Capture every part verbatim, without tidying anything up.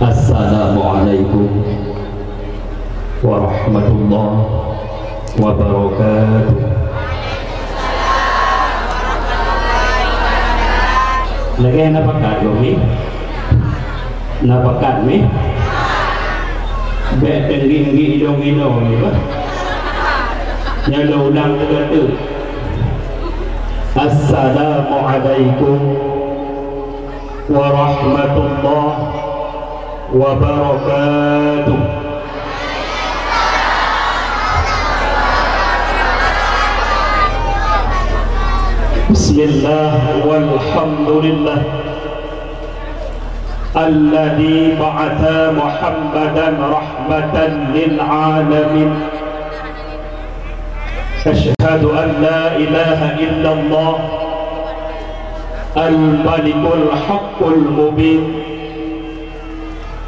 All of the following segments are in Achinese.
Assalamualaikum warahmatullahi wabarakatuh. Lagèe na pakat lom nyoe? Na pakat nyoe? Bèk teunggih-nggih idong-idong nyoe bah. Nyoe lôn ulang lagèe tu. Assalamualaikum warahmatullahi wabarakatuh. Bismillah walhamdulillah. Alladzi ba'atsa Muhammadan rahmatan lil alamin. Asyhadu an la ilaha illallah al-malikul haqqul mubin.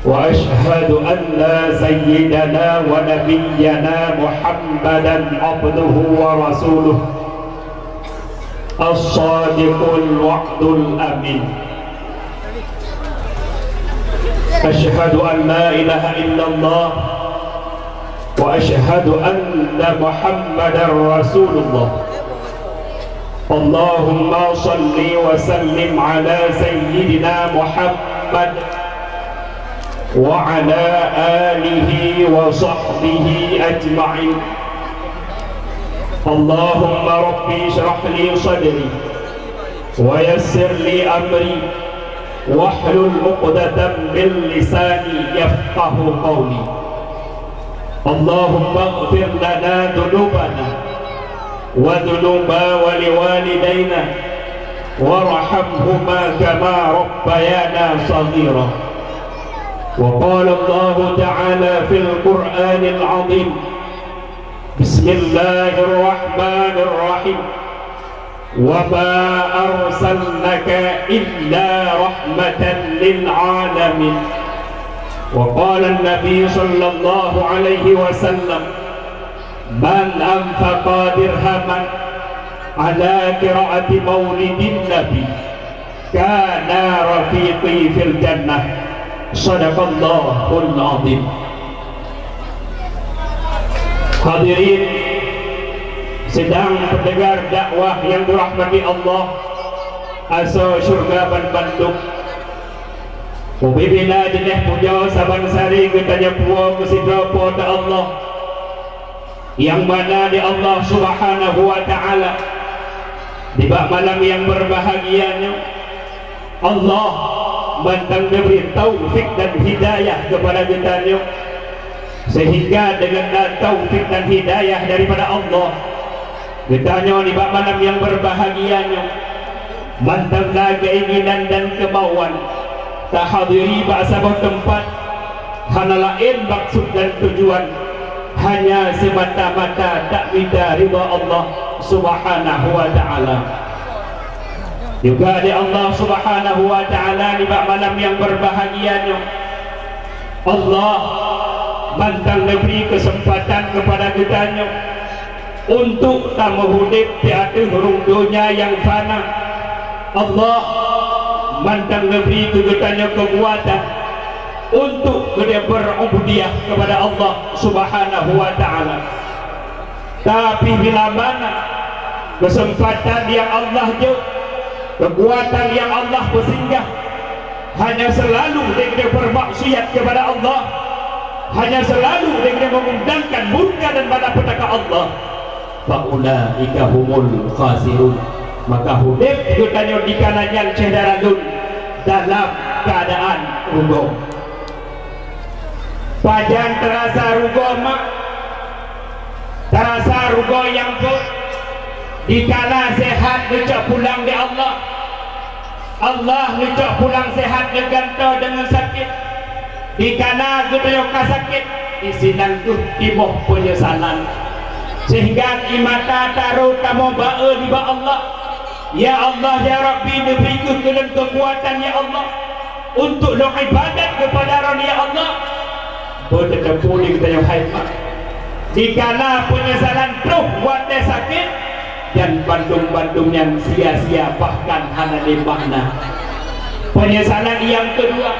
Wa asyhadu anna sayyidana wa nabiyyana Muhammadan abduhu wa rasuluh. As-sadiqul wa'dul amin. Asyhadu an la ilaha illallah wa asyhadu anna Muhammadar Rasulullah. Allahumma shalli wa sallim ala sayyidina Muhammad wa ala alihi wa sahbihi ajma'in. Allahumma rabbi shrah li sadri wa yassir li amri wahlul 'uqdatam min lisani yafqahu qawli. Allahumma ighfir lana dzunubana wa dzunuba wali walidaina warhamhuma kama rabbayana shaghira. Wa qala Allahu ta'ala fil Qur'anil 'azim. Bismillahirrahmanirrahim. Wa ma arsalnaka illa rahmatan lil alamin. Wa qala an-nabi sallallahu alaihi wasallam, "Man anfaqa dirhaman ala qiraati maulidin nabi, kana rafiqi fil jannah." Sadaqallahul azim. Hadirin sidang pendengar dakwah yang dirahmati Allah, asoe syurga banmandum. Ubé-bé na jeunèh pujoe saban sari geutanyoe puwoe keu sidroe Po teu Allah. Nyang mana di Allah Subhanahu wa Ta'ala, nibak malam nyang berbahagia nyoe, Allah mantong neubri taufik dan hidayah keupada geutanyoe, sehingga deungon na taufik dan hidayah daripada Allah, geutanyoe nibak malam nyang berbahagia nyoe mantong na keinginan dan keumauan tahadiri bak saboh teumpat, hana laén maksud dan tujuan, hanya semata-mata tak mita ridha Allah Subhanahu wa Ta'ala. Juga di Allah Subhanahu wa Ta'ala nibak malam nyang berbahagia nyoe, Allah mantong neubri keuseumpatan keupada geutanyoe untuk tameuhudép di ateueh rhueng donya nyang fana. Allah mantong neubri keu geutanyoe keukuatan untuk geutanyoe berubudiah keupada Allah Subhanahu wa Ta'ala. Tapi bila mana keuseumpatan nyang Allah jok, keukuatan nyang Allah peusinggah, hanya seulalu dek geutanyoe bermaksiat keupada Allah, hanya seulalu dek geutanyoe mengundangkan murka dan malapetaka Allah, fa ulaika humul khasirun. Maka udép geutanyoe dikanan nyan syedara lôn dalam keuadaan rugoe. Pajan teurasa rugoe mak? Teurasa rugoe nyang peuet dikala seuhat neucok pulang di Allah. Allah neucok pulang seuhat neugantoe deungon sakét. Dikala geutanyoe ka sakét, disinan kheueh timoh peunyesalan. Sehingga di mata tarot tamong ba-e nibak Allah, "Ya Allah, ya Rabbi, neubri kheueh keu lôn keukuatan, ya Allah, untuk lôn ibadat keupada Droeneuh, ya Allah." Beuteupeue lé geutanyoe hai mak, dikala peunyesalan troh watée sakét, dan bandum-bandum nyan sia-sia bahkan hana lé makna. Peunyesalan nyang keudua,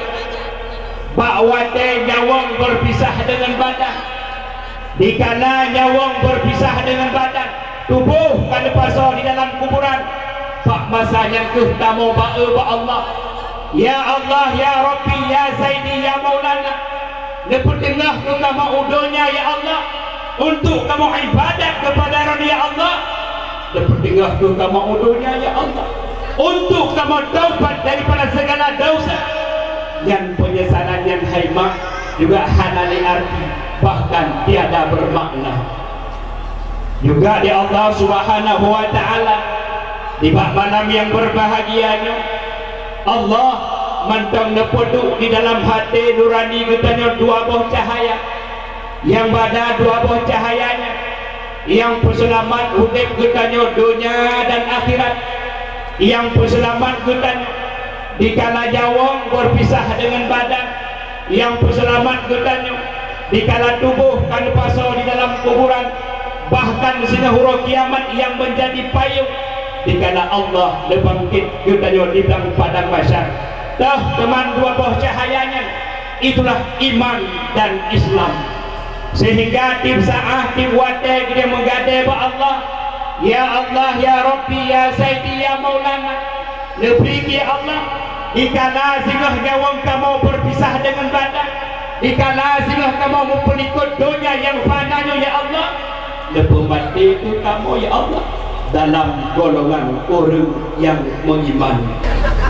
Bak watée nyawöng beupisah deungon badan, dikala nyawöng beupisah deungon badan, tuboh ka neupasoe di dalam kuburan, bak masa nyan kheueh tamong ba-e bak Allah, "Ya Allah, ya Rabbi, ya Saidi, ya Maulana, neupeuteungoh keu kamoe u donya, ya Allah, untuk kamoe ibadat keupada Droeneuh, ya Allah. Neupeuteungoh keu kamoe u donya, ya Allah, untuk kamoe taubat daripada segala dosa." Nyan peunyesalan nyan hai mak juga hana lé arti, bahkan tiada bermakna. Juga di Allah Subhanahu wa Ta'ala, di bak malam yang berbahagia nyoe, Allah mantong neupeuduek di dalam até nurani geutanyoe dua boh cahaya. Nyang bada dua boh cahaya nyan, nyang peuseulamat udeb geutanyoe donya dan akhirat, nyang peuseulamat geutanyoe dikala nyawöng beupisah deungon badan, nyang peuseulamat geutanyoe dikala tuboh ka neupasoe di dalam kuburan, bahkan singoh uroe kiamat nyang meunjadi payong dikala Allah neubangkét geutanyoe di padang mahsyar. Toh teuma dua boh cahaya nyan, itulah iman dan Islam. Sehingga tieb saát, tieb watée geutanyoe meugadée bak Allah, "Ya Allah, ya Rabbi, ya Saidi, ya Maulana, neubri, ya Allah, dikala singoh nyawöng kamoe beupisah deungon badan, dikala singoh kamoe meupeulikot donya nyang fana nyoe, ya Allah, neupeumaté keu kamoe, ya Allah, dalam golongan ureuëng nyang meuiman."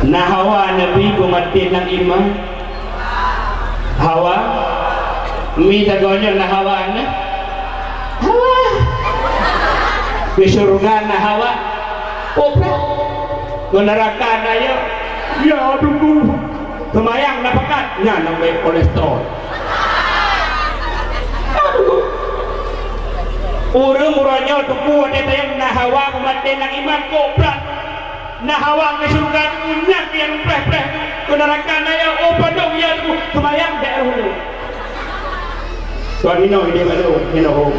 Na Hawa Nabi peumaté lam iman? Hawa? Mi tagoe nyoe na Hawa na? Hawa. Di syurga na Hawa? Peue brat. Di neuraka na yo? Ya, Teungku. Seumayang na pakat? Nyan nyang bèk kolesterol. Ureuëng uroe nyoe Teungku, watée tanyong na Hawa peumaté lam iman, peue brat. Na Hawa ngon syeuruga nyan nyang preh-preh, keu neuraka na yo, oh padub ya Teungku, seumayang bèk roh lé. Tuan inoe idéh balok, inoe hom.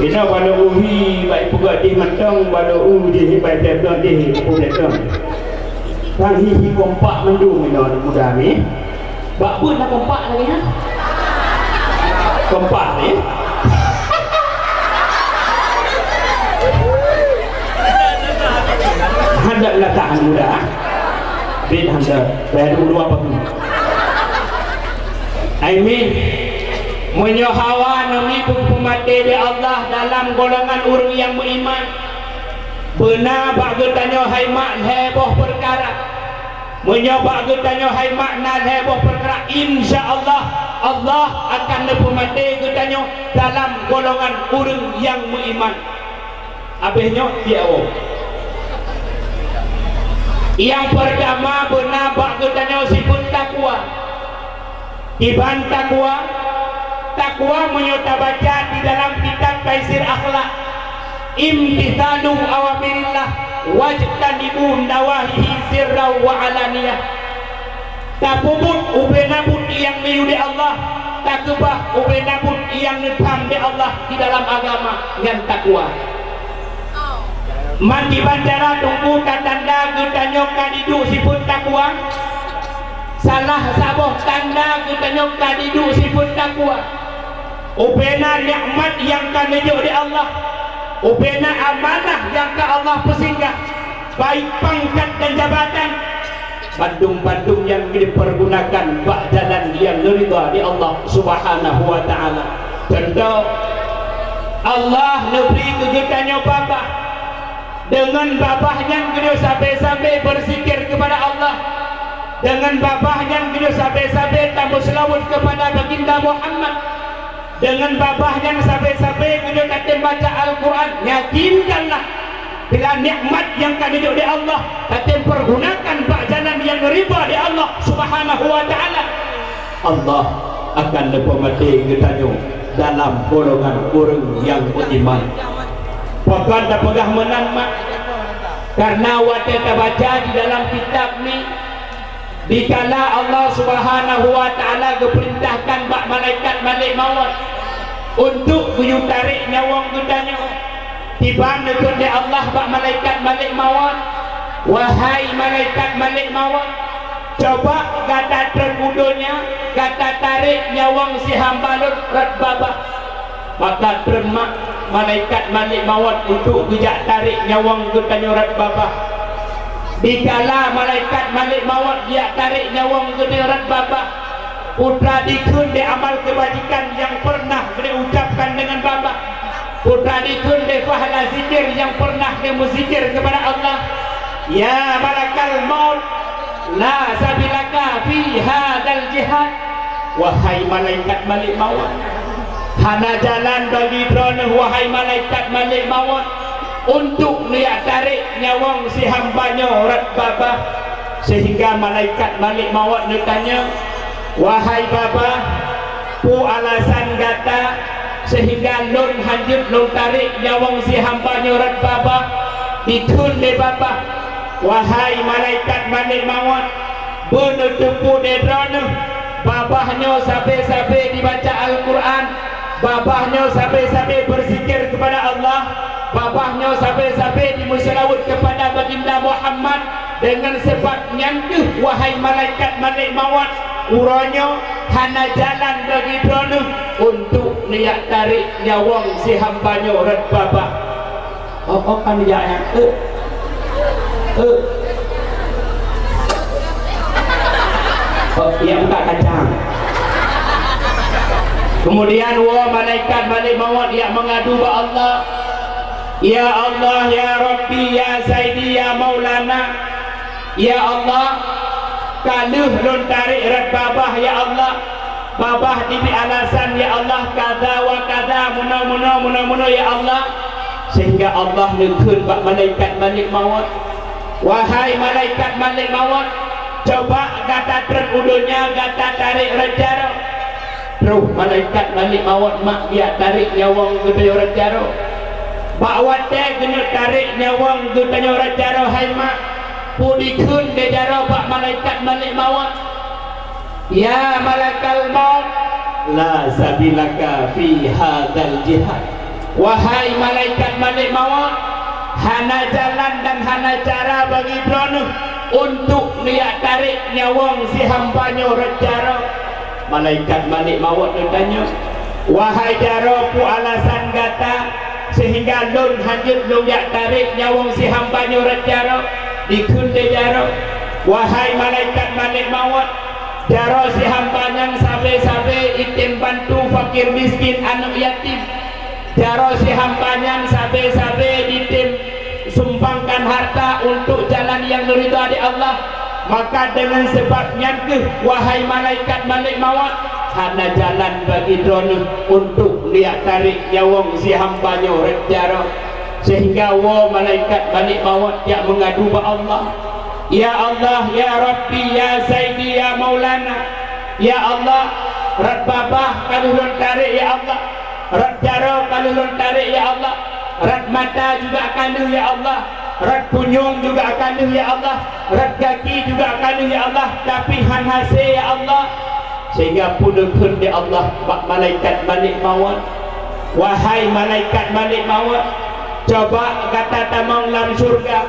Inoe balok uhi, bak ipeugah dih mantong, balok u dih, bak ipeugah dih, ipeugah dih. Kan hi-hi kompak mandum inoe aneuk muda mi. Bak buet na kompak lagée nyan. Kompak ni. Handak meunasah aneuk muda. Bit handak. Bayar dulu apa tu? Amin. Meunyoe Hawa Nabi peumaté lé Allah dalam golongan ureuëng nyang meuiman, beuna bak geutanyoe hai mak lhée boh peukara. Meunyoe bak geutanyoe hai mak na lhée boh peukara, insya Allah, Allah akan neupeumaté geutanyoe dalam golongan ureuëng nyang meuiman. Abéh nyoe, tiek woe. Nyang peurtama, beuna bak geutanyoe sifeuet takwa. Kiban takwa? Takwa meunyoe tabaca di dalam kitab Taisir Akhlak, "Imtithalu awamirillah wajtanibu nawahihi sirran wa alaniyah." Tapeubuet ubena buet nyang neuyue lé Allah, takeubah ubena buet nyang neutham lé Allah di dalam agama, nyan takwa. Meukiban cara Teungku tatanda geutanyoe ka jiduek sifeuet takwa? Salah saboh tanda geutanyoe ka jiduek sifeuet takwa, ubena nikmat nyang ka neujok lé Allah, ubena amanah nyang ka Allah peusinggah, baik pangkat dan jabatan, bandum-bandum nyan dipeurgunakan bak jalan nyang neuridha lé Allah Subhanahu wa Ta'ala. Cuntoh, Allah neubri keu geutanyoe babah. Deungon babah nyan geutanyoe sabe-sabe beuzikir keupada Allah. Deungon babah nyan geutanyoe sabe-sabe tameuseulaweuet keupada Baginda Muhammad. Deungon babah nyan sabe-sabe geutanyoe tatem baca Al-Quran. Yakinkanlah, bila nikmat nyang ka neujok lé Allah, tatem peurgunakan bak jalan nyang ridha lé Allah Subhanahu wa Ta'ala, Allah akan neupeumaté geutanyoe dalam golongan ureuëng nyang beuiman. Pakon tapeugah meunan, mak? Kareuna watée tabaca di dalam kitab ni, dikala Allah Subhanahu wa Ta'ala geupeurintahkan bak malaikat Malik Mawöt untuk geuyue tarek nyawöng geutanyoe, tiba neukheun lé Allah bak malaikat Malik Mawöt, "Wahai malaikat Malik Mawöt, coba gata treun u donya, Tarek nyawöng si hamba lôn rot babah. Maka treun mak malaikat Malik Mawöt untuk geujak tarek nyawöng geutanyoe rot babah. Dikala malaikat Malik Mawöt geujak tarek nyawöng geutanyoe rot babah, peue teuma dikheun lé amal keubajikan nyang peureunah geutanyoe ucapkan deungon babah? Peue teuma dikheun lé pahala zikir nyang peureunah geutanyoe meuzikir keupada Allah? Ya malakal maut, la sabilaka fi hadzal jihad. Wahai malaikat Malik Mawöt, hana jalan bagi droeneuh, wahai malaikat Malik Mawöt, untuk neujak tarek nyawöng si hamba nyoe rot babah. Sehingga malaikat Malik Mawöt neutanyong, "Wahai babah, peue alasan gata sehingga lôn hanjeuet lôn tarek nyawöng si hamba nyoe rot babah?" Dikheun lé babah, "Wahai malaikat Malik Mawöt, beuneuteupeue lé droeneuh, babah nyoe sabe-sabe jibaca Al-Qur'an, babah nyoe sabe-sabe beuzikir keupada Allah, babah nyoe sabe-sabe jimeuseulaweuet keupada Baginda Muhammad. Deungon seubab nyan kheueh, wahai malaikat Malik Mawöt, uroe nyoe hana jalan bagi droeneuh untuk neujak tarek nyawöng si hamba nyoe rot babah." Oh, oh, kan jak nyan. Eh. Eh. Oh, ya buka kacang. Kemudian woe malaikat Malik Mawöt jak meungadu bak Allah. "Ya Allah, ya Rabbi, ya Saidi, ya Maulana. Ya Allah, ka lheueh lôn tarek rot babah, ya Allah. Babah jibri alasan, ya Allah, kada wa kada, meunoe, meunoe, meunoe, meunoe, ya Allah." Sehingga Allah neukheun bak malaikat Malik Mawöt, "Wahai malaikat Malik Mawöt, coba gata treun u donya, gata tarek rot jaroe." Troh malaikat Malik Mawöt mak jak tarek nyawöng geutanyoe rot jaroe. Bak watée geuneuk tarek nyawöng geutanyoe rot jaroe, hai mak, peue dikheun lé jaroe bak malaikat Malik Mawöt? "Ya malakal maut, la sabilaka fi hadzal jihad." Wahai malaikat Malik Mawöt, hana jalan dan hana cara bagi droeneuh untuk neujak tarek nyawöng si hamba nyoe rot jaroe. Malaikat Malik Mawöt neutanyong, "Wahai jaroe, peue alasan gata sehingga lôn hanjeuet lôn jak tarek nyawöng si hamba nyoe rot jaroe?" Dikheun lé jaroe, "Wahai malaikat Malik Mawöt, jaroe si hamba nyan sabe-sabe item bantu fakir miskin, aneuëk yatim. Jaroe si hamba nyan sabe-sabe item sumbangkan harta untuk jalan nyang ridha di Allah. Maka deungon seubab nyan kheueh, wahai malaikat Malik Mawöt, hana jalan bagi droeneuh untuk neujak tarek nyawöng si hamba nyoe rot jaroe." Sehingga woe malaikat Malik Mawöt jak meungadu bak Allah, "Ya Allah, ya Rabbi, ya Saidi, ya Maulana. Ya Allah, rot babah ka lheueh lôn tarek, ya Allah. Rot jaroe ka lheueh lôn tarek, ya Allah. Rot mata juga ka lheueh, ya Allah. Rot punyueng juga ka lheueh, ya Allah. Rot gaki juga ka lheueh, ya Allah. Tapi han hase, ya Allah." Sehingga peue neukheun lé Allah bak malaikat Malik Mawöt, "Wahai malaikat Malik Mawöt, coba gata tamong lam syeuruga,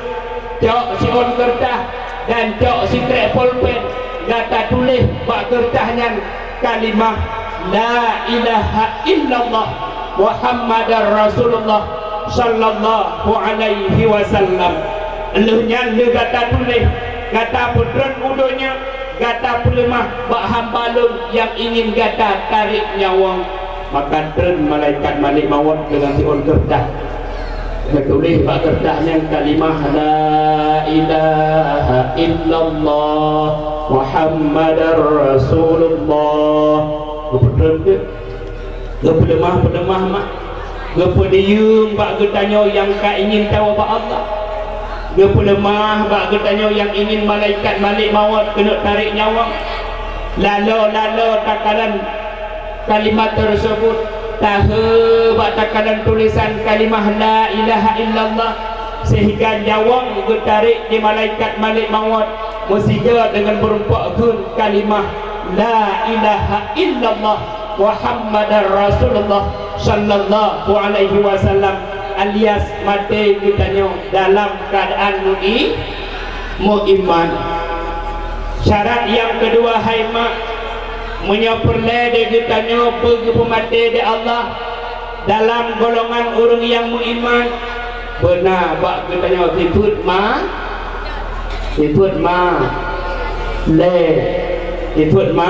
cok siôn keureutah dan cok sikrek polpen, gata tuléh bak keureutah nyan kalimah la ilaha illallah Muhammadar Rasulullah sallallahu alaihi wasallam. Lheueh nyan lheueh gata tuléh, gata peutreun u donya, gata peuleumah bak hamba lôn nyang ingin gata tarek nyawöng." Maka treun malaikat Malik Mawöt deungon siôn keureutah. Geutuléh bak keureutah nyan kalimah la ilaha illallah Muhammadar Rasulullah. Geupeutreun kheueh. Geupeuleumah-peuleumah mak, geupeudiyeueng bak geutanyoe nyang ka ingin tawoe bak Allah. Geupeuleumah bak geutanyoe nyang ingin malaikat Malik Mawöt keuneuk tarek nyawöng. Laloe-laloe takalon kalimat tersebut, tahe bak takalon tulisan kalimah la ilaha illallah, sehingga nyawöng geutarek di malaikat Malik Mawöt meusigoe deungon meurumpok kheun kalimah la ilaha illallah Muhammadar Rasulullah sallallahu alaihi wasallam, alias maté geutanyoe dalam keuadaan mui-, meuiman. Syarat nyang keudua, hai mak, Meunyoe peureulée di geutanyoe beugeupeumaté di Allah dalam golongan ureuëng nyang meuiman, beuna bak geutanyoe sifeuet ma, sifeuet ma, lé, sifeuet ma,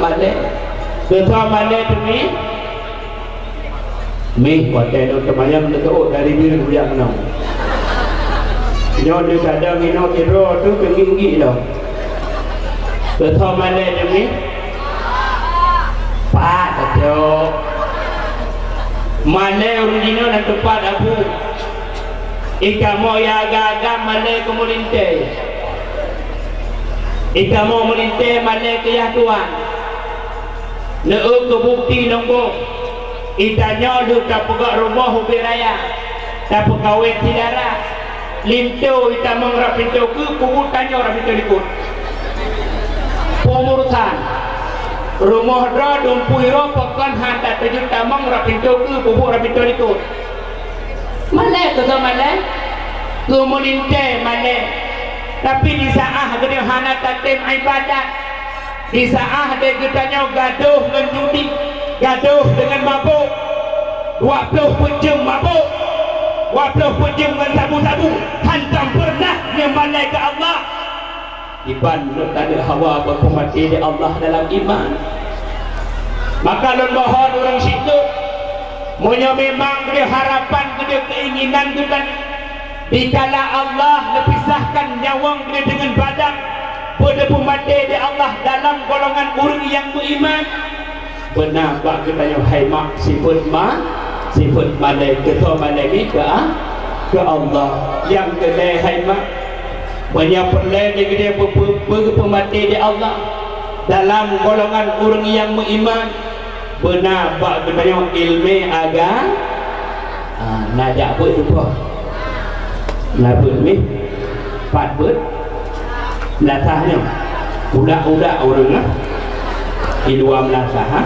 malée. Geutanyoe malée teumi? Mih, watée lôn teumanyong neuteuôt dari bireuen kuyang nyoe. Nyoe teusadang inoe sidroe tu teunggi-unggi lom. Teusoe malée teumi? Pat teucok. Malée ureuëng jinoe na teupat abu. Ikamoe ya agam-agam malée keu meulintée. Ikamoe meulintée malée keu yah tuan. Neueu keu bukti lôn boh, itanyoe lheueh tapeugah rumoh ubé raya, tapeukawen syedara, linto itamong rab pintoe keue, peubuet tanyoe rab pintoe likot. Peumurusan, rumoh droe dumpeue roh pakon han tatuju tamong rab pintoe keue, peubuet rab pintoe likot. Malée keu soe malée? Keu meulintée malée. Tapi di saát geutanyoe hana tatem iébadat, di saát deh geutanyoe gadôh ngon judi, gadôh deungon mabök, dua ploh peuet jeuem mabök, dua ploh peuet jeuem ngon sabu-sabu, hantom peureunah nyoe malée keu Allah. Iban lôn taneuk hawa beupeumati di Allah dalam iman. Maka lôn mohon ureuëng syiek, meunyoe memang geutanyoe harapan geutanyoe keinginan geutanyoe, dikala Allah neupisahkan nyawöng geutanyoe deungon badan, beuteupeumati di Allah dalam golongan ureuëng nyang meuiman, beuna bak geutanyoe hai mak sifeuet ma, sifeuet malée, keu soe malée mi keu a-, keu Allah. Nyang keulhée hai mak, meunyoe peureulée di geutanyoe peu-, peu-, peu-, peumati di Allah dalam golongan ureuëng nyang meuiman, beuna bak geutanyoe iéleumé aga-, ah, na jak beuet teupoh. Na beuet mi? Pat beuet? Meulasah nyoe. Udak-udak ureuëng, ah. Di luwa meulasah, ha?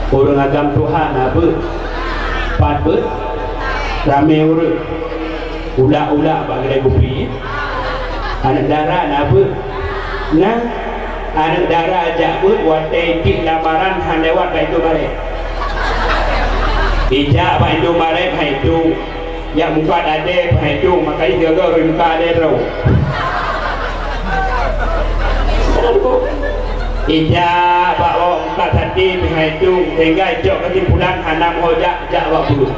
Ureuëng agam tuha na beuet. Pat beuet? Ramé ureuëng. Udak-udak bak geudai gupi. Aneuëk dara na beuet. Nah, aneuëk dara jak beuet watée tiek lamaran hana lewat bak Indomaret. Ijak bak Indomaret hai tu. Jak muka adé hai tu, maka jih gaga rui muka adé droe. Ijak bak muka sati hai tu, sehingga icok keusimpulan hana meuho jak, jak bak beuet.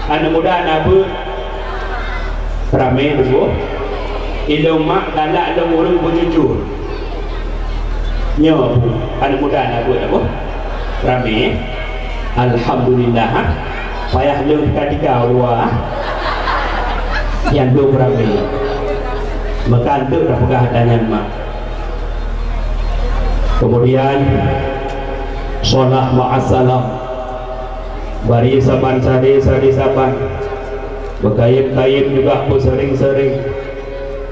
Aneuëk muda na beuet. Ramé teungku. Ilôn mak galak lôn ureuëng beujujur. Nyoe bu, aneuëk muda na beuet abu. Ramé. Alhamdulillah, ha. Payah lôn tika-tika u luwa, ha. Nyang dum ramé. Meuka enteuk tapeugah tanyan mak. Kemudian, solah ma'assalam. Bari saban sari, sari saban. Beukayém-kayém juga beuseuring-seuring.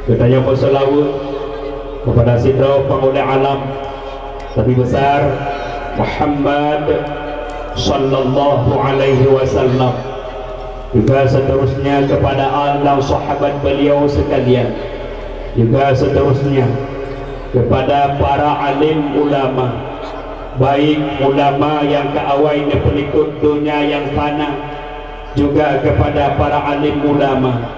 Geutanyoe beuseulaweuet kepada sidroe panghulée alam Nabi besar Muhammad sallallahu alaihi wasallam. Juga seterusnya kepada al dan sahabat beliau sekalian. Juga seterusnya kepada para alim ulama, baik ulama nyang ka awai neupeulikot donya nyang fana, juga kepada para alim ulama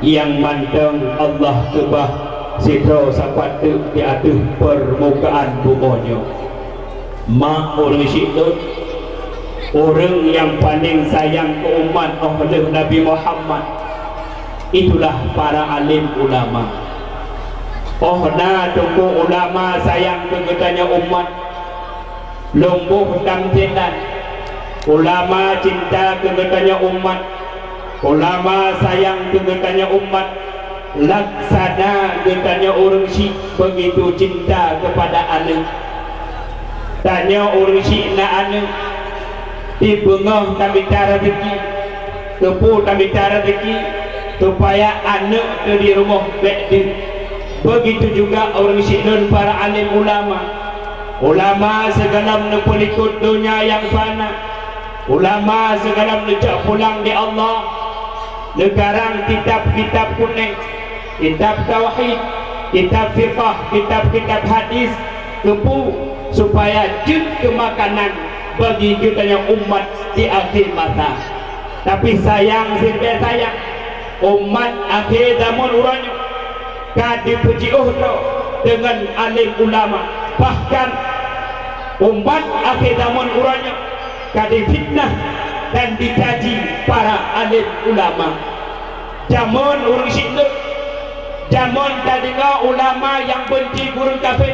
nyang mantong Allah keubah sidroe sapat teuk di ateueh peurmukaan bumoe nyoe. Mak ureuëng syiek lôn, ureuëng nyang paleng sayang keu umat óh lheueh Nabi Muhammad, itulah para alim ulama. Óh na teungku ulama sayang keu geutanyoe umat, lôn boh tamthilan. Ulama cinta keu geutanyoe umat, ulama sayang keu geutanyoe umat, laksana geutanyoe ureuëng syiek begitu cinta kepada aneuëk. Tanyoe ureuëng syiek na aneuëk, di beungoh tamita raseuki, keupeue tamita raseuki, supaya aneuëk teu di rumoh bék deuh. Begitu juga ureuëng syiek lôn para alim ulama. Ulama sigohlom neupeulikot donya nyang fana, ulama sigohlom neucok pulang di Allah, neukarang kitab-kitab kunéng, kitab tauhid, kitab fiqah, kitab-kitab hadis, Keupeue? Supaya jeuet keu makanan bagi geutanyoe umat di akhé masa. Tapi sayang, siribée sayang, umat akhé zamon uroe nyoe ka jipeujiôh droe deungon alim ulama. Bahkan, umat akhé zamon uroe nyoe ka jifitnah dan jicaci para alim ulama. Jamén ureuëng syiek, jamén tadeungoe ulama nyang beunci keu ureuëng kafé,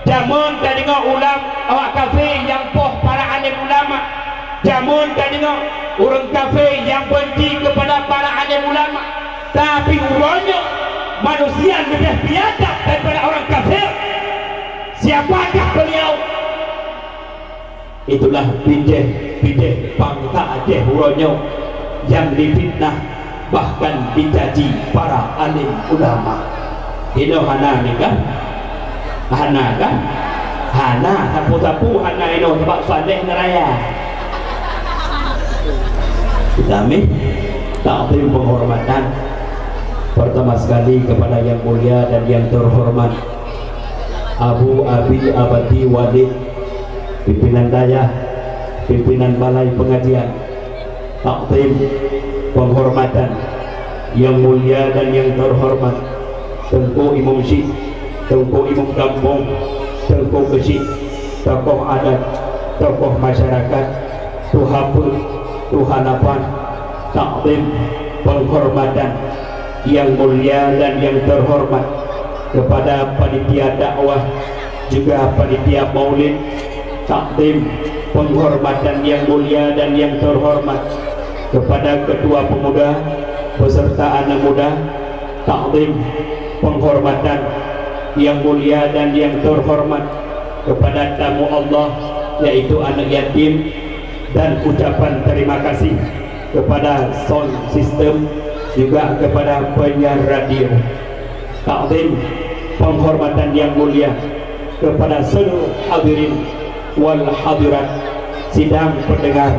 jamén tadeungoe ulam-, awak kafé nyang poh para alim ulama, jamén tadeungoe ureuëng kafé nyang beunci keupada para alim ulama. Tapi uroe nyoe manusia leubeh biadab daripada ureuëng kafé. Siapakah beliau? Itulah bijéh-bijéh bansa Aceh uroe nyoe nyang jifitnah bahkan jicaci para alim ulama. Inoe hana ni kan? Hana kan? Hana, sapeue-sapeue hana inoe sabab Saleh neuraya. Kami takzim penghormatan pertama sekali kepada Yang Mulia dan Yang Terhormat Abu Abi Abati Walid, pimpinan dayah, pimpinan balai pengajian, takzim, penghormatan, Yang Mulia dan Yang Terhormat Teungku Imum Syiek, Teungku Imum Gampông, Teungku Keuchik, tokoh adat, tokoh masyarakat, tuha peuet, tuha lapan, takzim, penghormatan, Yang Mulia dan Yang Terhormat kepada panitia dakwah juga panitia maulid, takzim, penghormatan Yang Mulia dan Yang Terhormat kepada ketua pemuda beserta anak muda, takzim, penghormatan Yang Mulia dan Yang Terhormat kepada tamu Allah, yaitu anak yatim, dan ucapan terima kasih kepada sound system, juga kepada penyiar radio. Takzim, penghormatan yang mulia kepada seluruh hadirin wal hadirat sidang pendengar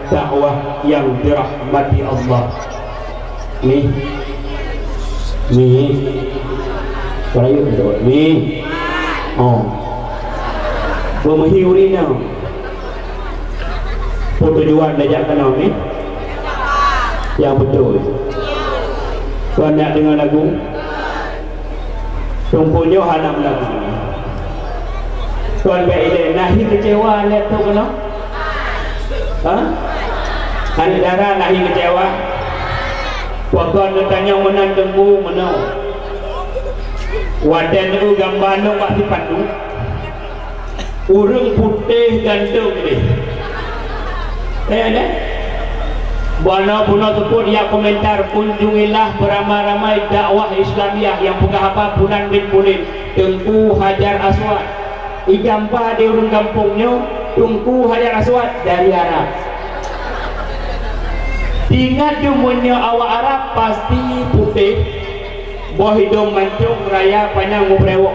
dakwah yang dirahmati Allah. Ni. Ni. Perayuk tu. Ni. Oh. Peumeuhi ureueng inong. Peue tujuan tajak keunoe ni? Nyang beutôi. Kon jak deungoe lagu? Teungku nyoe hana meulagu. Kon bèk ilèe, na hi keucewa lé trôk keunoe? Ha? Aneuk dara na hi keucewa? Pakon neutanyong meunan Teungku meunoe? Watèe neueu gamba lôn bak sipanduk, ureueng putéh ganteng deh. Eh, deh. Bunoe bunoe seupôt jak komentar, kunjungilah beramai-ramai dakwah Islamiah nyang peugah haba Fulan bin Fulan, Teungku Hajar Aswad. Igampa di ureueng gampông nyoe, Teungku Hajar Aswad dari Arab. Ingat ju meunyoe awak Arab pasti putéh, boh idông mancông, raya panyang, meubrewok.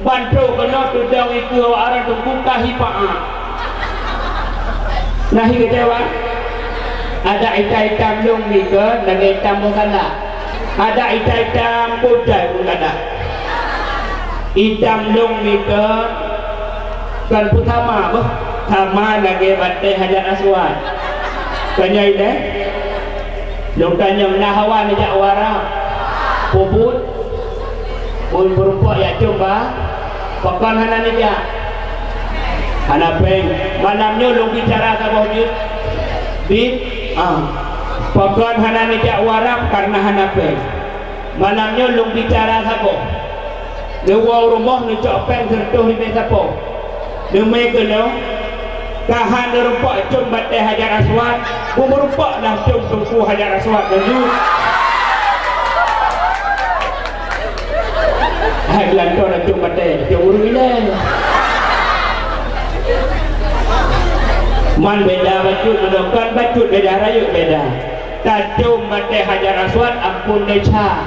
Ban trôk keunoe teudong ikeue awak Arab Teungku ka hi paah. Na hi keucewa? Adak itam-itam lông mikeue lagèe itam boh salak. Adak itam-itam boh jai ureueng adak. Itam lông mikeue kon peutama beuh, sama lagèe batèe Hajar Aswad. Kon nyan ilèe? Lôn tanyong na hawa neujak u Arab? Peue buet? Mun meurumpok jak com ba? Pakon hana neujak? Hana péng. Malam nyoe lôn bicara saboh jeuet. Bit? Ah. Pakon hana neujak u Arab? Kareuna hana péng. Malam nyoe lôn bicara saboh. Neuwoe u rumoh neucok péng sireutôh limong sapo. Neumè keunoe, ka han neurumpok com batèe Hajar Aswad, beumeurumpok lah com Teungku Hajar Aswad laju. Hai geulantoe na com batèe, com ureueng ilèe. Man beda bacut, meunoe kon bacut beda, rayeuk beda. Tacom batèe Hajar Aswad, ampôn desya.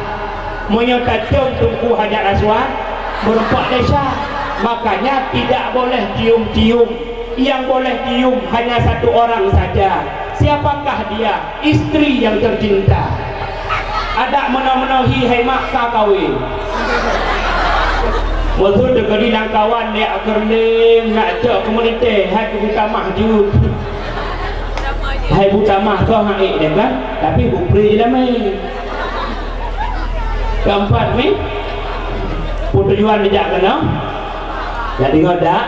Meunyoe tacom Teungku Hajar Aswad, meurumpok desya. Makanya tidak boleh cium-cium. Yang boleh cium hanya satu orang saja. Siapakah dia? Istri yang tercinta. Adak meunoe-meunoe hi hai mak ka kawen. Maksud teukeudi lam kawan nyak keureueng, nyak cok keu meulintèe, hai keu butamah jeuet. Hai butamah kah han ék deh kan? Tapi bukri jeulamé. Keempat mi, peutujuan dijak keunoe. Jadi deungö dak,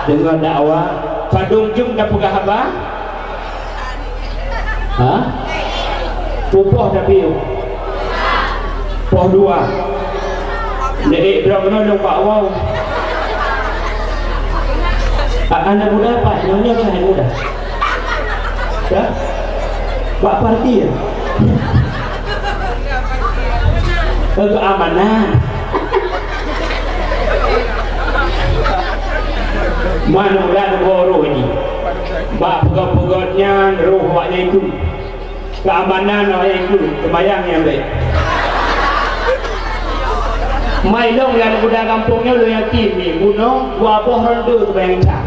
deungö dakwah. Padum jeuem tapeugah haba? Ha? Pupoh tapi yuk. Poh dua. Ndeuk droe keunoe lôn bak woe. A-, aneuk muda, Pak, nyoe nyoe aneuk muda. Ya? Bak parti ya? Keamanan. Mana udah negara ini? Bak peugöt-peugöt nyan roh awaknyan itu. Keamanan awaknyan itu, seumayang nyang baik. Mai lôn nyang muda gampông nyoe lôn yakin ni, bunoe dua boh ronde seumayang Isya.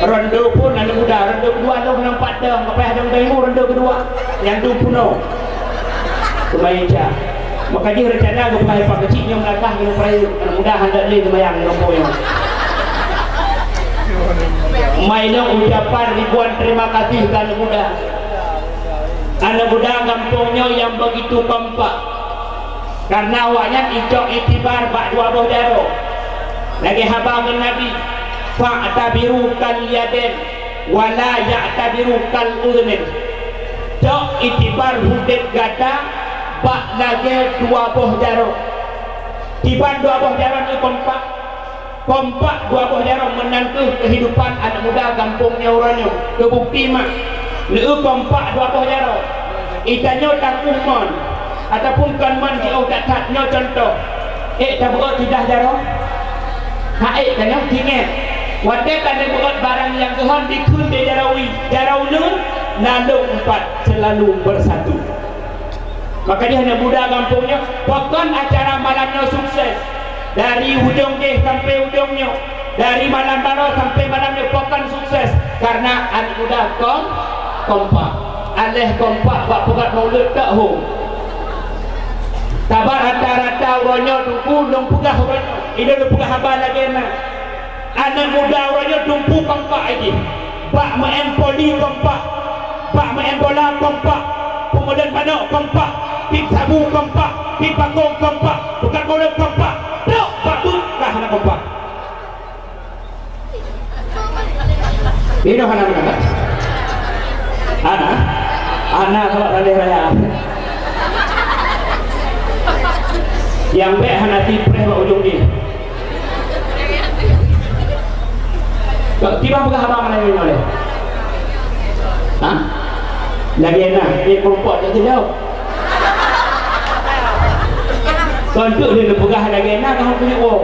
Ronde pun aneuk muda, ronde keudua lôn nampak dah, sampai ada ronde keudua. Nyang tu bunoe. Seumayang Isya. Maka jih rencana geupeugah Pak Keuchik nyang meulakah ngon peurayeuk, mudah-mudahan dak lé seumayang di gampông nyoe. Mai lôn ucapan ribuan terima kasih keu aneuk muda. Aneuk muda gampông nyoe nyang begitu kompak. Karena awaknyan icok itibar bak dua boh jaroe. Lagèe haba ngon Nabi, "Fa'tabiru kal yadain, wa la ya'tabiru kal udhunain." Cok itibar udép gata bak lagèe dua boh jaroe. Kiban dua boh jaroe nyoe kompak. Kompak dua boh jaroe meunan keuh keuhidupan aneuk muda gampông nyoe uroe nyoe. Keu bukti mak, lheueh kompak dua boh jaroe. Geutanyoe takuh mon, ataupun kon mon jiôh that-that nyoe cuntoh. Ék tabeuôt sidah jaroe? Hana ék tanyoe, ingat. Watèe taneuk beuôt barang nyang geuhon dikheun lé jaroe, jaroe uneuen, na lôn empat selalu bersatu. Maka jih aneuk muda gampông nyoe, pakon acara malam nyoe sukses. Dari ujong jih sampai ujong nyoe, dari malam baroe sampai malam nyoe, pakon sukses. Karena aneuk muda kom-, kompak. Aléh kompak bak peugöt maulud tak ho. Saban rata-rata uroe nyoe Teungku lôn peugah uroe nyoe, ilôn lôn peugah haba lagèe na. Aneuk muda uroe nyoe tumpu kompak jih. Bak meu'en voli kompak, bak meu'en bola kompak, peumuleueng manok kompak, pih sabu kompak, pih pakong kompak, peugöt maulud kompak, trok bak beuet ka hana kompak. Inoe hana meunan. Hana? Hana kalau saleh raya. Nyang bèk hana tipreh bak ujong jih. Kok tiba peugah haba mana ni boleh? Ha? Lagèe na, dia kelompok tak sedap. Kon tu dia peugah lagèe na, kau punya wow.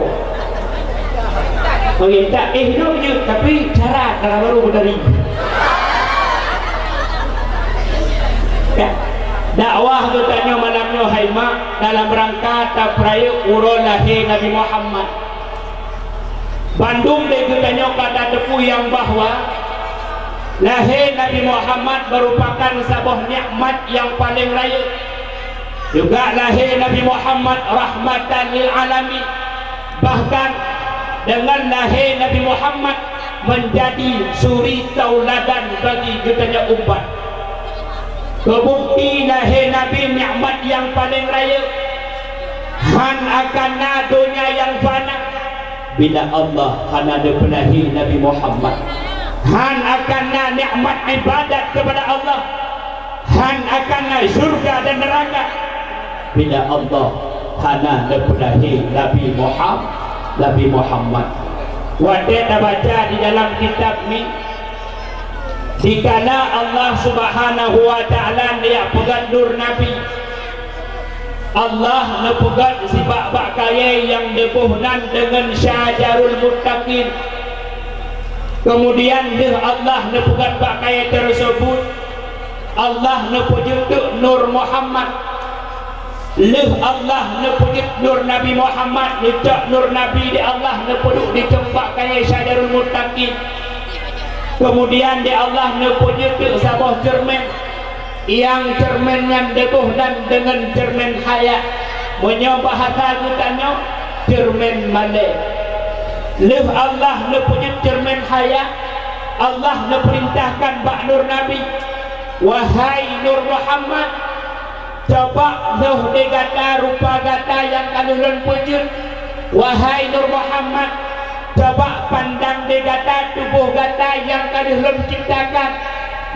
Mengin tak, eh, no je, tapi cara, cara baru bertari. Ya. Dakwah geutanyoe malam nyoe hai mak dalam rangka tapeurayeuk uroe lahé Nabi Muhammad. Bandum lé geutanyoe ka tateupeue nyang bahwa lahé Nabi Muhammad meurupakan saboh nikmat nyang paleng rayeuk. Juga lahé Nabi Muhammad rahmatan lil alamin. Bahkan, dengan lahé Nabi Muhammad menjadi suri tauladan bagi geutanyoe umat. Keu bukti lahé Nabi nikmat nyang paleng rayeuk. Han akan na donya nyang fana bila Allah hana neupeulahé Nabi Muhammad. Han akan na nikmat ibadat keupada Allah. Han akan na syurga dan neuraka bila Allah hana neupeulahé Nabi Muham-, Nabi Muhammad. Watèe tabaca di dalam kitab ni, dikala Allah Subhanahu wa Ta'ala neujak peugöt nur Nabi, Allah neupeugöt sibak bak kayèe nyang neuboh nan deungon syajarul muttaqin. Keumudian lheueh Allah neupeugöt bak kayèe teuseubut, Allah neupeujeuet teuk nur Muhammad. Lheueh Allah neupeujeuet nur Nabi Muhammad, neucok nur Nabi di Allah neupeuduek di teumpat kayèe syajarul muttaqin. Keumudian di Allah neupeujeuet teuk saboh ceureumen, nyang ceureumen nyan neuboh nan deungon ceureumen hayat. Meunyoe bahasa geutanyoe, Ceureumen malée. Lheueh Allah neupeujeuet ceureumen hayat, Allah neupeurintahkan bak Nur Nabi, "Wahai Nur Muhammad, coba lheueh di gata rupa gata nyang ka lheueh lôn peujeuet. Wahai Nur Muhammad, coba pandang di gata tuboh gata nyang ka lheueh lôn ciptakan."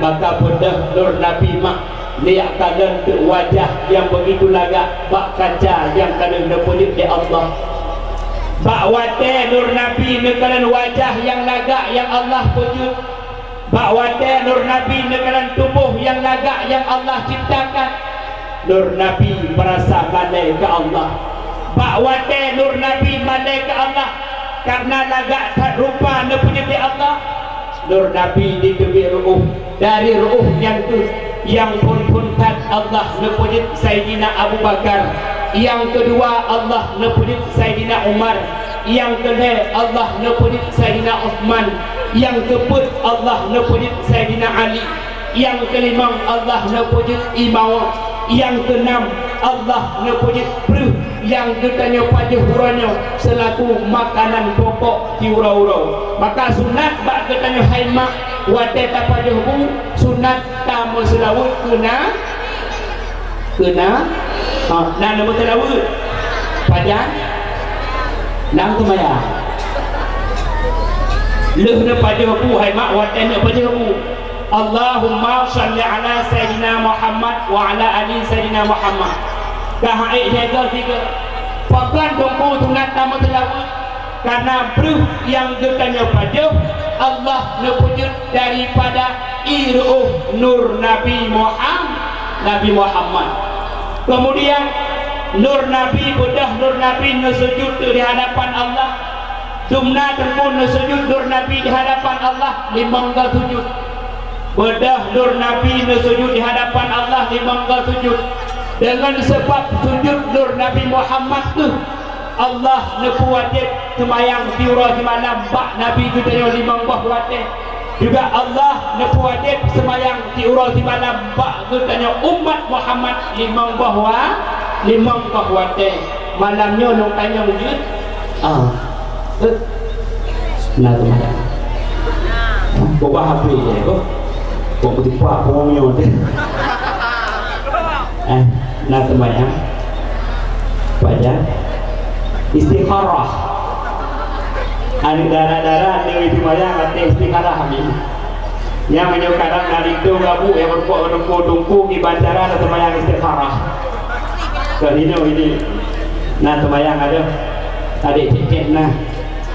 Maka beudôh Nur Nabi mak neujak kalon teuk wajah nyang beugitu lagak bak kaca nyang ka lheueh neupeujeuet lé Allah. Bak watée Nur Nabi neukalon wajah nyang lagak nyang Allah peujeuet, bak watée Nur Nabi neukalon tuboh nyang lagak nyang Allah ciptakan, Nur Nabi meurasa malée keu Allah. Bak watée Nur Nabi malée keu Allah, kareuna lagak that rupa neupeujeuet lé Allah, Nur Nabi jiteubiet ru'uh. Dari ru'uh nyan kheueh nyang phon-phon that Allah neupeujeuet Saidina Abu Bakar, nyang keudua Allah neupeujeuet Saidina Umar, nyang keulhée Allah neupeujeuet Saidina Utsman, nyang keupeuet Allah neupeujeuet Saidina Ali, nyang keulimong Allah neupeujeuet ié mawöt, nyang keunam Allah neupeujeuet preuh nyang geutanyoe pajoh uroe nyoe seulaku makanan pokok di uroe-uroe. Maka sunat bak geutanyoe hai mak, watée tapajoh bu, sunat tameuseulaweuet keu na-, keu na-, ha, na neumeuseulaweuet. Pajan? Lam seumayang. Lheueh neupajoh bu hai mak, watée neupajoh bu, Allahumma shalli ala Sayyidina Muhammad wa ala ali Sayyidina Muhammad. Ka han ék jaga sigoe. Pakon teungku sunat tameuseulaweuet? Kareuna preuh nyang geutanyoe pajoh, Allah neupeujeuet daripada ié ru'uh Nur Nabi Muham-, Nabi Muhammad. Keumudian, Nur Nabi, beudôh Nur Nabi neusujut di hadapan Allah. Dumna teungku neusujut Nur Nabi di hadapan Allah limong goe sujut. Beudôh Nur Nabi neusujut di hadapan Allah limong goe sujut. Deungon seubab sujut Nur Nabi Muhammad kheueh, Allah neupeuwajéb seumayang siuroe simalam bak Nabi geutanyoe limong boh watée. Juga Allah neupeuwajéb seumayang siuroe simalam bak geutanyoe umat Muhammad limong boh wa-, limong boh watée. Malam nyoe lôn tanyong jeuet. Ah. Eh. Na teuma. Boh bah H P je, boh. Boh beuteupak, boh nyoe. Eh, na teuma ya. Pajan. Istikharah. Aneuk dara-dara, aneuk seumayang, até istikharah, amin. Nyang meunyoe kadang na linto gabu, nyang meureumpok meunungku-tungku, kiban cara na seumayang istikharah. Keu inoe ini, na seumayang adoh. Adék cék-cék na.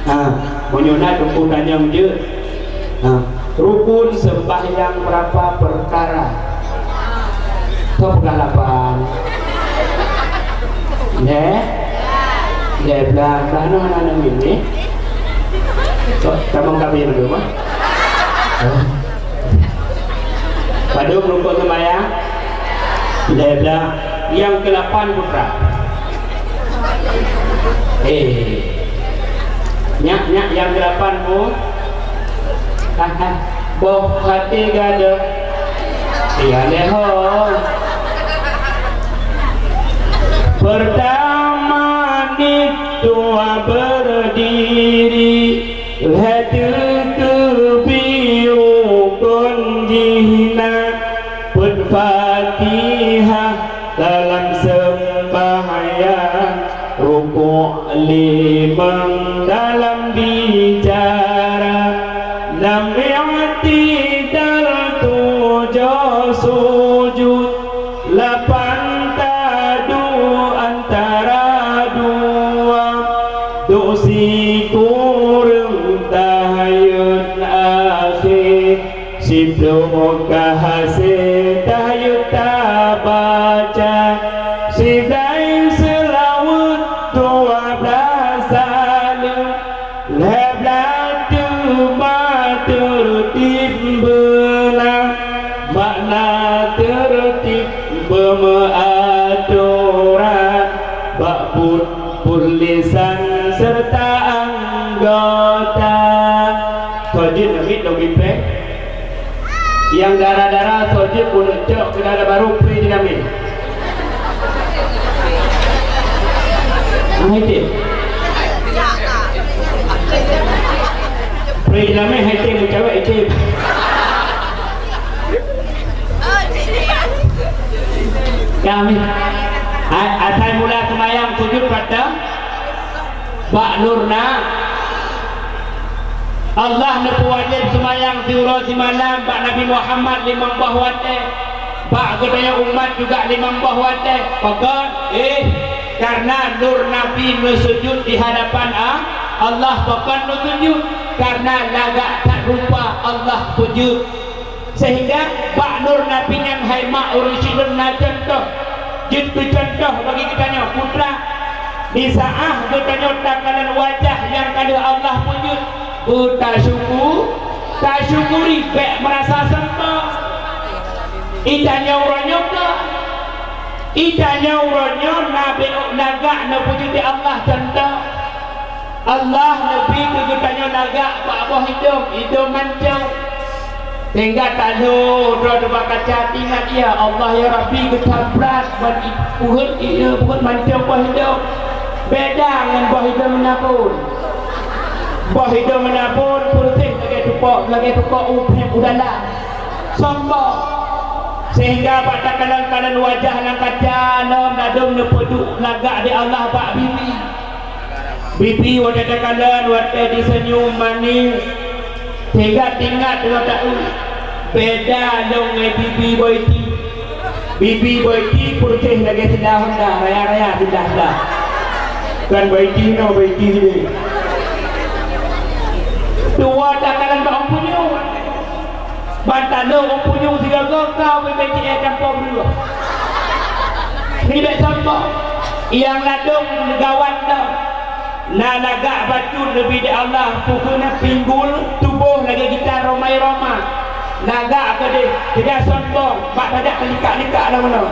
Ha, meunyoe na tungku tanyong jeuet. Ha, rukun sembahyang berapa perkara? Kau peugah lapan. Lhèe? Lhèe blah. Blah nyoe hana neumimi. Kok tamong kami dulu, mah? Oh. Padum rukun sembahyang? Lhèe blah. Nyang keulapan peue? Eh. Nyak, nyak, nyang keulapan peue? Hah, hah. Boh até gadoh. Iya deh ho. Pertama nit dua berdiri, lhèe teukeubi rukun jih na, peuet Fatihah dalam sembahyang, rukuk limong dalam bicara, nam i'tidal tujoh sujud, lapan taduek antara dua, duek sikureueng tahayut akhé, siploh ka hasé tahayut tabaca, sidai seulaweuet dua blah saleuem. Lhèe blah teuma teurtib beuna, makna teurtib beumeuatoran bak buet-buet lisan seureuta anggota. Soe jeuet namiet lôn bipèe? Nyang dara-dara soe jeuet keuneuk cok keu dara barô, pré jeuet namiet. Ah, itu. Peujeulameh hai tem, meucawét item. Kami a-, asai mula seumayang sujud pada bak nur na. Allah neupeuwajéb seumayang siuroe simalam bak Nabi Muhammad limong boh watée. Bak geutanyoe umat juga limong boh watée. Pakon? Eh, karena nur Nabi meusujud di hadapan A-, Allah. Pakon meusujud? Karena lagak that rupa Allah peujeuet. Sehingga bak nur Nabi nyan hai mak ureuëng sidroe na cuntoh. Jeuet keu cuntoh bagi geutanyoe, putra. Di saát geutanyoe takalon wajah nyang ka lheueh Allah peujeuet, beutasyuku-, tasyukuri, bék meurasa sombong. Geutanyoe uroe nyoe ka. Geutanyoe uroe nyoe na bék lagak neupeujeuet di Allah cuntoh. Allah neubi keu geutanyoe lagak bak boh idong, idong mancong. Sehingga talo droe teuba kaca, ingat, "Ya Allah, ya Rabbi, geutabrak ban i-, peuheuet i-, peuheuet mancong boh idong." Beda ngon boh idong meunabon. Boh idong meunabon putih lagée tupok, lagée tupok u-, u dalam. Sombong. Sehingga bak takalon-kalon wajah lam kaca lom ladom neupeuduek lagak di Allah bak bibi. Bibi watée takalon, watée jiseunyum manis, sehingga teuingat teungoh taeu, beda lom ngon bibi Boiti. Bibi Boiti putih lagée sila honda, raya-raya sila-sila. Kan Boiti no, Boiti sini. Tuwoe takalon bak Ong Punyueng. Ban tanoh Ong Punyueng sigoe-goe ka ubé B T S Kampung Dua. Nibak sombong, nyang ladom gawat nyoe. Na lagak bacut neubi di Allah, pukon pinggul tuboh lagée gitar Rhoma Irama. Lagak keudeh, teuga sombong, bak tajak teulikak-likak lam unoe.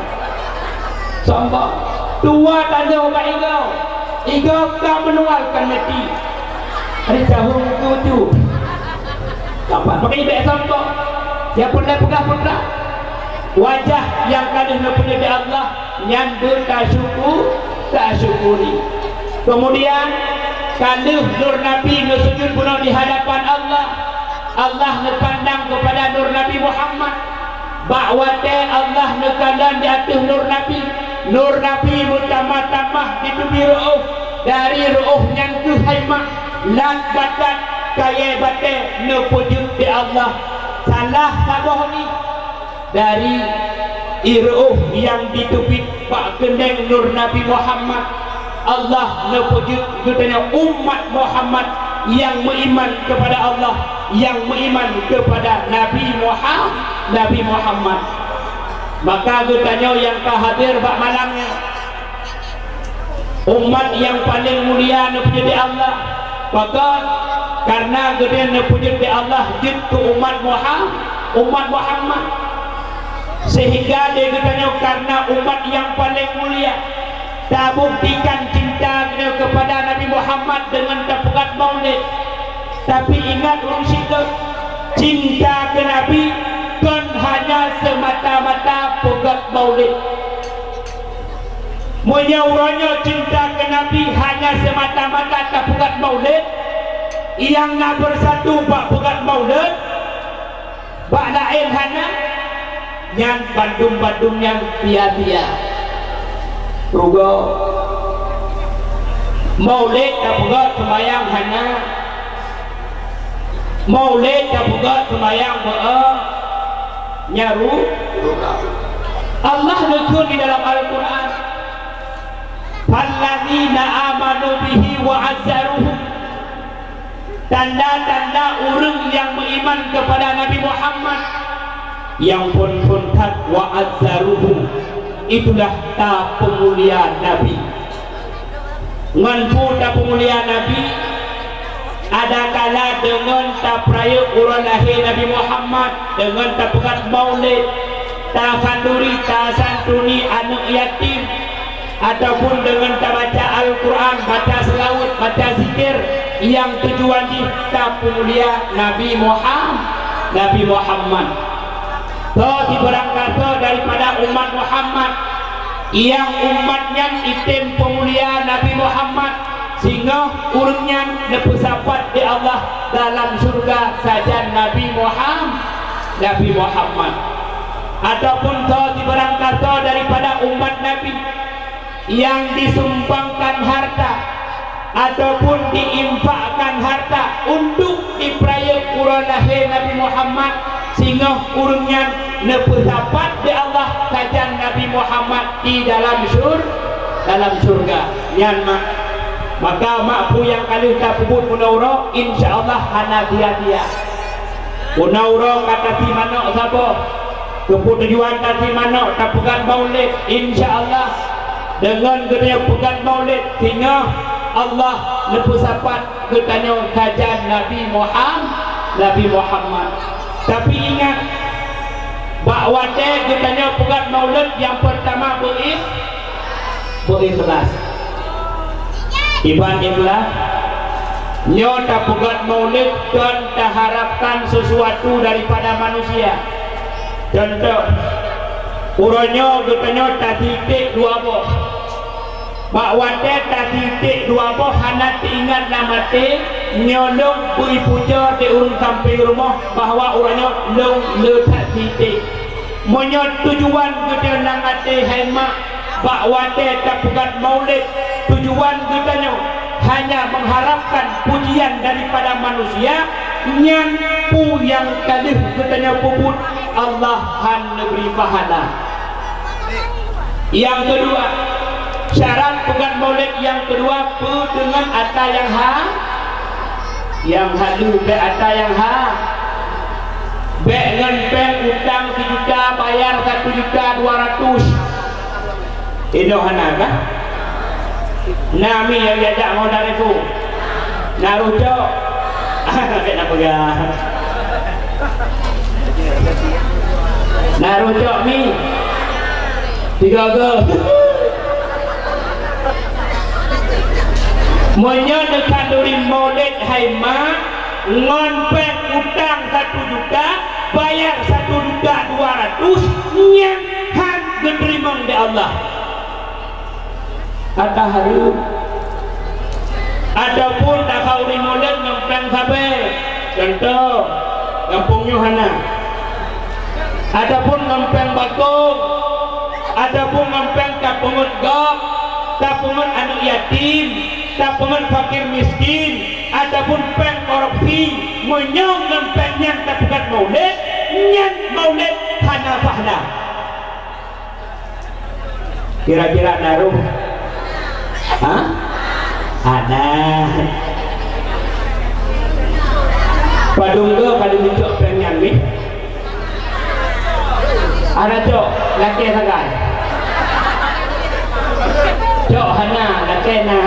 Sombong. Tuwoe tanoh bak igoe. Igoe ka meunual kan meuti. Ada cahung tuju. Tampak pakai ibek sombong. Nyang peureulée peugah putra. Wajah nyang ka lheueh neupeujeuet lé Allah, nyan deuh tasyuku-, tasyukuri. Kemudian, ka lheueh nur Nabi neusujud bunoe di hadapan Allah, Allah neupandang keupada nur Nabi Muhammad. Bak watée Allah neukalon di ateueh nur Nabi, nur Nabi meutamah-tamah jiteubiet reuôh, dari reuôh nyan keuh hai mak, lat batat kayée batée neupeujeuet lé Allah. Salah saboh ni dari reuôh nyang jiteubiet bak keuneuk nur Nabi Muhammad, Allah neupeujeuet geutanyoe umat Muhammad nyang meuiman keupada Allah, nyang meuiman keupada Nabi Muha-, Nabi Muhammad. Maka geutanyoe nyang ka hadir bak malam nyoe, umat nyang paleng mulia neupeujeuet lé Allah. Pakon? Karena geutanyoe neupeujeuet lé Allah jeuet keu umat Muha-, umat Muhammad. Sehingga lé geutanyoe karena umat nyang paleng mulia, tabuktikan cinta geutanyoe keupada Nabi Muhammad deungon tapeugét maulid. Tapi ingat ureuëng syiek, cinta keu Nabi kon hanya semata-mata peugét maulid. Meunyoe uroe nyoe cinta keu Nabi hanya semata-mata tapeugét maulid, nyang na beusatu bak peugét maulid, bak laén hana, nyan bandum-bandum nyan sia-sia. Rugoe. Maulid tapeugét, seumayang hana. Maulid tapeugét, seumayang beu-, nyan ru-, rugoe. Allah neukheun di dalam Al-Quran, "Falladzina amanu bihi wa azzaruhu." Tanda-tanda ureuëng nyang meuiman keupada Nabi Muhammad, nyang phon-phon that, "Wa azzaruhu," itulah tapeumulia Nabi. Ngon peue tapeumulia Nabi? Adakala deungon tapeurayeuk uroe lahé Nabi Muhammad, deungon tapeugét maulid, takhanduri, tasantuni aneuëk yatim, ataupun deungon tabaca Al-Quran, baca seulaweuet, baca zikir, nyang tujuan jih tapeumulia Nabi Muham-, Nabi Muhammad. Soe sibarang kasoe daripada umat Muhammad, nyang umat nyan item peumulia Nabi Muhammad, singoh ureuëng nyan neupeusapat di Allah dalam syurga. sajan Nabi Muham-, Nabi Muhammad, ataupun soe sibarang kasoe daripada umat Nabi yang disumbangkan harta ataupun diinfakkan harta untuk dipeurayeuk uroe lahé Nabi Muhammad, singoh ureuëng nyan neupeusapat lé Allah sajan Nabi Muhammad di dalam syur-, dalam syurga. Nyan mak. Maka mak peue nyang ka lheueh tapeubuet meunoe uroe, insya Allah hana sia-sia. Meunoe uroe ka tasi manok saboh. Keupeue tujuan tasi manok, tapeugöt maulid, insya Allah deungon geutanyoe peugöt maulid, singoh Allah neupeusapat geutanyoe sajan Nabi Muham-, Nabi Muhammad. Tapi ingat, bak watée geutanyoe peugöt maulid nyang peurtama beu-ikh-, beu-ikhlas. Iban ikhlas, nyoe tapeugöt maulid kon taharapkan sesuatu daripada manusia. Contoh, uroe nyoe geutanyoe tasi iték dua boh. Bak watée tasi iték dua boh hana teuingat lam até, nyoe lôn bri pujoe di ureuëng sampéng rumoh bahwa uroe nyoe lôn le that si iték. Meunyoe tujuan geutanyoe lam até hai mak, bak watée tapeugöt maulid, tujuan geutanyoe hanya mengharapkan pujian daripada manusia, nyan peue nyang ka lheueh geutanyoe peubuet, Allah hana neubri pahala. Nyang keudua, syarat peugöt maulid nyang keudua, peue deungon ata nyang ha-, nyang haleue, bék ata nyang ha-, bék ngon péng utang sijuta, bayar satu juta dua ratus. Inong hana kah? Na mi nyang jajak ngon dari fu. Na rucok. Bék na peugah. Na rucok mi. Tiga go. Meunyoe neukhanduri maulid hai mak, ngon péng utang satu juta, bayar satu juta dua ratus, nyan han geuteurimong di Allah. Ata hareuem. Ataupun takhauri maulid ngon péng sabe. Contoh, gampông nyoe hana. Ataupun ngon péng bakong. Ataupun ngon péng tapeungeut gob, tapeungeut aneuëk yatim, tapeungeut fakir miskin, ataupun péng korupsi. Meunyoe ngon péng nyan tapeugöt maulid, nyan maulid hana pahala. Kira-kira na roh? Ha? Hana. Padum go ka lheueh cok péng nyan mi? Hana cok, lakée sagai. Cok hana, lakée na.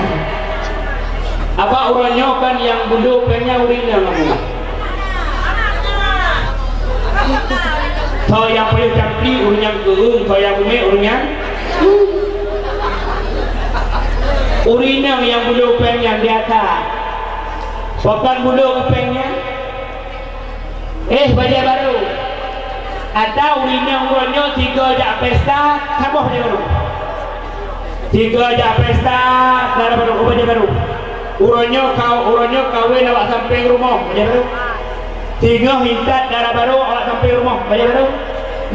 Apa uroe nyoe kan nyang bulo péng nyan ureuëng inong, Abu? Soe nyang paléng cantik ureuëng nyan keueung, soe nyang beumé ureuëng nyan. Ureuëng inong nyang bulo péng nyan biasa. Pakon bulo péng nyan? Eh, bajée barô. Ata ureuëng inong uroe nyoe sigoe jak pesta, saboh bajée barô. Sigoe jak pesta, dara barô, oh, bajée barô. Uroe nyoe ka-, uroe nyoe kawén awak sampéng rumoh, bajée barô. Singoh intat dara barô awak sampéng rumoh, bajée barô.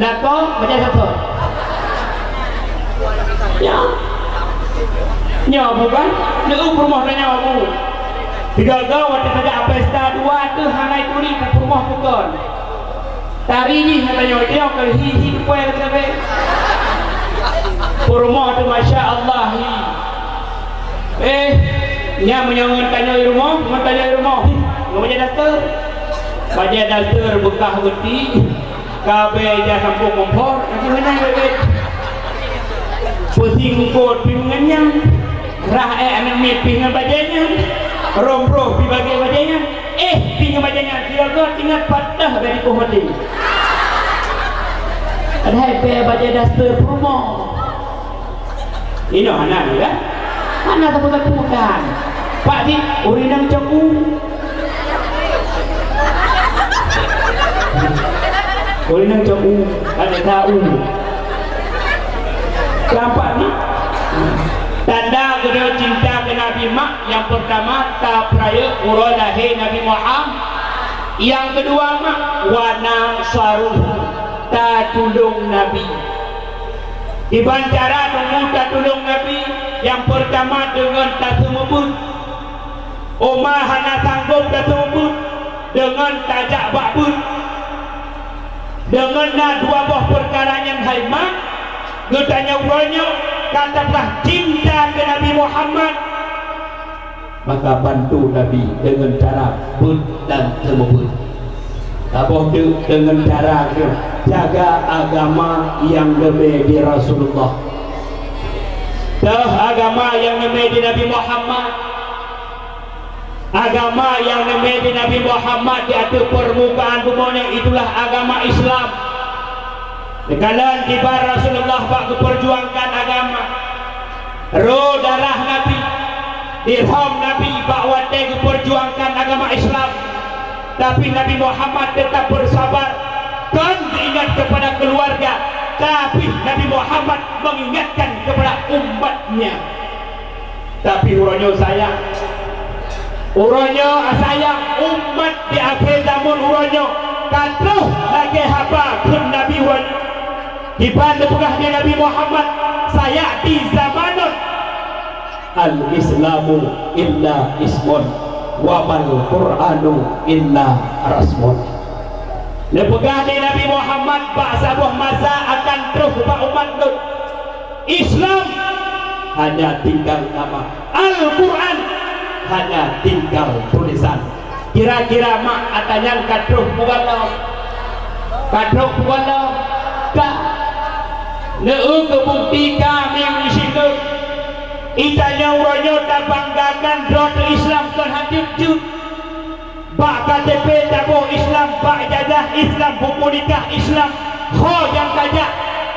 Lakoe, bajée sapo? Nyoe. Nyoe bukan? Neueu peurumoh tanyoe bu. Sigoe-goe watée tajak pesta dua teuh hana ituri peurumoh bukon. Tari jih na tanyoe, tanyoe keu hi-hi kueh lagée sabe. Peurumoh tu, masya Allah, hi. Eh, nyan meunyoe ngon tanyoe i rumoh, ngon tanyoe i rumoh. Ngon bajée daster. Bajée daster beukah beuti, ka abée ija sampôh kompor, lagée meunan bèk-bèk. Peusi eungkôt pih ngon nyan. Rhah ék aneuk miet pih ngon bajée nyan. Rhom broh pih bajée-bajée nyan. Eh, pih ngon bajée nyan, sigoe-goe teuingat pat teuh bèk dipoh maté. Padahai bèk bajée daster peurumoh. Inoe hana, kan? Hana sapeue-sapeue kan? Pak di, ureueng inong cok u. Ureueng inong cok u, ada tahu. Nampak ni? Tanda geutanyoe cinta keu Nabi mak nyang peurtama tapeurayeuk uroe lahé Nabi Muhammad. Nyang keudua mak, wa nasaruhu, tatulông Nabi. Kiban cara tanyoe tatulông Nabi, nyang peurtama deungon taseumeubeuet. Óh ma hana sanggôp taseumeubeuet, deungon tajak bak beuet. Deungon na dua boh peukara nyan hai mak, geutanyoe uroe nyoe ka tapeugah cinta keu Nabi Muhammad, maka bantu Nabi deungon cara beuet dan seumeubeuet. Saboh teuk deungon cara geuh jaga agama nyang leubeh di Rasulullah. Teuh agama nyang leubeh di Nabi Muhammad. Agama nyang leubeh di Nabi Muhammad di ateueh peurmukaan bumoe nyoe itulah agama Islam. Neukalon kiban Rasulullah bak geupeurjuangkan agama. Roh darah Nabi, dirham Nabi bak watée geupeurjuangkan agama Islam. Tapi Nabi Muhammad tetap bersabar, kon geuingat kepada keluarga, tapi Nabi Muhammad mengingatkan kepada umatnya. Tapi uroe nyoe sayang, uroe nyoe sayang, umat di akhé zaman uroe nyoe ka troh lagée haba kheun Nabi uroe nyoe. Kiban neupeugah di Nabi Muhammad, "Sayati zamanun al-Islamu illa ismun, wa mal Qur'anu illa rasmun." Neupeugah di Nabi Muhammad, bak saboh masa akan troh bak umat lôn. Islam hanya tinggal nama, Al-Quran hanya tinggal tulisan. Kira-kira mak ata nyan ka troh peue goe lom? Ka troh peue goe lom? Ka. Neu keu bukti ka mieng isigeuet. Itanyoe uroe nyoe tabanggakan droe teu Islam kon hana jeuet. Bak K T P taboh Islam, bak ijazah Islam, buku nikah Islam, ho nyang tajak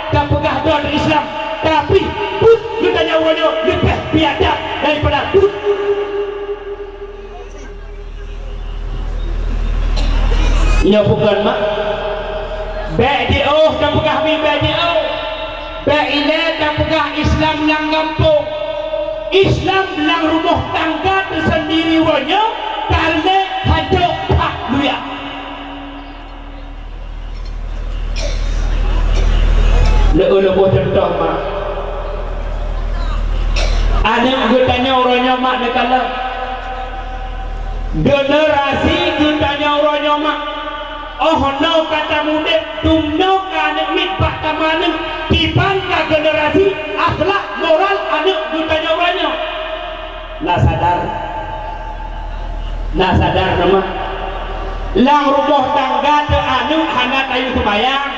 tapeugah droe Islam, tapi buet geutanyoe uroe nyoe leubeh biadab daripada buet. Nyoe bukon mak. Bék jiôh tapeugah mi bék jiôh. Bék ilée tapeugah Islam lam gampông. Islam lam rumoh tangga teusendiri uroe nyoe ka reunék hanco that luya. Leueu leuboh cuntoh mak. Aneuk geutanyoe uroe nyoe mak neukalon. Generasi geutanyoe uroe nyoe mak. Óh noe ka tamudeb, dum noe ka aneuk miet bak tameuaneuk, kiban ka generasi akhlak moral aneuk geutanyoe uroe nyoe. Na sadar? Na sadar na mak? Lam rumoh tangga teu aneuk hana tayue seumayang,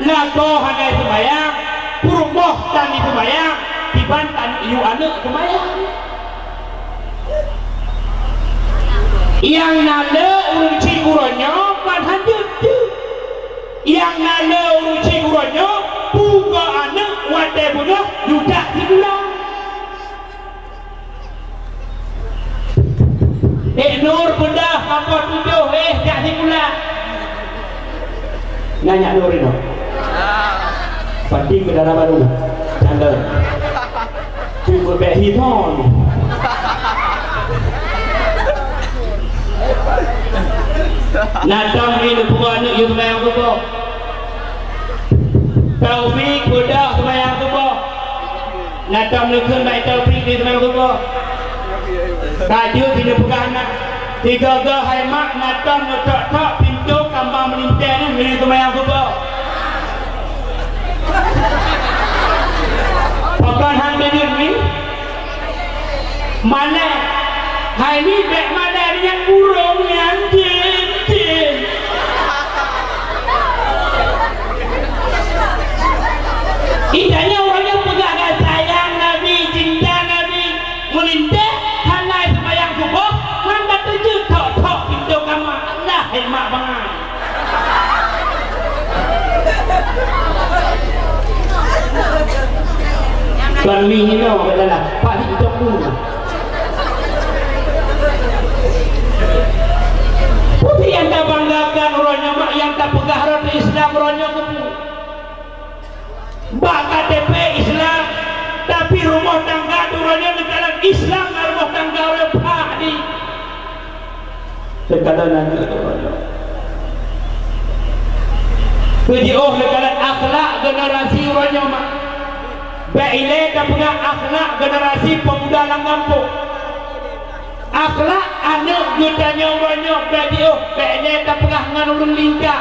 lakoe hana seumayang, peurumoh tan seumayang, kiban tan yue aneuk seumayang. Nyang na le ureuëng chik uroe nyoe ban hanjeuet jeuet. Nyang na le ureuëng chik uroe nyoe pugoe aneuk watée beungoh yue jak sikula. Ék Nur beudah, Apoh Tujoh, éh, jak sikula. Nyan nyak Nur inoe. Pati keu dara barô. Canda. Cuba bèk hiton. Na tom ni neupeugah aneuk yue seumayang suboh. Taufik beudah seumayang suboh. Na tom neukheun bak Taufik di seumayang suboh. Ka jeuet jih neupeugah na. Sigoe-goe hai mak na tom neutok-tok pintoe kama meulintèe nyan ngon seumayang suboh. Pakon han deungon mi? Malèe. Hai ni bèk malèe nyang burông nyan jén, jén. Ih, tanyoe ureueng nyang peugah ka sayang Nabi, cinta Nabi, meulintèe hana seumayang suboh, ngon ka teujeuet thok-thok pintoe kama. Alah, hai mak bangai. Kon mi hinoe, Pak Dik, cok dulu. Peue nyang tabanggakan uroe nyoe mak, nyang tapeugah rot Islam uroe nyoe keupeue? Bak K T P Islam, tapi rumoh tangga uroe nyoe neukalon Islam, rumoh tangga ureueng pah di. Teukalon aneuk uroe nyoe. Keu jiôh neukalon akhlak generasi uroe nyoe, mak. Bèk ilèe tapeugah akhlak generasi pemuda lam gampông. Akhlak aneuk geutanyoe uroe nyoe bèk jiôh, bèk ilèe tapeugah ngon ureueng lingka,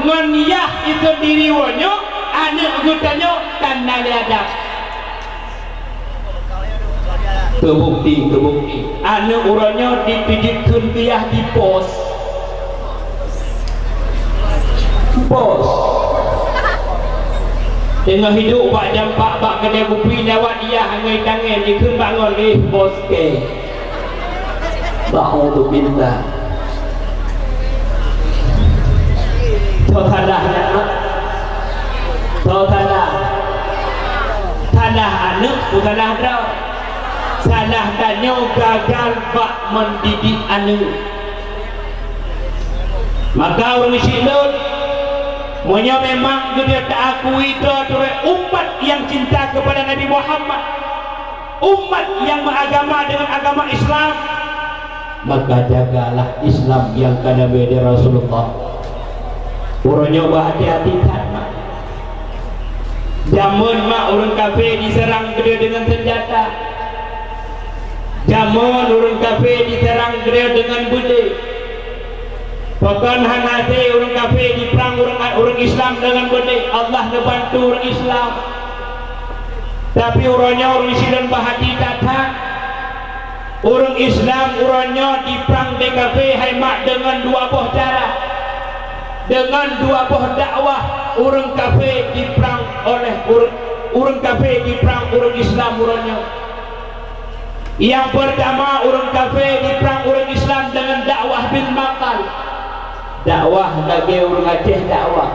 ngon yah iseundiri uroe nyoe, aneuk geutanyoe tan na lé adab. Teubukti, teubukti. Aneuk uroe nyoe dipeujeuet kheun keu yah di pos. Pos. Teungoh hidup bak jampak bak keudè kupi lewat yah angèn tangèn dikheun bangon, eh, pos kèe. Ba'udzubillah. Tho salah nyan, mak. Tho salah. Salah aneuk, tho salah droe. Salah tanyoe gagal bak mendidik aneuk. Maka ureueng syiek lôn, meunyoe memang geutanyoe taakui droe-droe umat nyang cinta kepada Nabi Muhammad, umat nyang meuagama dengan agama Islam, maka jagalah Islam nyang ka neubri lé Rasulullah. Uroe nyoe beuhati-hati that, mak. Jameun, mak, ureueng kafé jiseurang droe deungon seunjata. Jameun ureueng kafé jiseurang droe deungon beudé. Pakon hana hase ureueng kafé jiprang ureueng, ureueng Islam deungon beudé? Allah neubantu ureueng Islam. Tapi uroe nyoe ureueng Islam beuhati that-that. Ureueng Islam uroe nyoe jiprang lé kafé hai mak deungon dua boh cara. Deungon dua boh dakwah ureueng kafé jiprang oleh ureueng, ureueng kafé jiprang ureueng Islam uroe nyoe. Nyang peurtama, ureueng kafé jiprang ureueng Islam deungon dakwah bil maqal. Dakwah lagèe ureueng Aceh dakwah,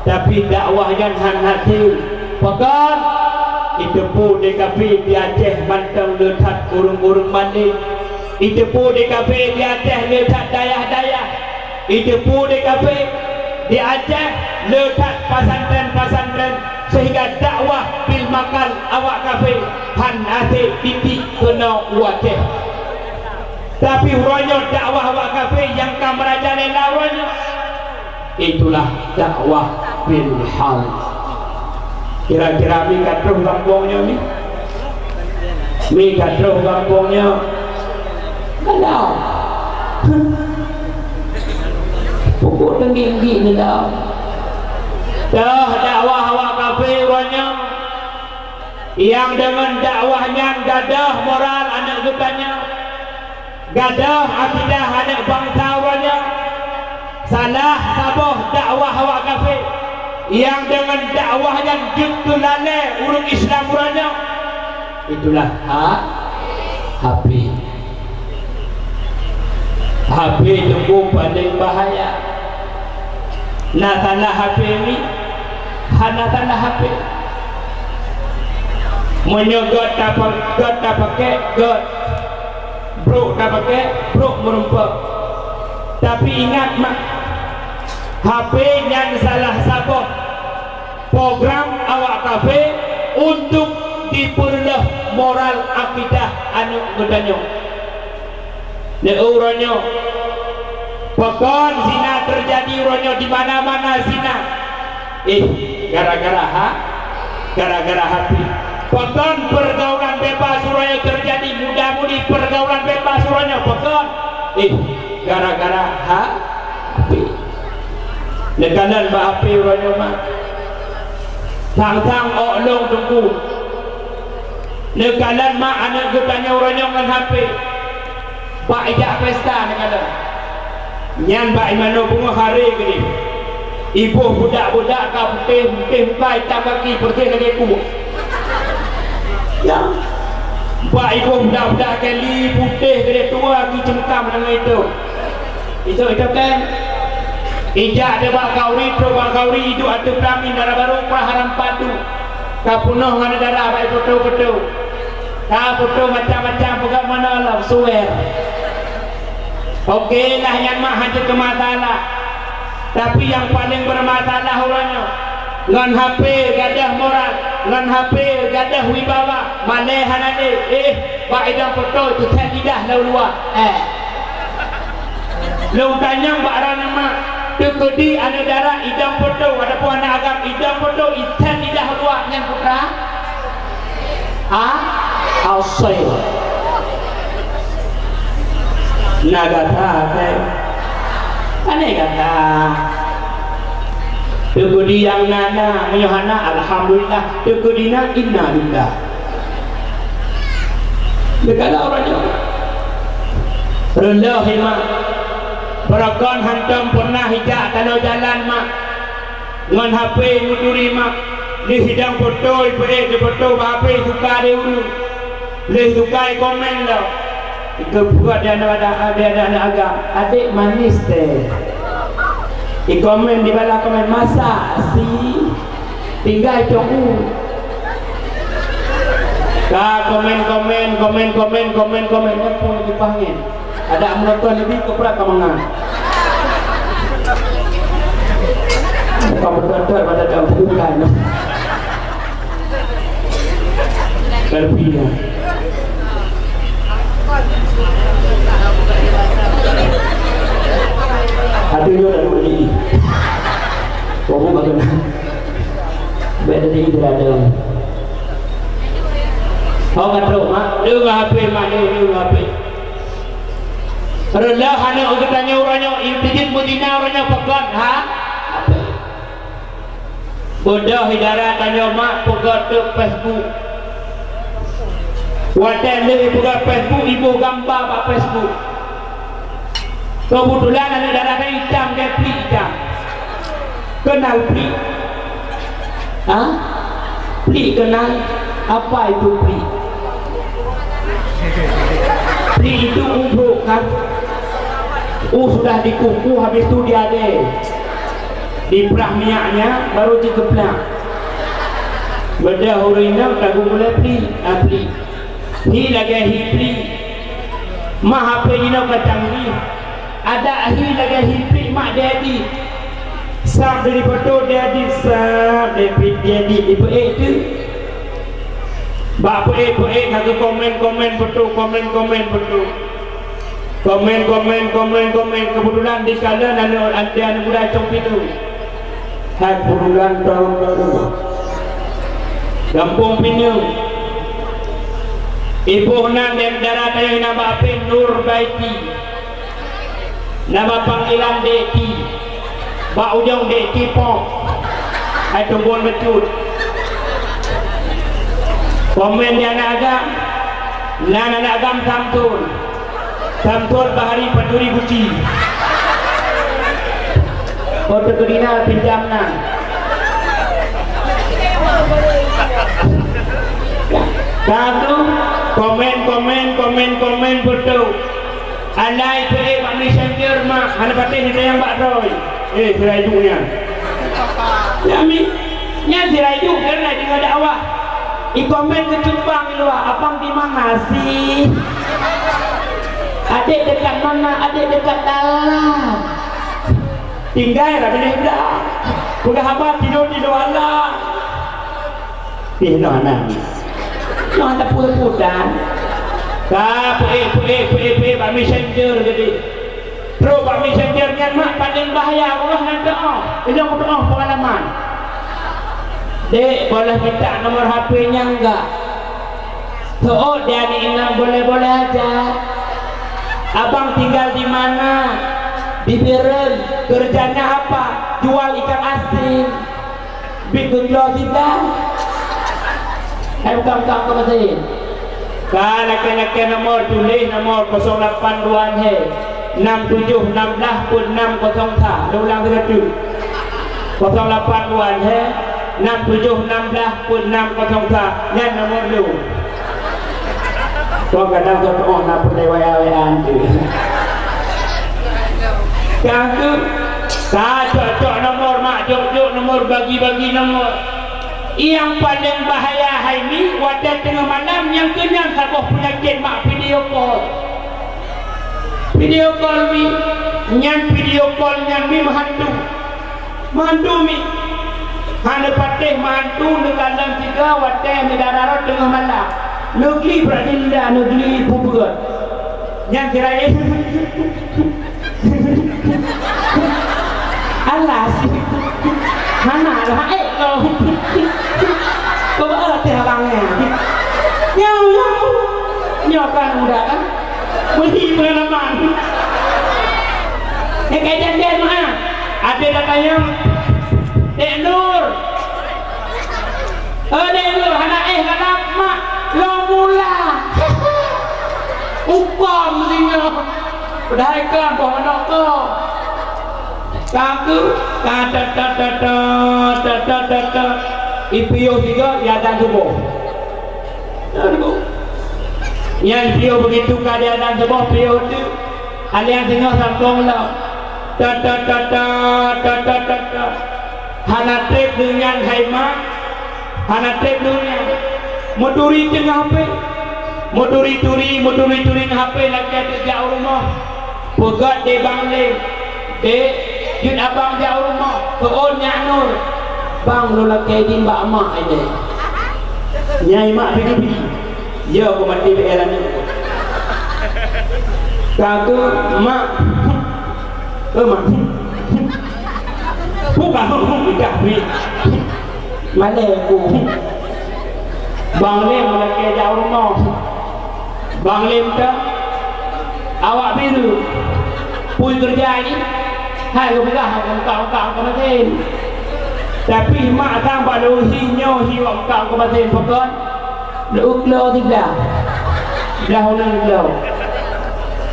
tapi dakwah nyan han hase. Pakon? Jiteupeue lé kafé di Aceh mantong le that ureueng-ureueng malém. Jiteupeue lé kafé di Aceh le that dayah-dayah. Jiteupeue lé kafé di Aceh le that pasantren-pasantren, sehingga dakwah bil maqal awak kafé han hase titik keunoe u Aceh. Tapi uroe nyoe dakwah awak kafé nyang ka meurajalela uroe nyoe. Itulah dakwah bil hal. Kira-kira mi ka troh gampông nyoe mi? Mi ka troh gampông nyoe? Ka lom. Pokok teunggik-enggik ni lom. Toh dakwah awak kafé uroe nyoe. Nyang deungon dakwah nyan gadôh moral aneuk geutanyoe. Gadôh akidah aneuk bansa uroe nyoe. Salah saboh dakwah awak kafé nyang deungon dakwah nyan jeuet keu lalè ureueng Islam uroe nyoe. Itulah ha-, H P. H P teungku paleng bahaya. Na salah H P mi? Hana salah H P. Meunyoe göt tapa-, göt tapakék, göt. Brôk tapakék, brôk meurumpok. Tapi ingat mak, H P nyan salah saboh program awak kafé untuk dipeureuloh moral akidah aneuk geutanyoe. Lé uroe nyoe, pakon zina teujadi uroe nyoe di mana-mana zina? Eh, gara-gara ha-, gara-gara H P. Pakon peurgaulan bebas uroe nyoe teujadi, muda-mudi peurgaulan bebas uroe nyoe? Pakon? Eh, gara-gara ha-, H P. Neukalon bak H P uroe nyoe mak. Sang-sang ôk lôn teungku. Neukalon mak aneuk geutanyoe uroe nyoe ngon H P. Bak ijak pesta neukalon. Nyan bak imanö beungoh haré keudéh. Iboh budak-budak ka putéh, putéh muka, itam kaki, peureséh lagèe kueh. Ya. Bak iboh budak-budak Kelly putéh keudéh, tuha geuceungkam deungon itôm. Itu, itu kan. Ijak deh bak kauri, trok bak kauri, iduek ateueh pelamin dara barô, prah haram padu. Ka peunoh ngon darah bak foto-foto. Ka foto macam-macam, peugah meunoe lom, suwer. Oke lah, nyan mah hana keu masalah. Tapi nyang paleng beureumasalah uroe nyoe, ngon H P gadôh moral, ngon H P gadôh wibawa, malèe hana lé. Eh, bak idong foto teuthèk lidah lam luwa. Eh. Lôn tanyong bak droeneuh mak, teukeudi aneuk dara idong poto ataupun aneuk agam idong poto, i that lidah luwah nyan putra? Ha? Asai. Na gata, teh. Aneh gata. Teukeudi nyang na, na, meunyoe hana, alhamdulillah. Teukeudi na, innalillah. Deukala ureueng nyoe. Reuleuh, mak. Beurokon hantom pernah ijak tanoh jalan, mak. Ngon H P meuturi, mak. Di sidang poto, ipeuék di poto bak H P, suka di ureueng. Lheuh suka ikomen lom. Ikeupeue di aneuk, di aneuk agam, "Adék manis teh." Ikomen, dibalah komen, "Masa sih?" Tinggai cong u. Ka komen, komen, komen, komen, komen, komen, nyan pun lagi pangen. Ada meunonton lebih keprak ka mangat. Bukan betul-betul pada daun bukan. Terpilih. Ada juga dalam ini. Ngomong bagaimana? Bèk jadi idéh adeueng. Ho ka trok, mak. Deungoe H P, mak, deungoe, deungoe H P. Reuleuh aneuk geutanyoe uroe nyoe, i pijit meuzina uroe nyoe, peugöt ha H P. Beudôh idara tanyoe, mak, peugöt teuk Facebook. Watèe lheueh ipeugöt Facebook, iboh gamba bak Facebook. Keubeutulan aneuk dara nyan itam, dia plik itam. Keunal plik? Ha? Plik keunal? Apa itu plik? Plik itu u brôk, kan? U sudah dikukuh, habis tu diadèe. Diprah minyaknya, baru jikeuplak. Beudôh ureueng inong, tagu mulai plik, ah, plik. Hi lagèe hi plik. Mak, H P jinoe ka canggih. Adak hi lagèe hi plik, mak, diedit. Sab dari foto diedit, sab dari diedit, dipeuék teuk. Bak peuék-peuék ka geukomen-komen foto, komen-komen foto. Komen, komen, komen, komen. Keubeutulan dikalon aneuk, aneuk muda cong pineung. Hai keubeutulan tahun baru. Gampông Pineung. Iboh nan di antara tanyoe, nama Apin Nur Baiti. Nama panggilan Dek Ti. Bak ujong Dek Ti Pong. Hai tumbon meucut. Komen di aneuk agam. Nan aneuk agam Samsul. Samsul Bahari Pencuri Guci. Oh, teukeudina pinjam nan. Satu, komen, komen, komen, komen, beutôi. Alai peuék bak messenger, mak, hana patéh neutanyong bak droe. Eh, sira iduek nyan. Nyan mi, nyan sira iduek, karena deungoe dakwah. Ikomen keu cupang di luwa, "Abang di mana sih? Adek dekat mana? Adek dekat dalam." Tinggai lah binéh blah. Peugah haba tidur di luwa lah. Pih noh aneuk. Noh aneuk peurebutan. Ka peuék, peuék, peuék, peuék bak messenger jadi. Trok bak messenger nyan, mak, paléng bahaya, uroe nyan teu'oh. Ilong teu'oh peungalaman. Dek, boleh minta nomor H P-nya enggak? Seuôt di aneuk inong, boleh-boleh aja. Abang tinggal di mana? Di Bireuen. Kerjanya apa? Jual ikan asin. Bit geujok sida. Hai, bukan, bukan, bukan bahasa Inggris. Ka lakèe-lakèe nomor, tuléh nomor kosong lapan dua he, enam tujuh enam blah peuet enam kosong sa. Lôn ulang sigoe teuk. Kosong lapan dua he, enam tujuh enam blah peuet enam kosong sa. Nyan nomor lôn. Kok kadang soe tu'oh na peureulèe W A, W A-an tu. Ka tu, ka cok-cok nomor, mak, jok-jok nomor, bagi-bagi nomor. Nyang paléng bahaya hai mi, watèe teungoh malam, nyang keu nyan saboh peunyakét, mak, video call. Video call mi, nyan video call nyan mi meuhantu. Mandum mi. Hana patéh mandum neukalon sigoe watèe neudara rot teungoh malam. Neugli brat dinda, neugli peubeuet. Nyan sira-, Alas. Hana lah, eh, lo. Kau ba teh abang nyan. Nyau, nyau. Nyau kan muda kan? Beri pengalaman. Eh, kajian dia mah. Ada datanya. Dek Nur. Aneuk lôn hana éh galak mak, lôn mula. Ukon singoh. Padahai kon boh manok ko. Ka keuh, ka tat, tat, tat, tat. Ipiôh sigoe, ya dan suboh. Nyan piôh begitu ka dia dan suboh piôh tu. Aliang singoh sambong lom. Tat, tat, tat, tat. Hana treb deungon hai mak, hana treb deungon. Meuturi teungoh H P. Meuturi-turi, meuturi-turi ngon H P lagèe teujak u rumoh. Peugöt di Bang Lem. Dek, jeuet abang jak u rumoh, keuôn nyak Nur. Bang, lôn lakèe idin bak mak ilèe. Nyai mak bi-bi. Ya, aku mati di alam ni. Ka keuh, mak. Eh, mak. Bukan, bukan, bukan. Malèe aku. Bang Lem lakèe jak u rumoh. Bang Lem tu, awak biru. Pui keureuja jih. Hai, geupeugah, ungkap-ungkap, ungkap masin. Tapi mak sang bak lôn hi nyoe hi wak ungkap, ungkap masin. Pakon? Lôn uklo siblah. Siblah uneun uklo.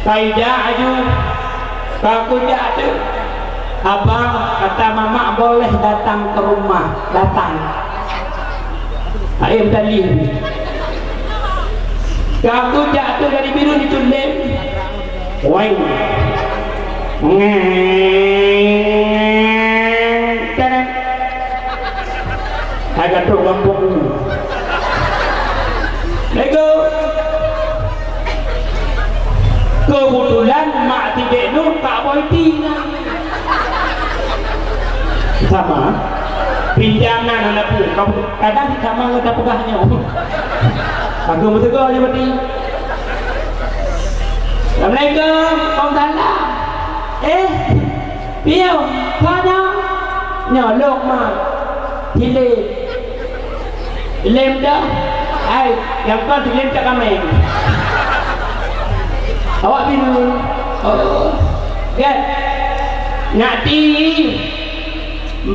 Ka ijak aju. Ka kujak tu. Abang, kata mamak, boleh datang ke rumah. Datang. Hai meutalih. Ka kujak tu dari biru di Tundem. Weng. Ngeng. Teret. Hai ka trok gampông. Assalamualaikum. Keubeutulan mak Tidek Nur ka boh iti na. Sama. Pinjam nan aneuk pu. Kadang sama ngon tapeugah nyoe. Aku meuteugah je mati. Assalamualaikum. Waalaikumsalam. Eh, piye? Kau nyoe? Nyoe lôn mak. Hilang. Lem dah. Hai, nyang kon si Lem cak kamé. Awak bingung. Oh. Kan? Nak di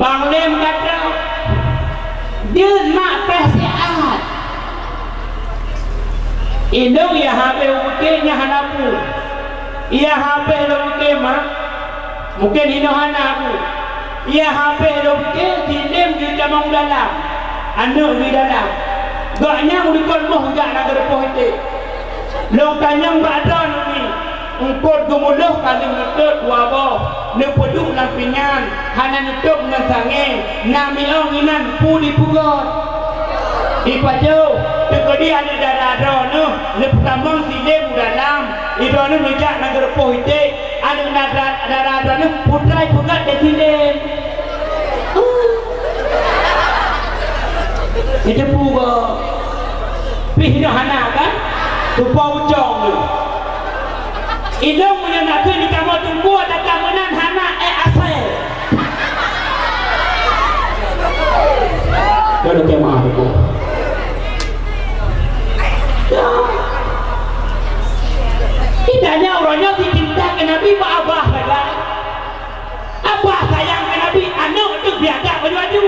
Bang Lem kata, "Jeuet mak preh siat." Indong ya habéh u buté nya hana pu. Ya habéh lom buté mak. Mungken inoe hana aku. Ia habéh lom keu si Lem geutamong dalam, aneuk geuh dalam. Gobnyan meulikot moh jak nanggroe poh iték. Lôn tanyong bak droeneuh nyoe, eungkôt geumulôh ka lheueh neutot dua boh, neupeuduek lam pinyan, hana neutôb ngon sangé, na miong inan peue dipeugöt. Dipajoh, teukeudi aneuk dara droeneuh neupeutamong si Lem u dalam, droeneuh neujak nanggroe poh iték. Aneuk na-, da-, dara droeneuh putra ipeugöt lé si Lem. Uh. Iteupeue gob. Pih nyoe hana kan? Tupo bucong tu. Idong meunyoe na keu di kamoe Teungku, ada ka meunan hana ék asai. Ka lukée maaf, Teungku. Ditanya uroe nyoe si cinta keu Nabi bak abah sagai. Abah sayang keu Nabi, aneuk teuk biadab aju-aju.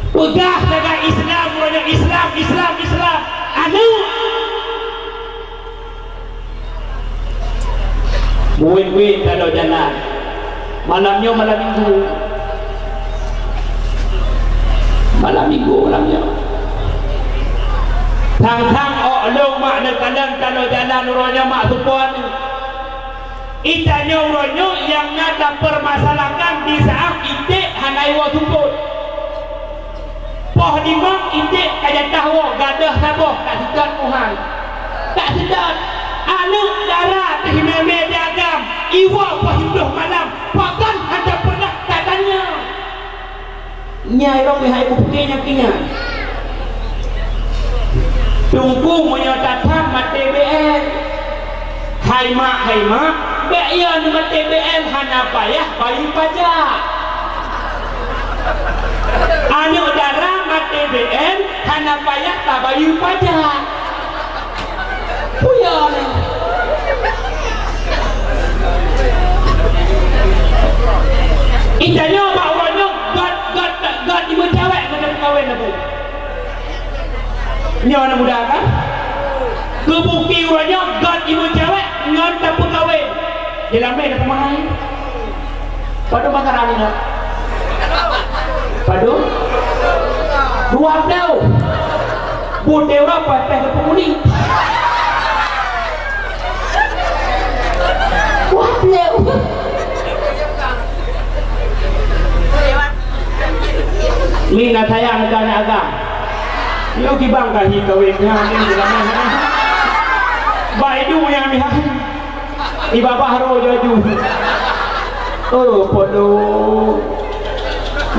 Peugah sagai Islam, uroe nyoe Islam, Islam, Islam. Aneuk. Buet-buet tanoh jalan. Malam nyoe malam minggu. Malam minggu malam nyoe. Thang-thang ôk lôn mak neukalon tanoh jalan uroe nyoe mak seupôt. Itanyoe uroe nyoe nyang na tapeurmasalahkan di saát iték hana iwoe seupôt. Poh limong iték ka jatah woe gadôh saboh ka seutôt muhai. Ka seutôt. Aneuk dara teuh mé-mé di agam iwoe poh siplôh malam, pakon hana pernah tatanyong. Nyai rong hai bukti nyang kinya. Teungku meunyoe tatham maté B N. Hai mak, hai mak, Bèk yo aneuk maté B N hana payah bayeue pajak. Aneuk dara maté B N hana payah tabayeue pajak. Peue yo nyoe? Geutanyoe bak uroe nyoe göt, göt, göt imeucawèk meunan kawen na bu. Nyoe na muda kan? Keu bukti uroe nyoe göt imeucawèk ngon tapeukawen. Di lamé na peumahan. Padum bakaran nyoe? Padum? Dua ploh. Butée ureueng paih-paih geupeukuning. Dua ploh. Ni na sayang ka aneuk agam. Nyoe kibang ka hi kawin nyan ni. Bai du nyang ni. Ibabah roh jaju. Oh, podo.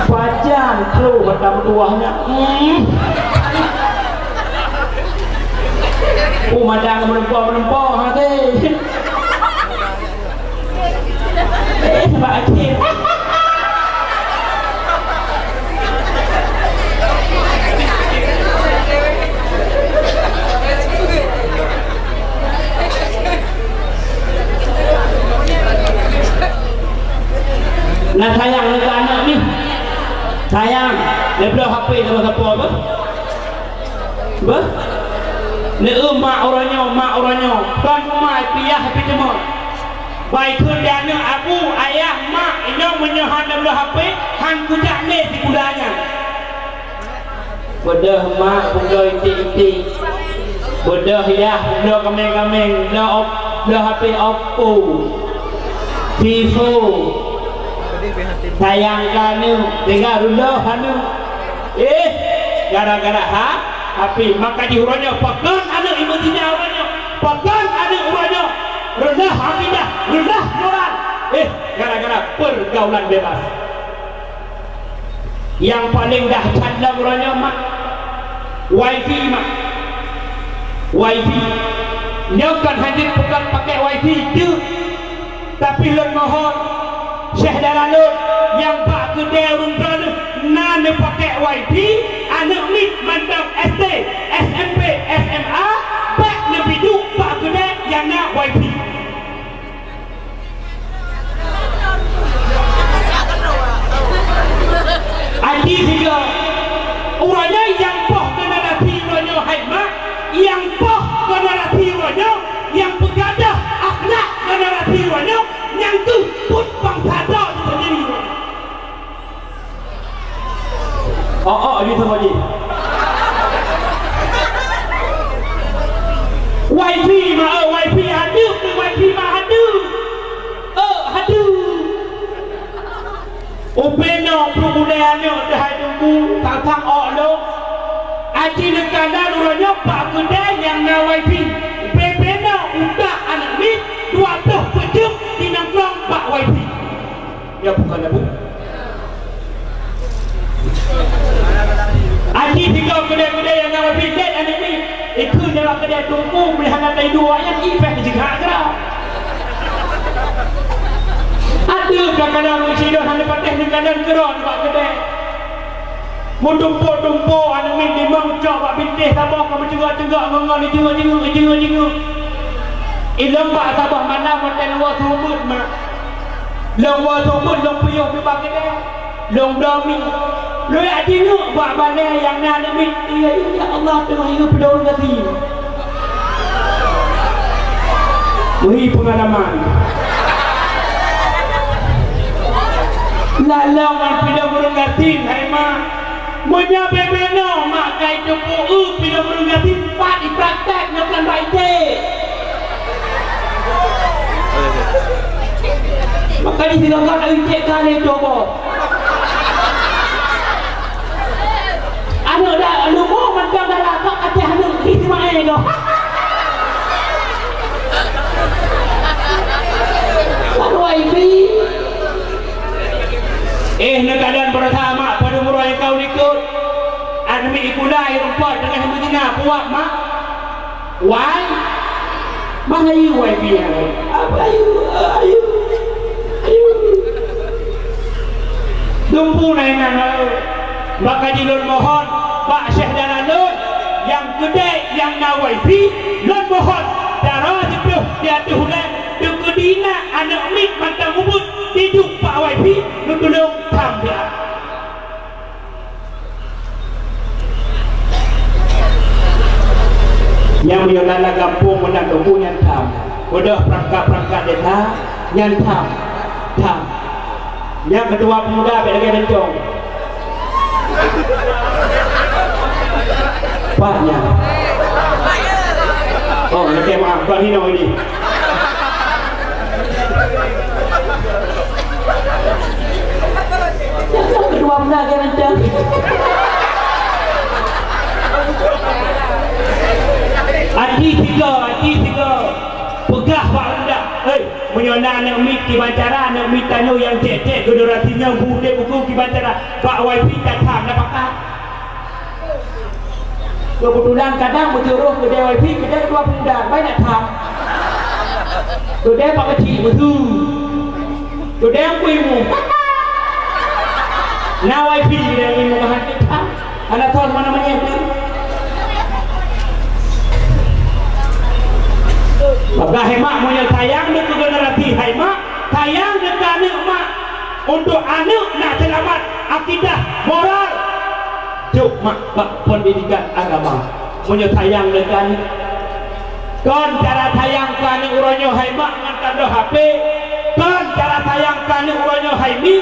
Pajan pro mata meutuah nyan. Hmm. Oh, madang meureumpok-meureumpok hati. Eh, Pak Hakim. Na sayang lé keu aneuk nih. Sayang, lé bloe H P sama sapo beuh. Beuh. Lé eu mak uroe nyoe, mak uroe nyoe. Ban umai piah pih teuma. Bai kheun di aneuk, abu, ayah, mak, inong meunyoe hana bloe H P, han kujak lé sikula nyan. Beudôh mak, beudôh iték-iték. Beudôh yah, beudôh kaméng-kaméng. Bloe op-, bloe H P Oppo, Vivo. Sayang keu aneuk, tinggai reuloh aneuk. Eh, gara-gara ha-, H P. Maka di uroe nyoe, pakon aneuk imeutina uroe nyoe. Pakon aneuk uroe nyoe. Reuloh akidah, reuloh moral. Eh, gara-gara pergaulan bebas. Nyang paleng dahsyat lom uroe nyoe, mak, wifi, mak. Wifi. Nyoe kon hana jeuet pakon pakai wifi, jeuet. Tapi lôn mohon, syedara lôn nyang bak keudè ureueng droeneuh na neupakai wifi, aneuk miet mantong S D, S M P, S M A, bèk neubiduek bak keudè nyang na wifi. Aji sigoe, uroe nyoe nyang poh generasi uroe nyoe hai mak, nyang poh generasi uroe nyoe, nyang peugadoh akhlak generasi uroe nyoe, nyang keuh buet bansa droe sendiri. Oh, oh, di teumpat jih. Wifi ma, oh, wifi hadeuk, wifi ma hadeuk. Oh, hadeuk. Ubé nyoe peuet buleuen nyoe teuhai teungku, tang-tang ôk lôn. Aci neukalon uroe nyoe bak keudè nyang na wifi. Ubé-bé nyoe utak aneuk miet dua ploh peuet jeuem jinongkrong bak wifi. Ya bukan, ya bu. Aci tiga kedai-kedai yang nama bibit aneuk ni. Ikut dalam kedai tungku boleh hana tai dua yang ipeh jegak gerak. Ada kadang-kadang mesti dah hana patah ni kadang keron bak kedai. Meutumpôk-tumpôk aneuk miet limong cok bak bintéh saboh ka meucugak-cugak ngon-ngon jinguk-jinguk, jinguk-jinguk. Ilong bak saboh malam watèe lôn woe seumeubeuet mak. Lôn woe seumeubeuet lôn piôh bak keudè. Lôn bloe mi. Lôn jak jinguk bak balèe nyang na aneuk miet. Ya, ya Allah, teungoh ingat peudong gaki. Bri peungalaman. Lalong ngon pidong ureueng gasien, hai mak. Meunyoe bèe-bèe nyoe mak kai teupeu eu pidong ureueng gasien, pat ipraktek nyoe kan baik cek. Maka di sini kan ai cek kali coba. Aneuk dah lupa mantong dah lakak até aneuk di sini ai dah. Lalu ai pi. Eh, neukalon beurasa mak, padum uroe kau likot. Aneuk miet ikula, ireumpok teungoh meuzina, puak mak. Wai. Bang ayu wifi nyan. Apa ayu? Ayu. Ayu. Dumpu na inan, eh. Maka jilôn mohon bak syedara lôn nyang keudéh nyang na wifi, lôn mohon dara siplôh di ateueh ulèe teukeudi na aneuk miet mantong ubit diduek bak wifi, neutulông tham dia. Nyang meunyoe na lam gampông meunan teuku nyan tham. Beudôh peurangkat-peurangkat desa nyan tham. Tham. Nyang keudua pemuda bèk lagèe bencong. Pat nyan. Oh, lagèe maaf, kon hinoe ini. Nyang keudua beuna lagèe mantong. Aji sigoe, aji sigoe. Peugah bak ureueng dak, "Hei, meunyoe na aneuk miet kiban cara, aneuk miet tanyoe nyang cèk-cèk generasi nyoe, bu udép ukeue kiban cara, bak wifi tatham na pakat." Keubeutulan kadang meujurôh keudè wifi, keudè dua peuet, bai na tham. Keudè pak keuchik meusu. Keudè kui mu. Na wifi keudè kui mu, meuhan tham. Hana thon mana meunyo tu. Maka hai mak, meunyo sayang neuh keu generasi hai mak, sayang neuh keu aneuk mak. Untuk aneuk nak seulamat akidah moral, jok mak bak pendidikan agama. Meunyo sayang neuh keu aneuk. Kon cara sayang keu aneuk uroe nyoe hai mak ngon tabloe H P. Kon cara sayang keu aneuk uroe nyoe hai mi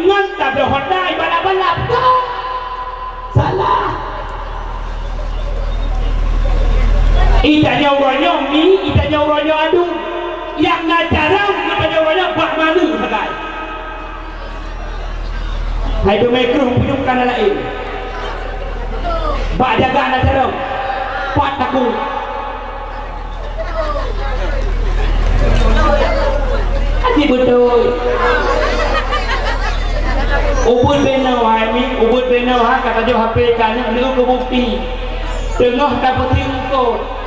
ngon tabloe Honda ibalap-balap. Kon. Salah. Itanyoe uroe nyoe mi, itanyoe uroe nyoe adu. Nyang na carông itanyoe uroe nyoe bak malu sagai. Hai teumé krueng punyueng kana laén. Bak jaga na carông. Pat takue. Aji beutôi. Ubit binoe hai mi, ubit binoe ha, ka tajok H P ka aneuk, neuk keu bukti. Teungoh tapeusieng eungkôt.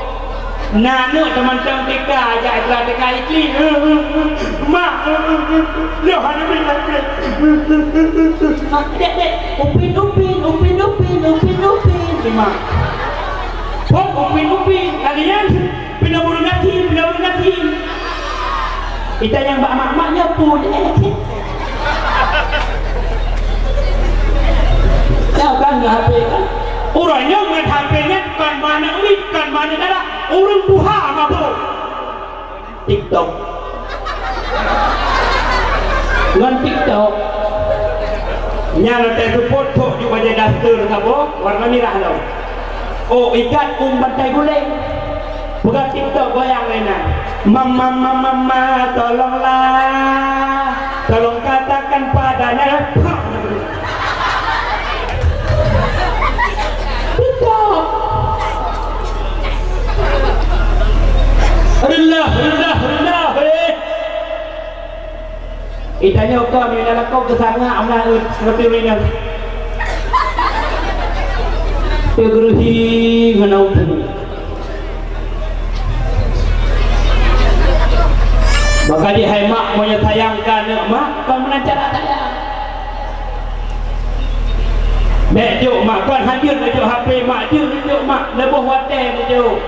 Na aneuk teumantong T K, jak itra T K ikli. Mak, lôn hana bri H P. Mak, dek, dek, upin, upin, upin, upin, upin, upin. Mak. Pok upin, upin, kalian. Pinoe buleuen gasien, pinoe buleuen gasien. Ita nyang bak mak-mak nyoe pun, eh. Nyoe kan ngon H P kan. Uroe nyoe ngon H P nyan kon meuaneuk miet, kon meuaneuk dara. Ureueng tuha mabök. TikTok. Ngon TikTok. Nyan watèe seupôt thok ju bajèe daster saboh, warna mirah lom. Oh, ikat um bantai guleng. Peugah TikTok goyang lé nyan. Mama, mama, mama, tolonglah. Tolong katakan padanya. TikTok. Rendah, rendah, rendah, eh. Itanyoe kon, inan lakoe geusangak meunan, eh, seperti ureueng inong. Teugeureuhi ngon abu. Maka di hai mak, meunyoe sayang keu aneuk mak, kon meunan cara sayang. Bèk jok mak, kon hanjeuet neujok H P mak, jeuet neujok mak, leubeh watèe neujok.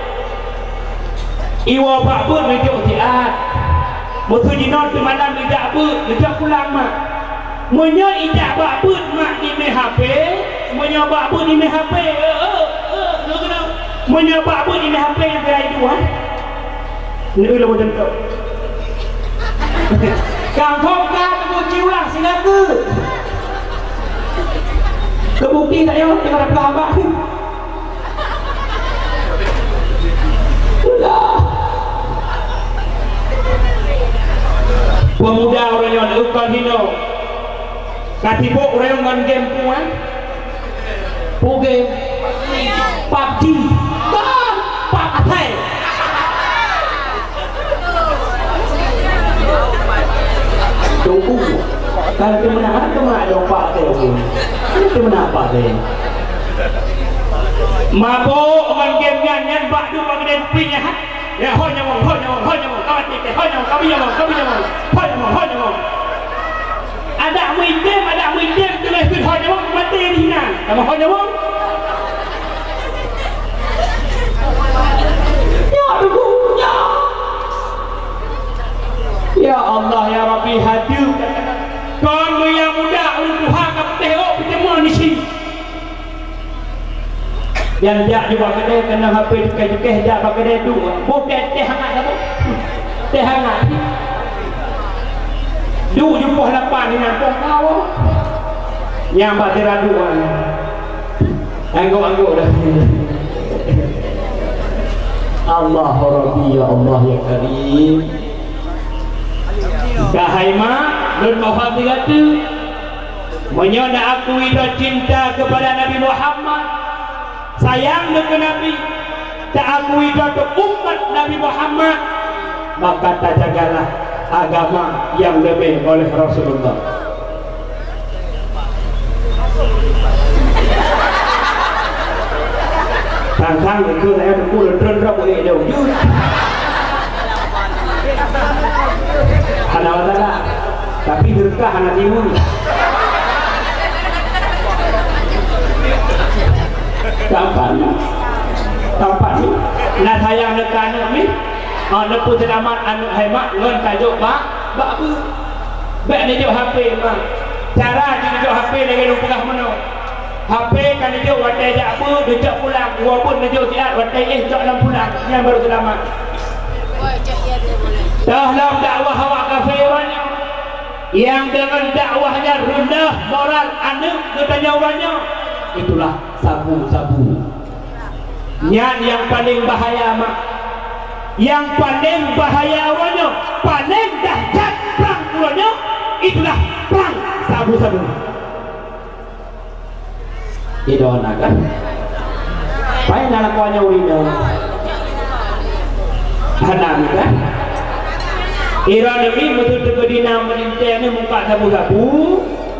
Iwoe bak beuet neujok siat. Meuseu jinoe teumalam ijak beuet, neujak pulang mak. Meunyoe ijak bak beuet mak imè H P, meunyoe bak beuet imè H P, eh, eh, eh, eh, meunyoe bak beuet imè H P nyang keuhai dua, eh. Neu lôn teuntèe. Kang Fong ka teumeuji ulang singaku. Teubukti tanyoe teungoh tapeuhaba. Ulah. Pemuda ureueng nyoe kon hinoe. Ka sibok ureueng ngon game puan. Pugem. PUBG. Kon, pap atai. Tunggu. Kalau tu meunan, mana tu meunan ada pak atai tu? Mana tu meunan pak atai? Mabok ngon game nyan, nyan bak duek bak keudè kupi nyan. Ya, ho nyawong, ho nyawong, ho nyawong, ka maté teh, ho nyawong, ka nyawong, ka nyawong, ho nyawong, ho nyawong. Adak meuitem, adak meuitem, tuléh keu ho nyawong, maté di sinan. Kamoe ho nyawong. Ya, Tuhan, ya. Ya Allah, ya Rabbi, hadir. Kon meunyo muda, ureueng tuha ka peutéh ôk, peuteumé nisi. Nyang jak ju bak keudè, keunong H P cukéh-cukéh, jak bak keudè duek. Boh teh, teh hangat saboh. Teh hangat. Duek ju poh lapan, inan poh tawö. Nyang bak sira duek. Anggok-anggok dah. Allah Rabbi, ya Allah, ya Karim. Ka hai mak, lôn mohon sigoe teuk. Meunyoe na akui droe cinta keupada Nabi Muhammad, sayang keu Nabi, ta akui droe keu umat Nabi Muhammad, maka tajagalah agama nyang leubeh oleh Rasulullah. Tang-tang itu saya tunggu lentron-lentron boleh jauh. Hana masalah. Tapi berkah hana timbul. Tampak ni. Tampak ni. Nah, sayang dekat aneuk ni. Ah, neupeu seulamat aneuk hai mak ngon tajok bak, bak bu. Bèk neujok H P, mak. Cara jih neujok H P lagèe lôn peugah meunoe. H P ka neujok watèe jak beuet, neucok pulang. Walaupun neujok siat, watèe éh cok lam pulang. Nyan baru seulamat. Toh lom dakwah awak kafé uroe nyoe. Nyang deungon dakwah nyan reunah moral aneuk geutanyoe uroe nyoe. Itulah sabu-sabu. Nyan nyang paleng bahaya, mak. Nyang paleng bahaya uroe nyoe, paleng dahsyat prang uroe nyoe, itulah prang sabu-sabu. Ido na kan? Pai na lakoe nyoe ureueng inong. Hana mi kan? Ira demi meuteuteuk dina meulintèe ni muka sabu-sabu.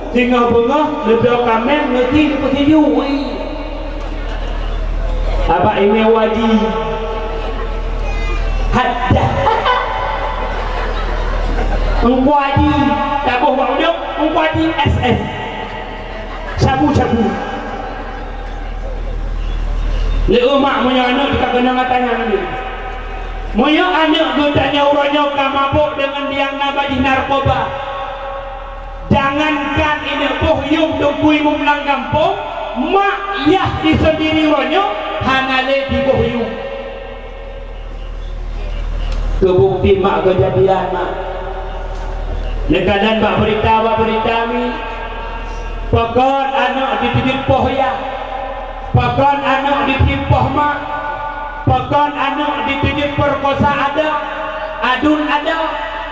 Singoh beungoh, neudok kaméng, neusi, neupeusijuek, ui. Abak imé waji. Hadah. Teungku Haji, taboh bak udeueng, Teungku Haji S S. Sabu-sabu. Lé umat meunyoe aneuk teuka keunong ata nyan lé. Meunyoe aneuk geutanyoe uroe nyoe ka mabök deungon nyang na bajih narkoba. Jangankan inong boh yuem teungku imum lam gampông, mak yah di seundiri uroe nyoe hana lé jiboh yuem. Teubukti mak keujadian mak. Neukalon bak beurita, bak beurita mi. Pakon aneuk jiteubiet poh yah. Pakon aneuk jiteubiet poh mak. Pakon aneuk jiteubiet peurekosa ada, aduen ada.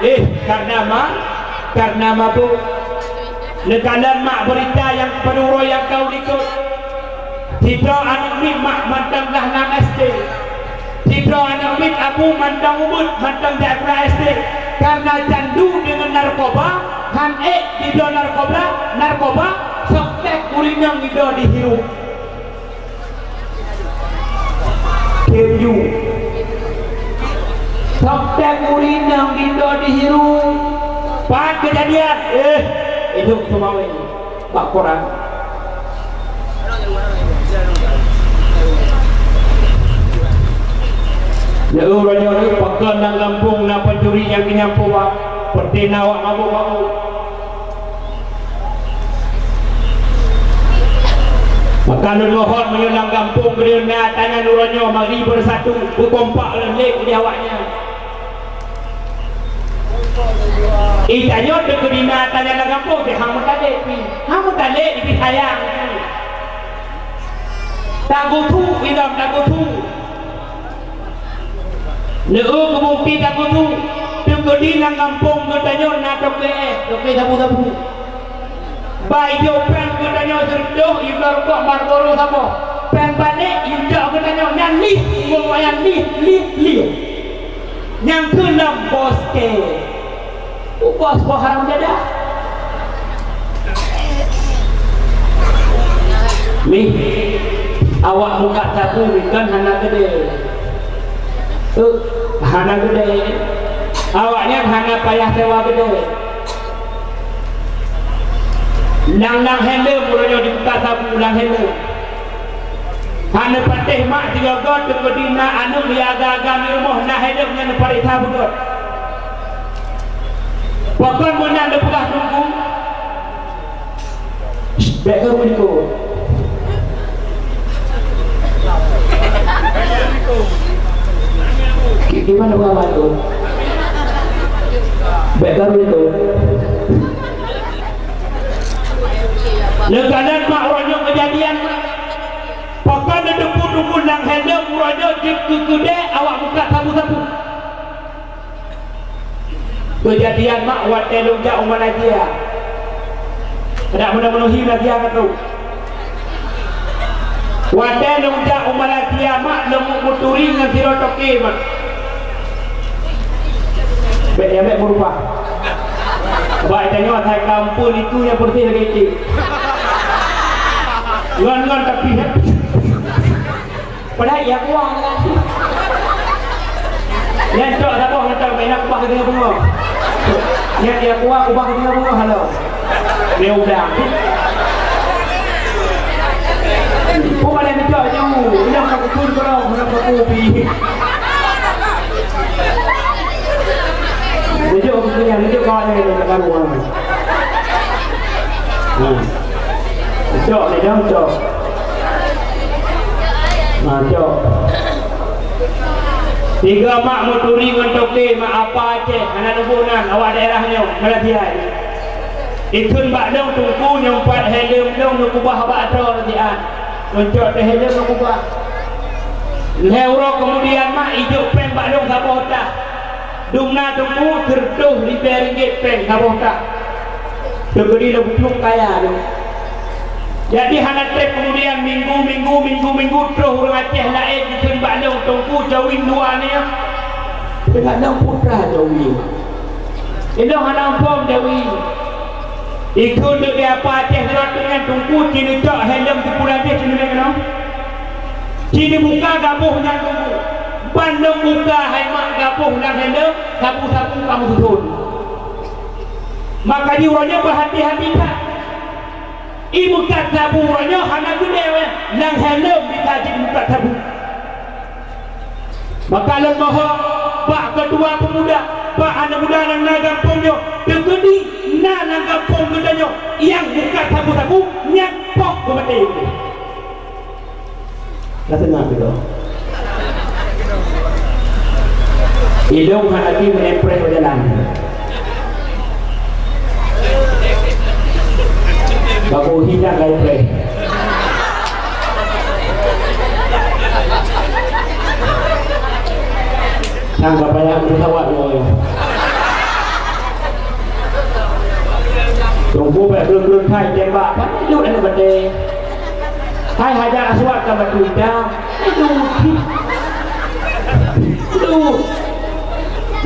Eh, karena ma-, karena mabök. Neukalon mak beurita nyang peururoe nyang ka u likot. Sidroe aneuk miet mak mantong glah lam S D. Sidroe aneuk miet abu mantong ubit, mantong jak sikula S D. Karena candu deungon narkoba, han ék jibloe narkoba, narkoba, soktek ureueng inong jibloe dihirup. Keu ju. Soktek ureueng inong jibloe dihirup. Pat keujadian? Eh, idop teumawé. Bak koran. Lé uroe nyoe pakon lam gampông na pencuri nyang keunyampôh bak, peureté na awak mabök-mabök. Maka lôn mohon meunyoe lam gampông keudéh na tanyan uroe nyoe mari beusatu, beukompak lom lé keudéh awaknyan. Ih, tanyoe teuh keudina tanya lam gampông teuh hana meutalek pih. Hana meutalek pih sayang. Tagusu ilom tagusu. Neu keu bukti tagusu. Teuh keudi lam gampông geutanyoe na toke éh, toke sabu-sabu. Bai jok péng geutanyoe seureutôh, ibloe rukok Marlboro saboh. Péng balek, ijok geutanyoe nyan lih, ngon nyan lih, lih, lih. Nyang keunan bos kèe. Bos boh haram jadah. Mih, awak muka sabu kan hana keudeh. Eh, Hana keudéh. Awaknyan hana payah sewa keudéh. Lam, lam helom uroe nyoe dibuka sabu lam helom. Hana patéh mak sigoe-goe teukeudi na aneuk lé agam-agam di rumoh na helom nyan neupareksa beugöt. Pakon meunan neupeugah teungku? Bèk karu likot. Di, di mana pengamat tu? Bèk karu likot. Neukalon mak uroe nyoe keujadian. Pakon neuteupeue teungku lam helom uroe nyoe jeuet keu keudéh awak buka sabu-sabu. Keujadian mak watèe lôn jak u Malaysia. Adak meunoe-meunoe hi Malaysia ka trok. Watèe lôn jak u Malaysia mak lôn meuturi ngon sidroe toke mak. Bèk ya bèk meurubah. Bak tanyoe asai kampung itu nyang beureuséh lagèe cit. Ngon-ngon tapi Padahai ya kuah kan. Nyan cok saboh nyan cok, bèk na kubah keu teungoh beungoh. Nyan ya kuah, kubah keu teungoh beungoh halo. Ni udang. Pun pada ni cok jauh, udang tak kutul kalau nak kupi. Tunjuk aku punya, tunjuk kawan yang ada kat luar. Hmm. Cok ni dah, cok. Ha, cok. Tiga mak meuturi ngon toke mak apa Aceh, hana lubuk nan, awak daerah nyoe, Malaysia. Ikheun bak lôn teungku nyang pat helom lôn neukubah bak droe siat. Lôn cok teuh helom neukubah. Lhèe uroe keumudian mak ijok péng bak lôn saboh tah. Dum na teungku sireutoh ribèe ringgit péng saboh tah. Teukeudi lôn plueng kaya lôn. Jadi hana trép keumudian minggu, minggu, minggu, minggu troh ureueng Aceh laén jikheun bak lôn, "Teungku, Jawi dua nyoe." Teungoh lôn putra Jawi. Ilôn hana muphom Jawi. Ikheun lé apa Aceh sidroe teungoh, "Teungku, ci neucok helom sipulan jih ci neulék keunoe. Ci neubuka gaboh nyan Teungku." Ban lôn buka hai mak gaboh lam helom, sabu-sabu ka meususon. Maka di uroe nyoe beuhati-hati that. I meukat sabu uroe nyoe hana keudéh, nyang helom bisa jimeukat sabu. Maka lôn mohon bak keutua peumuda, bak aneuk muda nyang na gampông nyoe, teukeudi na lam gampông geutanyoe nyang meukat sabu-sabu, nyan poh beumaté. Ka teungoh keudroe. Ilôn hana pi meuimpreh bak jalan. Bagoe hidang ka impreh. Sang ka payah meusawat nyoe. Teungku bèk glon-glon hai tembak, kan hidup aneuk batèe. Hai Hajar Aswad ka batu hitam. Aduh. Aduh.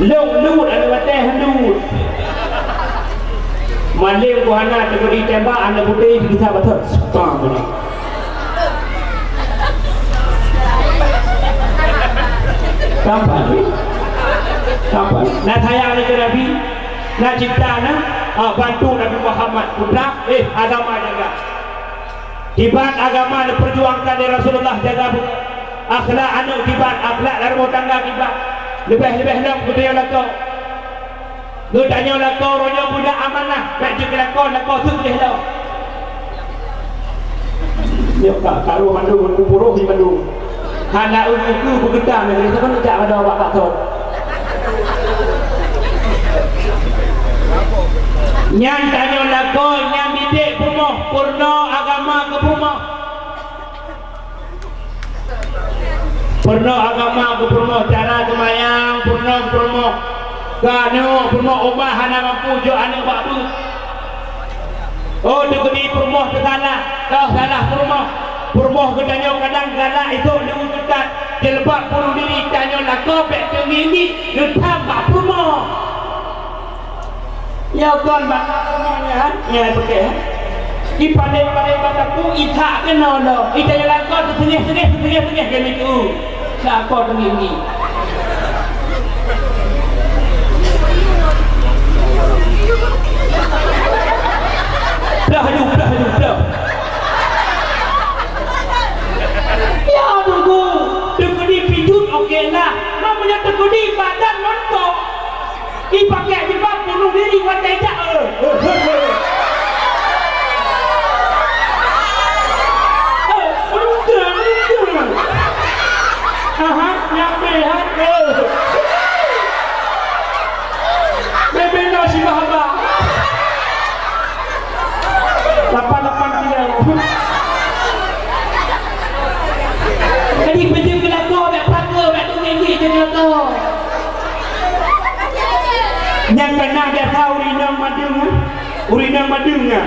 Lôn lut aneuk batèe lut. Malém ku hana teubri tembak aneuk putéh bisa batot. Spam ni. Tampan ni. Tampan. Na sayang lé keu Nabi. Na cinta na. Ah, bantu Nabi Muhammad. Putra, eh, agama jaga. Kiban agama neupeurjuangkan lé Rasulullah jaga bu-, akhlak aneuk kiban, akhlak lam rumoh tangga kiban. Leubeh-leubeh lom geutanyoe lakoe. Geutanyoe lakoe uroe nyoe beuna amanah, bèk jeuet keu lakoe, lakoe seuh lé lom. Nyoe ka karu mandum, kupuroh di mandum. Hana ukeue beugeutang lagèe saban jak pada bak bakso. Nyan tanyoe lakoe, nyan didik peurumoh, peurunoe agama keu peurumoh. Peurunoe agama keu peurumoh, cara seumayang peurunoe keu peurumoh. Keu aneuk peurumoh, uma hana mampu jok aneuk bak beuet. Oh, teukeudi peurumoh teusalah, ka salah peurumoh. Peurumoh geutanyoe kadang galak, isok leuweuh keutat, jilbab puluh diri, tanyoe lakoe bèk teungieng-ngieng geutam bak peurumoh. Nyoe kon bak peurumoh nyan, nyan peuke. Ipandai-pandai bak sapeue, ithak keunoe lom. Itanyoe lakoe teuseungeh-seungeh, teuseungeh-seungeh keuneuk. Lakoe teungieng-ngieng. Kecak, eh. Eh, betul, betul. Aha, nyak melihat, eh. Bebe no si Baba. Lapan-lapan kilo. Jadi, beujeuet keu lakoe, bèk pake, bèk tunggeng jih keu lakoe. Nyang keunan biasa ureueng inong mandum, ha? Ureueng inong mandum, ha?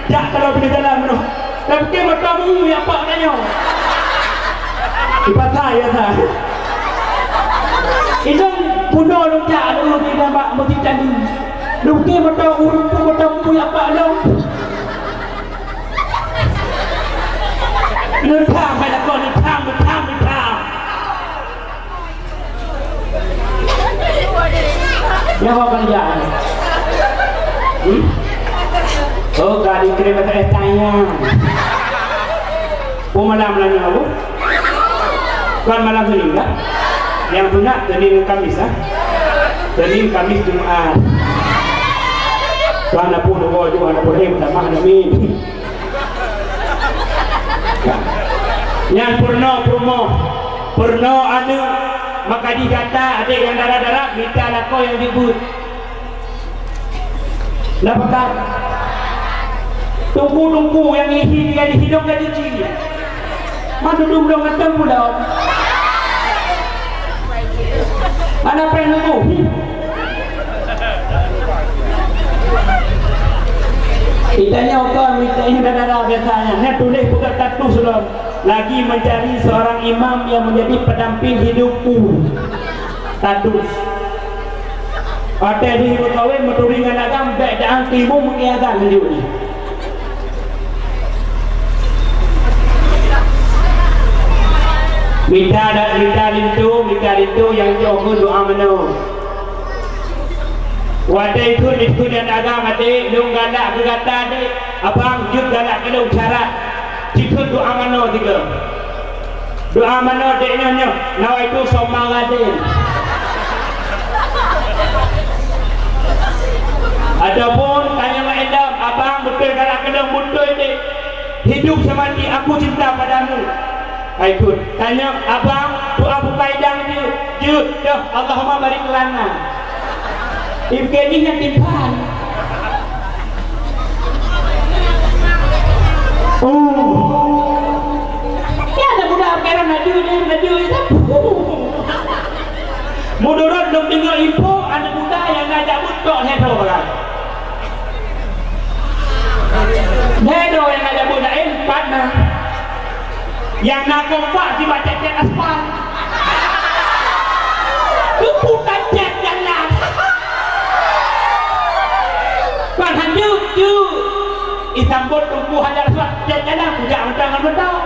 Jak kalau bina jalan meunoh. Tapi moto mu ya pak tanyoe. Di pasar ya sa. Inong bunoe lôn jak dulu di bak Masjid Candi. Lôn moto ureueng pun moto mu ya pak dong. Neuthang, hai lakoe, neuthang, neuthang, neuthang. Nyoe ho keureuja. Hmm? Oh, ka dikirém S M S tanyong. Peue malam nyoe, Bu? Kon malam Senin, kan? Nyang sunat Senin ngon Kamis, ha? Senin, Kamis, Jumat. Tuhan na peue, dua, dua, na peue, eh, tamah, amin. Nyan peurunoe peurumoh, peurunoe aneuk, maka di gata adék nyang dara-dara mita lakoe nyang jeuet beuet. Nah, pakat. Teungku-teungku nyang ihi tinggai di hidong ka jiji. Man dudum dong ngon teungku lom. Hana péng teungku. Itanya utoe, itanya dara-dara biasanya. Nyan tuléh peugah status lom. Lagi mencari seorang imam yang menjadi pendamping hidupku. Status. Watèe jih meukawen, meuturi ngon agam, bèk daan timu meungiazan lanjut jih. Mita da-, mita linto, mita linto nyang jok keu doa manoe. Watèe ikheun, ikheun nyang agam, adék, lôn galak keu gata, adék. Abang, jeuet galak keu lôn syarat. Cikheun doa manoe sigoe. Doa manoe dék nyoe nyoe, nawaitu soma ghadin. Ataupun tanyong laén dam, abang, beutôi galak keu lôn, beutôi dék. Hidup semati aku cinta padamu. Hai kheun, tanyong abang, doa buka idang jeuet, jeuet, dah, Allahumma barik lana. Ibu Kenny nyang timphan. Oh. Ya, aneuk muda sekarang laju ni, laju ni. Meunurot lôn deungoe info, aneuk muda nyang na jak beuet tok lhèe droe barang. Lhèe droe nyang na jak beuet laén, empat na. Nyang na kompak sibak cét-cét aspal. Keupeue tacét jalan. Kon han jeuet, jeuet. Isambot Teungku Hajar Aswad, cét jalan, kujak mantong ngon mantong.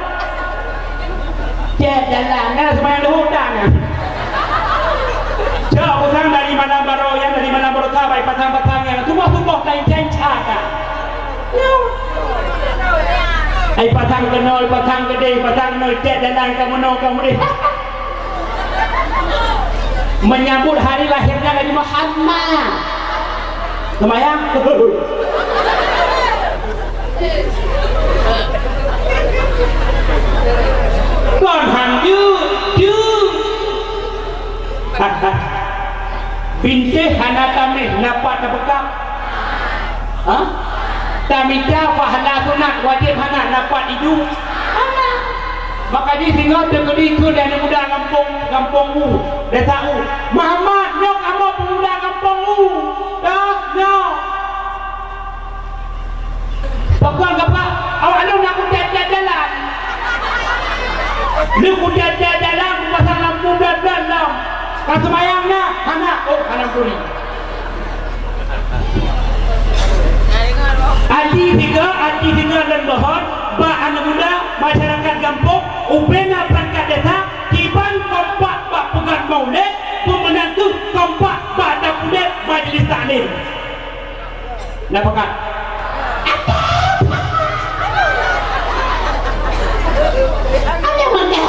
Cét jalan, na seumayang duhô tan. Cok peusang dari Malam Baroe nyan, dari Malam Baroe sabai pasang-pasang nyan. Suboh-suboh laén cenca ka. Ai pasang keunoe, pasang keudeh, pasang keunoe, cét jalan ka meunoe, ka meudeh. Menyambut hari lahirnya Nabi Muhammad. Seumayang. Kon han jeuet, jeuet. Bintéh hana tameh, na pat tapeukab. Ha? Tamita pahala sunat wajéb hana, na pat idu? Hana. Maka jih singoh teukeudi keu aneuk muda gampông, gampông u, desa u. Muhammad, nyoe kamoe peumuda gampông u. Dah, nyoe. Pakon gapa? Awak lôn na kutét-tét jalan. Lôn kutét-tét jalan, kupasang lampu blat-blat lom. Ka seumayang na? Hana. Oh, hana turi. Aji sigoe, aji sigoe lôn mohon bak aneuk muda, masyarakat gampông, ubena perangkat desa, kiban kompak bak peugah maulid, beumeunantu kompak bak tapeudeh majelis taklim. Na pakat? Ada pakat.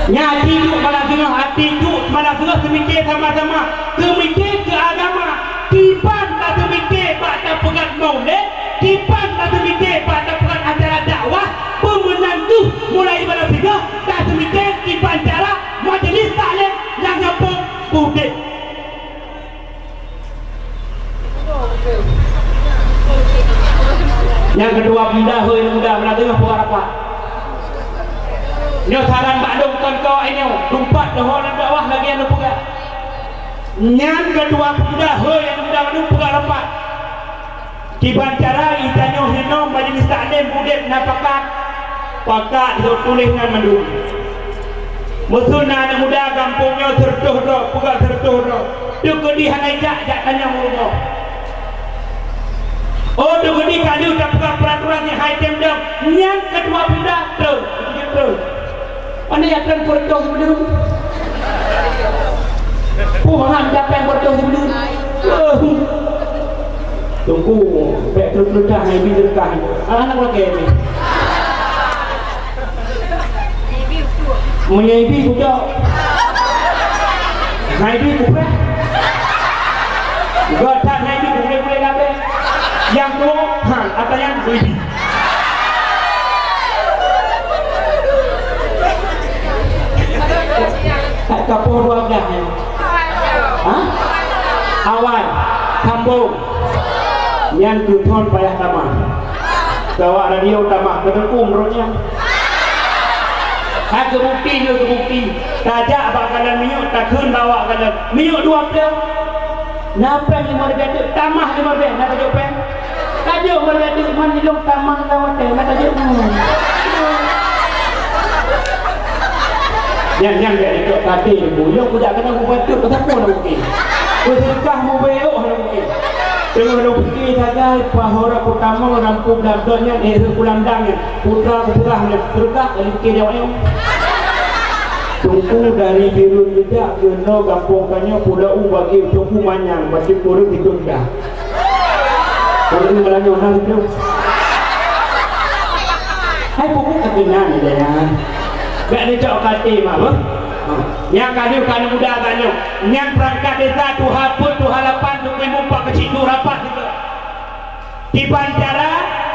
Nyan até duek malam singoh, até duek malam singoh, seumike sama-sama, seumike keu agama. Kiban taseumike bak tapeugah maulid, kiban taseumike bak tapeugah acara dakwah, peumeunan teuh mulai malam singoh taseumike kiban cara majelis taklim nyang gampông beudeh. Nyang keudua, pindah hôi muda, muda teungoh peugah rapat. Nyoe saran bak lôn kon kawak nyoe, tumpat leuhô lam dakwah lagèe nyang lôn peugah. Nyang keudua, pindah hôi muda, muda peugah rapat. Kiban cara geutanyoe hinoe majelis taklim udeb na pakat, pakat lôn tuléh nyan mandum. Meusu na aneuk muda gampông nyoe seureutôh droe, peugah seureutôh droe. Teukeudi hana jak, jak tanyong u rumoh. Oh, teukeudi ka lheueh tapeugah peuraturan nyang hai tem dong, nyan keudua pemuda, trön, trön. Pane nyang trön peureutôh sibeudeueng? Peue mangat japée peureutôh sibeudeueng? Teungku, bèk trön-trön dah, ngai bi seudeukah. Alah, aneuk lagèe nyoe. Meunyoe bi kucok. Ngai bi kupreh. Göt that ngai bi kupreh-preh kabeh. Nyang tuwo, ha, ata nyan bi. Ka poh dua blah nyan. Ha? Awai, sambông. Nyan keu thôn payah tamah. Keu awak radio tamah, keu teungku meurot nyan. Ha, geubukti, geubukti. Tajak bak galon minyeuk, takheun bak awak galon. Minyeuk dua ploh. Na péng limong ribèe teuk, tamah limong ribèe, na tajok péng? Tajok limong ribèe teuk, man ilong tamah lam watèe, na tajok. Nyan, nyan bèk dicok kade, Bu. Ilong kujak keunan kubantu, pasal peue na mungkin? Beuseudeukah mubeuôh na mungkin? Teungoh lôn pike sagai, pahorat peutama rampok lam dot nyan, eh, kulandang nyan, putra kupeugah nyan, seudeukah kali pike jaweueb nyan. Teungku dari Bireuen Geujak keunoe gampông tanyoe Pulo U bagi Teungku manyang, bacut ureueng ditunda. Ureueng meulayeue na laju. Hai pupuk keunan nyan. Bèk neucok kate mah beuh. Nyang ka lheueh ka muda tanyoe. Nyan peurangkat desa tuha peuet, tuha lapan, Teungku Imum, Pak Keuchik, Teungku Rapat sigoe. Kiban cara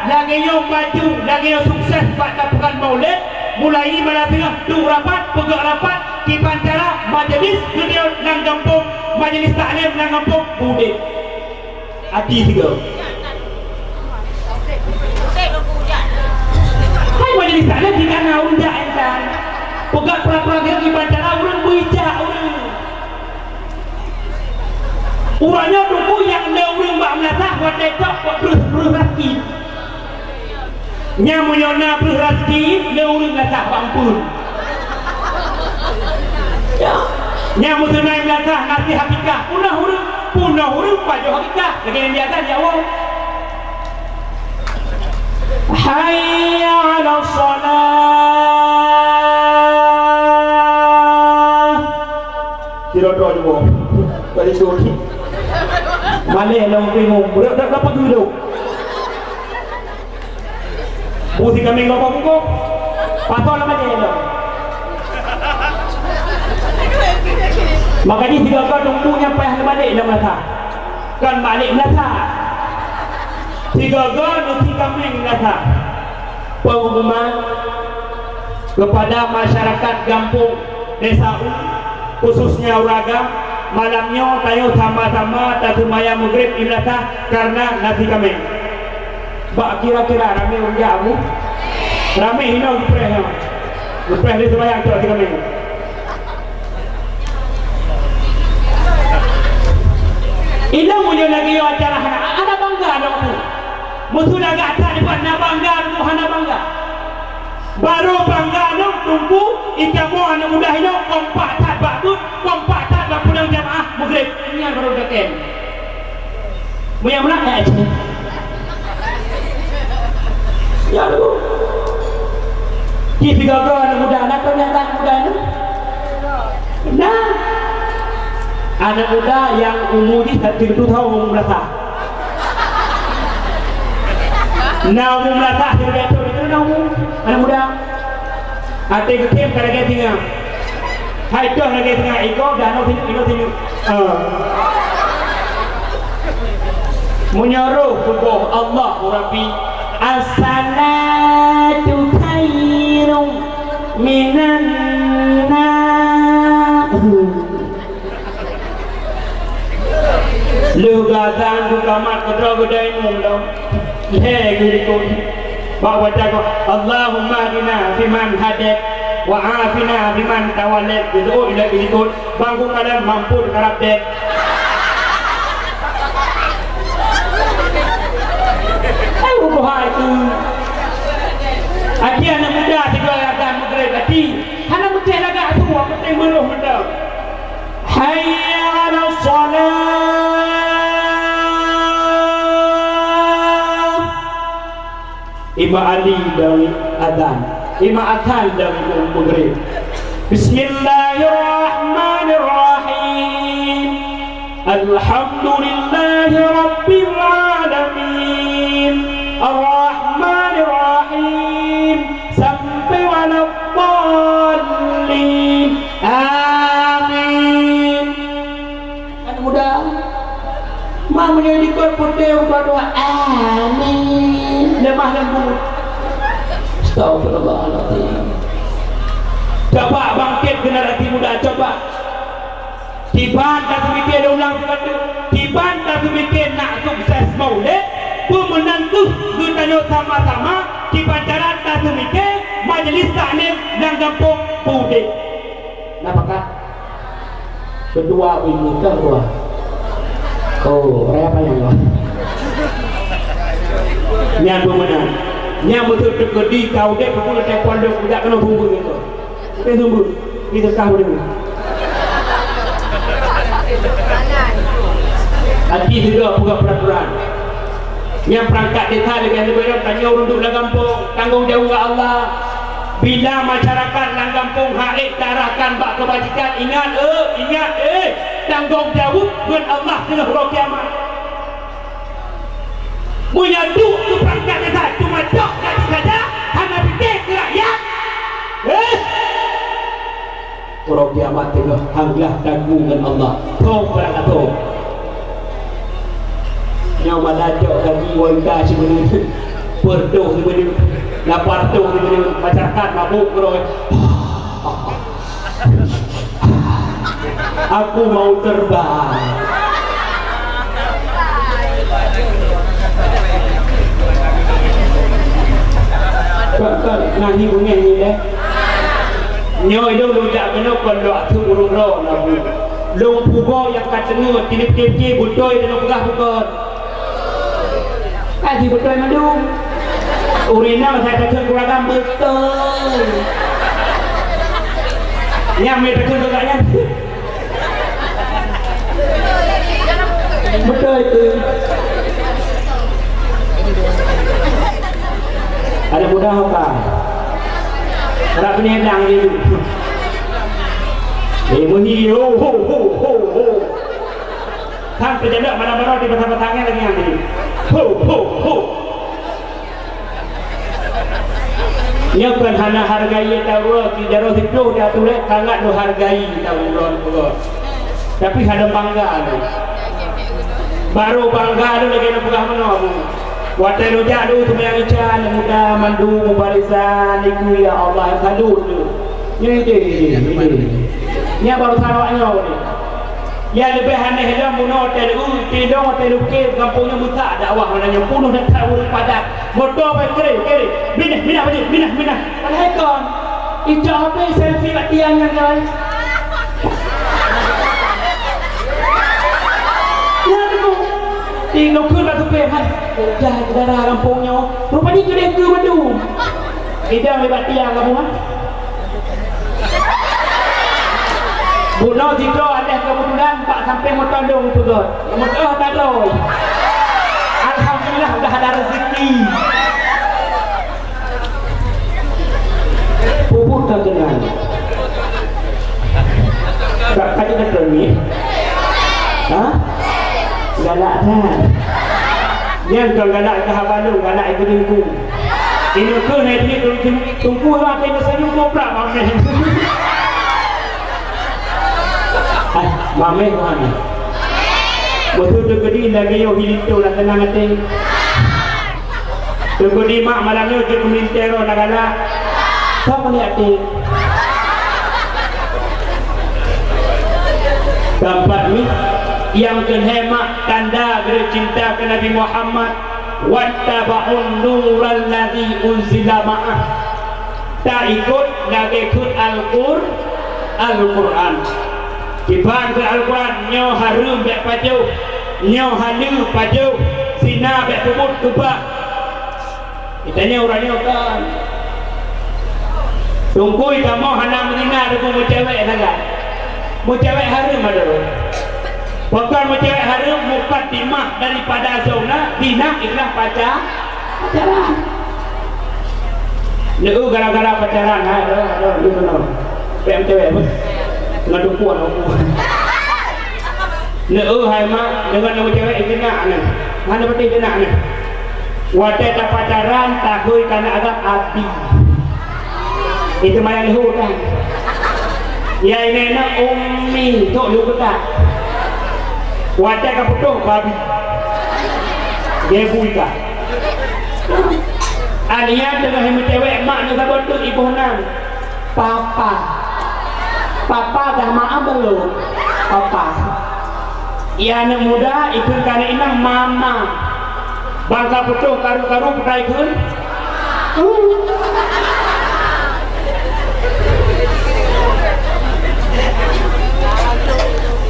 lagèe nyoe maju, lagèe nyoe sukses bak tapeugah maulid, mulai malam singoh duek rapat, peugöt rapat, kiban cara majelis geudong lam gampông, majelis taklim lam gampông beudeh. Até sigoe. Hai majelis taklim di kana ureueng jak intan. Peugöt peuraturan kiban cara ureueng beujak ureueng. Uroe nyoe Teungku nyang lé ureueng bak meulasah watèe cok bak breuh-breuh raseuki. Nyan meunyoe na breuh raseuki, lé ureueng lasah bak eumpeuen. Ya. Nyan meuseunan meulasah na sie hakikah. Peunoh ureueng, peunoh ureueng pajoh hakikah. Lagèe nyang biasa di awai. Hayya 'alas shalah. Sidroe-droe jumbo. Bak situ. Malèe lôn bingung. Beureukat dapat dudoe. Bu si kameng lôn bungkôh. Pasoe lam malèe lôn. Maka jih sigoe-goe Teungku nyan payah neubalek lam meulasah. Kon balek meulasah. Sigoe-goe neusi kameng meulasah. Pengumuman kepada masyarakat gampông Desa U, khususnya ureueng agam, malam nyoe tanyoe sama-sama taseumayang Maghrib di meulasah karena nasi kameng. Bak kira-kira ramé ureueng jak, Bu? Ramé hinoe geupreh nyoe. Geupreh lé seumayang cok nasi kameng. Ilong meunyoe lagèe nyoe acara hana, hana bangga lom, Bu. Meusu lagak that dibuat na bangga, Bu, hana bangga. Barô bangga lom Teungku, ikamoe aneuk muda inoe kompak that bak buet, kompak that bak pulang jamaah Maghrib. Nyan barô geutakém. Meunyo meunan, eh, cit. Ya, Teungku. Cit sigoe-goe aneuk muda, na kon nyang aneuk muda nyoe? Nah. Aneuk muda nyang umu jih satu tahun, umu meulasah. Na umu meulasah, sibagai aneuk muda. Até geutem ka lagèe singa. Hai toh lagèe teungoh igoe, dah nyoe sini, nyoe sini. Ah. Meunyoe roh tuboh Allah, Rabbi, as-salatu khairum minan naum. Lheueh geuazan, geukamat, keudroe geudaimong lom. Lhèe geulikot. Bak watèe nyoe, Allahumma hdina fiman hadait, wa afina fiman tawallait. Geuseuôt ilèe geulikot. Bang geukalon mampun karab dèk. Ai, bubuhai tu. Akhé aneuk muda sigoe azan Maghrib, akhé hana meutéh lagak su, peunteng meuroh mantong. Hayya 'alas shalah. Imam Ali dari azan. Imam Hasan dari Maghrib. Bismillahirrahmanirrahim. Alhamdulillahi rabbil alamin. Arrahmanirrahim. Sampai waladdallin. Amin. Aneuk muda, ma meunyoe likot putéh uroe dua, amin. Leumah leumbut. Astagfirullahalazim. Coba bangkit generasi muda, coba. Kiban taseumike, lôn ulang sigoe teuk. Kiban taseumike nak sukses maulid, peue meunan kheueh geutanyoe sama-sama kiban cara taseumike majelis taklim lam gampông beudé. Na pakat? Keudua bui meukeudua. Oh, raya panyang loh. Nyan peue meunan. Nyan beutôi teukeudi ka udép, peue leuteh pondok, jak keunoe sumbeue nyan. Leuteh sumbeue. Di teuka udép. Hati sidroe peugah peuraturan. Nyang peurangkat desa leubeh-leubeh lom tanyoe ureueng duek lam gampông, tanggong jaweueb bak Allah. Bila masyarakat lam gampông hana ék taarahkan bak keubajikan, ingat, eh, ingat, eh, tanggong jaweueb ngon Allah teungoh uroe kiamat. Meunyoe duek keu peurangkat desa cuma cok gaki saja, hana pike keu rakyat, eh, uroe kiamat teungoh hana tagu ngon Allah. Thom barang ka thom. Nyoe mada cok gaki wanita sibeuneu, peuet dôh sibeuneu, lapan dôh sibeuneu, masyarakat mabök keudroe. Aku mau terbang. Kon, kon, nah, ni beungéh ni deh. Nyoe idong lôn jak keunoe kon lôn ateueh ureueng droe na bu. Lôn pugoe nyang ka teungeut, tineuk pike-pike beutôi lôn peugah bukon. Ka jibeutôi mandum. Ureueng inong asai takheun keuluwarga beutôi. Nyang meutakheun keu gobnyan. Beutôi tu. Aneuk muda ho ka. Rab ni dang ni. Eh, meuhi, ho, ho, ho, ho, ho. Kan peujadak mana-mana di batang-batangnya lagi yang ini. Ho, ho, ho. Nyoe kon hana hargai taroe, di daroe siplôh di ateueh lé, sangat neuhargai taroe peugah. Tapi hana bangga lé. Barô bangga lé lagèe neupeugah meunoe, Bu. Watèe neujak lôn seumayang Isya, aneuk muda mandum mubarisan, dikeue, ya Allah, salut lôn. Nyoe idéh, idéh, idéh. Nyan barusan awak nyoe. Nyang leubeh aneh lom bunoe watèe lôn, pi lôn watèe lôn keu gampông nyoe meusak dakwah, mana nyoe peunoh dan that ureueng padat. Moto bai kere, kere. Minah, minah baju, minah, minah. Padahai kon. Icok H P selfie bak tiang nyan, guys. Nyan tu. Di lôn kheun bak supé, hai. Dah dara gampông nyoe. Rupanya keu deh keu mandum. Idang lé bak tiang kamoe, ha? Bunoe sidroe aneuk keubeutulan bak sampéng moto lôn peugöt. Moto tadoi. Alhamdulillah, udah ada rezeki. Puput ka keunan. Ka, ka jeuet keu ni? Ha? Galak that. Nyan kon galak keu haba lôn, galak keu teungku. Ineuk keuh hai teungku, teungku, teungku, makai meusenyum gobrak paméh. Ah, mameh Tuhan. Beutôi teukeudi lagèe nyoe hilinto lam teunang até. Teukeudi mak malam nyoe jeuet meulintèe droe na galak. Sok ni até. Keempat ni, nyang keuhai mak tanda geucinta keu Nabi Muhammad, wattaba'un nural ladzi unzila ma'ah. Taikot lagèe kheun Al-Qur-, Al-Qur'an. Kiban kheun Al-Qur'an, nyoe hareuem bèk pajoh, nyoe haleue pajoh, zina bèk peubuet keubah. Geutanyoe uroe nyoe kan. Teungku kamoe hana meuzina deungon meucewek sagai. Meucewek hareuem adoe. Pakon meucewek hareuem, mukadimah daripada zina, zina ialah paca-, pacaran. Neu gara-gara pacaran, ha, adoe, adoe, adoe, adoe. Pek meucewek pun. Ngon dukun, dukun. Neu hai mak, deungon meucewek ijeunyak nyan. Hana beutôi ijeunyak nyan. Watèe tapacaran, tahôi kana agam abi. Itu maya leuhô kan. Ya ini na ummi, tok lu keutak. Watèe ka putôh babi. Gebui ka. Aneuk teungoh meucewek mak nyoe saboh teuk iboh nan. Papa. Papa dah maaf belum? Papa. Ya aneuk muda, ikheun keu aneuk inong mama. Bangsa putôh karu-karu peukai kheun.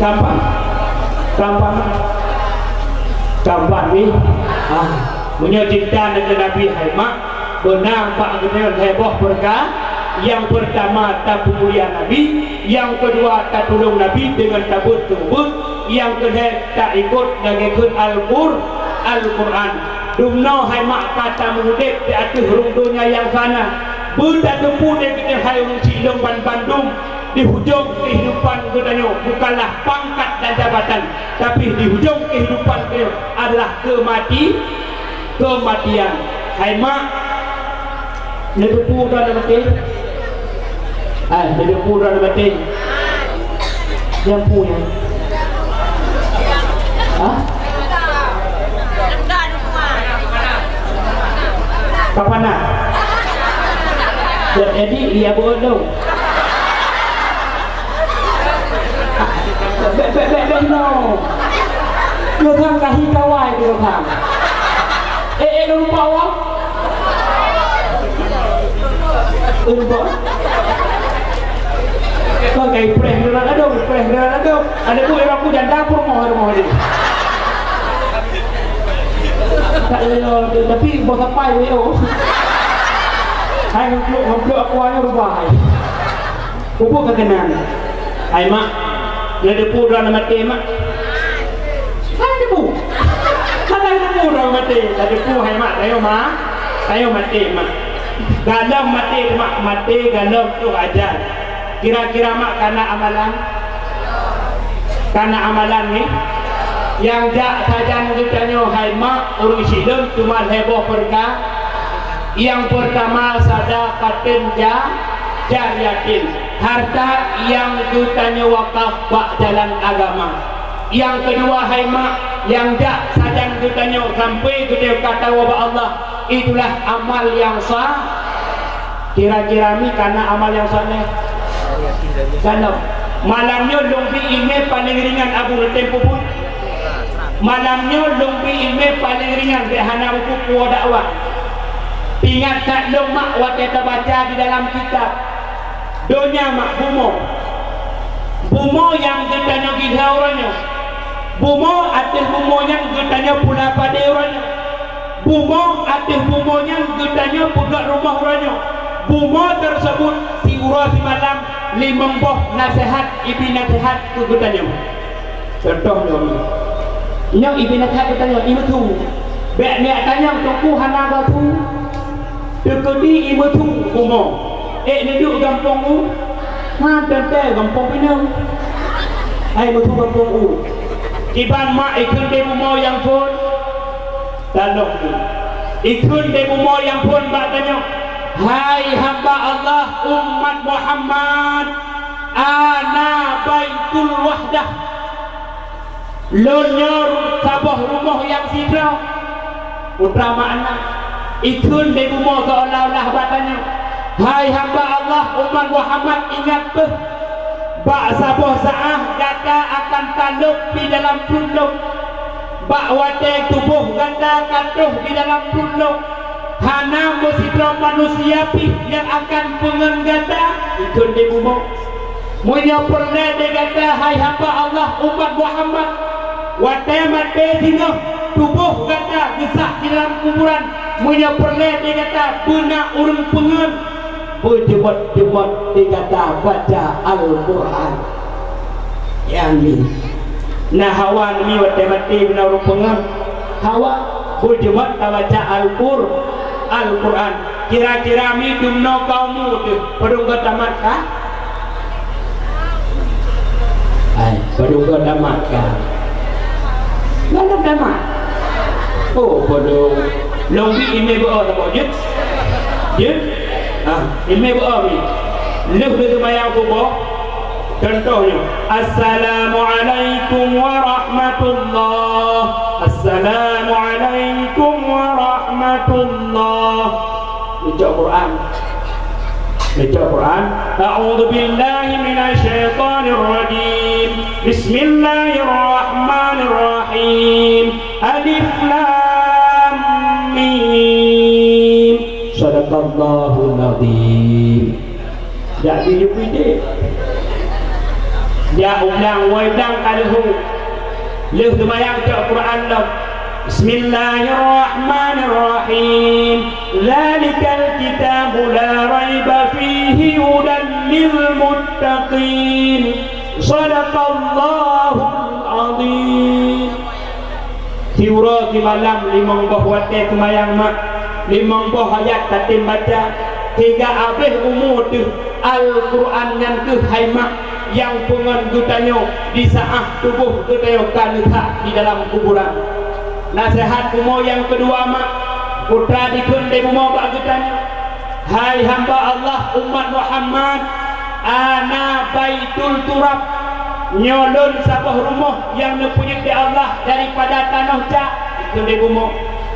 Gampang. Gampang. Gampang ni. Ah, meunyoe cinta ngon Nabi hai mak, beuna bak geutanyoe lhèe boh peurkara. Nyang peurtama, tapeumulia Nabi. Nyang keudua, tatulông Nabi deungon tabeuet keu ubeut. Nyang keulhèe, taikot lagèe kheun Al-Qur-, Al-Qur'an. Dumnoe hai mak ka tameuudép di ateueh rhueng donya nyang fana. Beutateupeue lé geutanyoe hai ureueng sileung banmandum, di ujong keuhidupan geutanyoe bukanlah pangkat dan jabatan, tapi di ujong keuhidupan geutanyoe adalah keumati-, keumatian. Hai mak, neuteupeue droeneuh maté? Ah, neuteupeue droeneuh maté? Nyang peue nyan? Hah? Kapan na? Jadi, iya, bodoh. Bèk, bèk, bèk, bèk, no. Keu tham ka hi kawai keu tham. Eh, eh, lupa awak. Eh, lupa. Kau kai preh dulu ladom, preh dulu ladom. Ada bu, aku janda pun mau rumah ni. Tak ada, tapi bos apa ini, oh. Hai, ngamplop, ngamplop aku aja rubah, hai. Kubu ka keunan. Hai mak, neuteupeue droeneuh maté mak? Hana teupeue. Hana teupeue droeneuh maté. Tateupeue hai mak, tanyoe mak. Tanyoe maté mak. Galom maté mak, maté galom troh ajan. Kira-kira mak kana amalan? Kana amalan ni? Nyang jak sajan geutanyoe hai mak ureueng sileung teuma lhèe boh peurkara. Nyang peurtama, sadaqatin ja-, jariyatin, harta nyang geutanyoe wakaf bak jalan agama. Nyang keudua, hai mak, nyang jak sajan geutanyoe sampoe geutanyoe ka tawoe bak Allah, itulah amal nyang sa-, kira-kira mi kana amal nyang saleh? Kana. Malam nyoe lôn bi ileumèe paleng ringan, Abu, neutem peubuet. Malam nyoe lôn bi ileumèe paleng ringan, bèk hana buku puwoe dakwah. Ingat that lôn mak watèe tabaca di dalam kitab. Donya mak bumoe. Bumoe nyang geutanyoe gisa uroe nyoe. Bumoe ateueh bumoe nyan geutanyoe pula padé uroe nyoe. Bumoe ateueh bumoe nyan geutanyoe peugöt rumoh uroe nyoe. Bumoe teuseubut siuroe simalam limong boh naseuhat ibi naseuhat keu geutanyoe. Contoh nyoe, nyoe ibi naseuhat geutanyoe, imeuthu. Bèk neujak tanyong teungku hana geuh thu. Teukeudi imeuthu bumoe. Ék neuduek gampông u? Han teuntèe gampông pineung. Hai meuthu gampông u. Kiban mak ikheun lé bumoe nyang phôn. Tanoh tu. Ikheun lé bumoe nyang phôn bak tanyoe, "Hai hamba Allah, umat Muhammad, Ana Baitul Wahdah. Lôn nyoe saboh rumoh nyang sidroe. Peue makna? Ikheun lé bumoe seolah-olah bak tanyoe, "Hai hamba Allah, umat Muhammad, ingat beuh! Bak saboh saát gata akan talôb di dalam pruet lôn. Bak watée tuboh gata ka troh di dalam pruet lôn, hana meusidroe manusia pih nyang akan peungeut gata." Ikheun lé bumoe. Meunyoe peureulée lé gata, hai hamba Allah, umat Muhammad, watée maté singoh tuboh gata geusak di dalam kuburan, meunyoe peureulée lé gata beuna ureuëng peungeut, beujeumot-jeumot lé gata baca Al-Quran. Nyan mi. Na hawa mi watée maté beuna ureuëng peungeut? Hawa, beujeumot tabaca Al-Qur-, Al-Quran. Kira-kira mi dumnoe kaum muda, padum ka tamat ka? Hai, padum ka tamat ka? Mana tamat? Oh, padum. Lông bi imé beu-o saboh jeuet. Jeuet? Ah, imé beu-o mi. Lheueh geuseumayang suboh, contoh nyoe, "Assalamualaikum warahmatullah. Assalamualaikum warahmatullah." Baca Quran. Baca Quran. A'udzu billahi minasyaitonir rajim. Bismillahirrahmanirrahim. Alif Lam Mim. Sadaqallahul Azim. Jak di jupite. Jak ulang, wai ulang ka leuhu. Lheueh seumayang cok Quran lom. Bismillahirrahmanirrahim. Dzalikal kitabu la raiba fihi hudan lil muttaqin. Sadaqallahul Azim. Siuroe simalam limong boh watée seumayang mak, limong boh ayat tatem baca, sehingga abéh umu teuh Al-Quran nyan keuh hai mak nyang peungon geutanyoe di saát tuboh geutanyoe ka neusak di dalam kuburan. Naseuhat bumoe nyang keudua mak, peue dikheun lé bumoe bak geutanyoe. Hai hamba Allah umat Muhammad, ana Baitul Turab, nyoe lôn saboh rumoh nyang neupeujeuet lé Allah daripada tanoh jak, dikheun lé bumoe.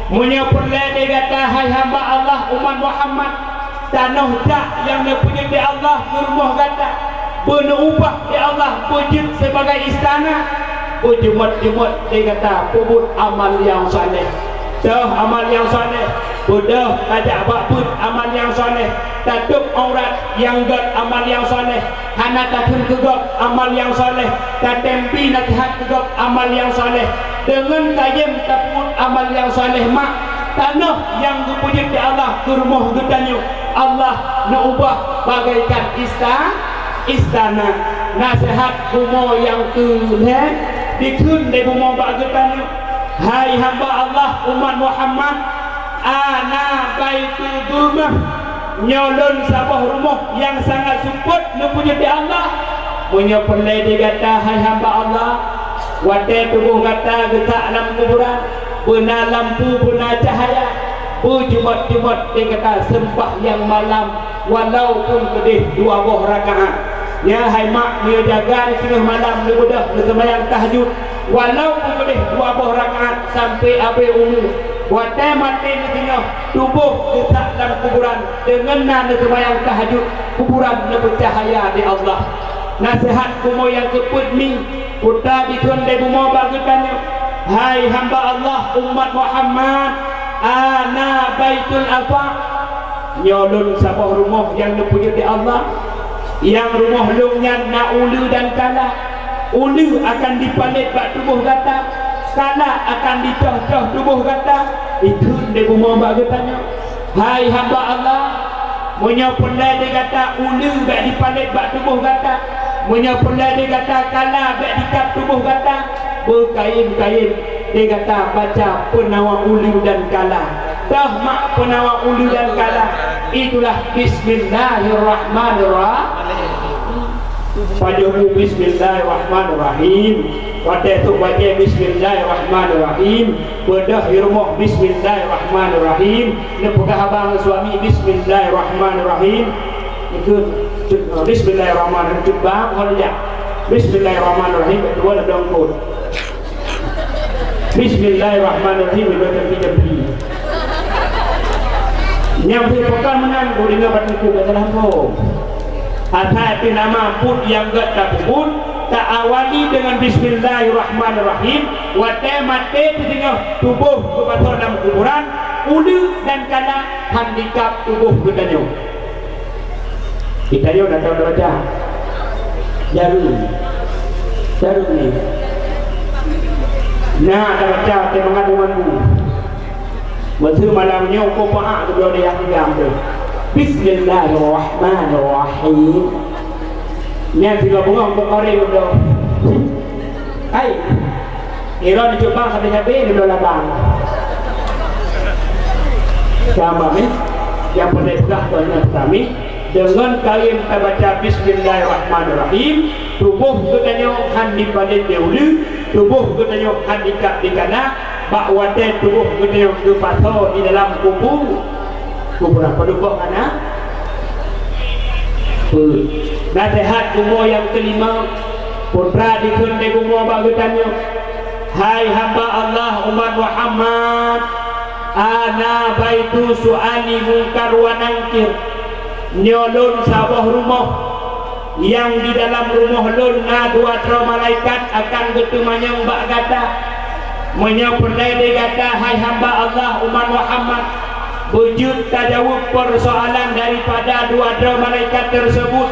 Meunyoe peureulée lé gata hai hamba Allah umat Muhammad, tanoh jak nyang neupeujeuet lé Allah keu rumoh gata, beuneuubah lé Allah beujeuet sibagai istana, beujeumot-jeumot lé gata peubuet amal nyang saleh. Toh amal nyang saleh, beudôh tajak bak buet amal nyang saleh, tatôb aurat nyang gét amal nyang saleh, hana takheun keu gob amal nyang saleh, tatem bi naseuhat keu gob amal nyang saleh. Deungon tajém tapeubuet amal nyang saleh mak, tanoh nyang geupeujeuet lé Allah keu rumoh geutanyoe, Allah neuubah bagaikan ista-, istana. Naseuhat bumoe nyang keu lhée dikheun lé bumoe bak geutanyoe. Hai hamba Allah umat Muhammad, ana Baitul Zulmah, nyoe lôn saboh rumoh nyang sangat seupôt neupeujeuet lé Allah. Meunyoe peureulée lé gata hai hamba Allah, watée tuboh gata geusak lam kuburan, beuna lampu, beuna cahya, beujeumot-jeumot lé gata seumbahyang malam, walaupun keudeh dua boh rakaat. Nyan hai mak, meunyoe jaga di teungoh malam neubeudôh neuseumayang tahajud, walaupun keudeh dua boh rakaat sampoe abéh umu. Watée maté neudeungoe tuboh geusak lam kuburan, deungon na neuseumayang tahajud, kuburan neupeucahya lé Allah. Naseuhat bumoe nyang keupeuet mi, peue dikheun lé bumoe bak geutanyoe, hai hamba Allah umat Muhammad, ana Baitul Afaq. Nyoe lôn saboh rumoh nyang neupeujeuet lé Allah. Nyang rumoh lôn nyan na uleue dan kala. Uleue akan jipalét bak tuboh gata, kala akan jicoh-coh tuboh gata. Dikheun lé bumoe bak geutanyoe, hai hamba Allah, meunyoe peureulée lé gata uleue bék jipalét bak tuboh gata, meunyoe peureulée lé gata kala bék jikab tuboh gata, beukaén-kaén lé gata baca peunawa uleue dan kala. Toh mak peunawa uleue dan kala? Itulah Bismillahirrahmanirrahim. Pajoh bu Bismillahirrahmanirrahim. Watée trok bacée Bismillahirrahmanirrahim, beudôh di rumoh Bismillahirrahmanirrahim, neupeugah haba ngon suami Bismillahirrahmanirrahim. Ikheun, Bismillahirrahmanirrahim. Cut bang, hol jak. Bismillahirrahmanirrahim. Dua ladong kot. Bismillahirrahmanirrahim. Dua jampi-jampi. Nyang bri pekan meunan, bu deungoe bak teungku, gata lam phom. Asai pih nama buet nyang gata peubuet, ta awali dengan Bismillahirrahmanirrahim. Watée maté teudeungoe tuboh geupasoe lam kuburan, uleue dan kana handikap tuboh geutanyoe. Geutanyoe na tabaca. Jareung. Jareung ni. Na tabaca teumangat deungon bu. Meuseu malam nyoe ko paak geubloe di Yahudi ambe. Bismillahirrahmanirrahim. Nyan sigoe beungoh ko kore geubloe. Hai. Iron cuba sabe-sabe di dalam labang. Sama ni, yang pernah peugah tuan yang pertama, dengan kain tabaca Bismillahirrahmanirrahim, tuboh geutanyoe han dipalét di uleue, tuboh geutanyoe han dikab di kana, bak watée tuboh geutanyoe geupasoe di dalam kubu. Kuburan padum boh aneuk? Peuet. Naseuhat bumoe nyang keulima, peue dikheun lé bumoe bak geutanyoe, "Hai hamba Allah umat Muhammad, ana baitu su'ali Mungkar wa Nangkir. Nyoe lôn saboh rumoh." Nyang di dalam rumoh lôn na dua droe malaikat akan geuteumanyong bak gata. Meunyoe peureulée lé gata, hai hamba Allah umat Muhammad, beujeuet tajaweueb peusoalan daripada dua droe malaikat teurseubut,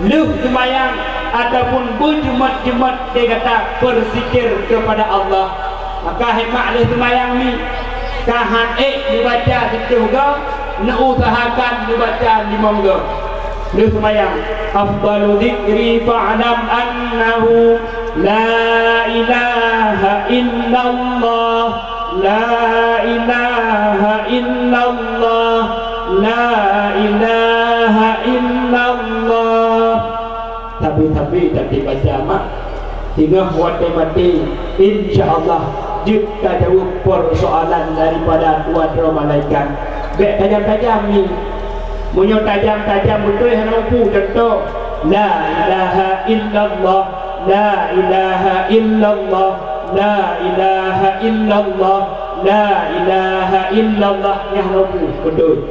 lheueh seumayang ataupun beujeumet-jeumet lé gata beuzikir keupada Allah. Maka hikmah lheueh seumayang nyoe, ka han ék neubaca siplôh goe, neuusahakan neubaca limong goe. Lheueh seumayang, afdalu dzikri fa'lam annahu la ilaha illallah, la ilaha illallah, la ilaha illallah. Sabe-sabe that dibaca mak. Singoh watée maté, insya Allah, jeuet tajaweueb peusoalan daripada dua droe malaikat. Bék tajam-tajam nyoe. Meunyoe tajam-tajam beutôi hana upu, contoh, la ilaha illallah, la ilaha illallah, la ilaha illallah, la ilaha illallah, nyan hana upu, beutôi.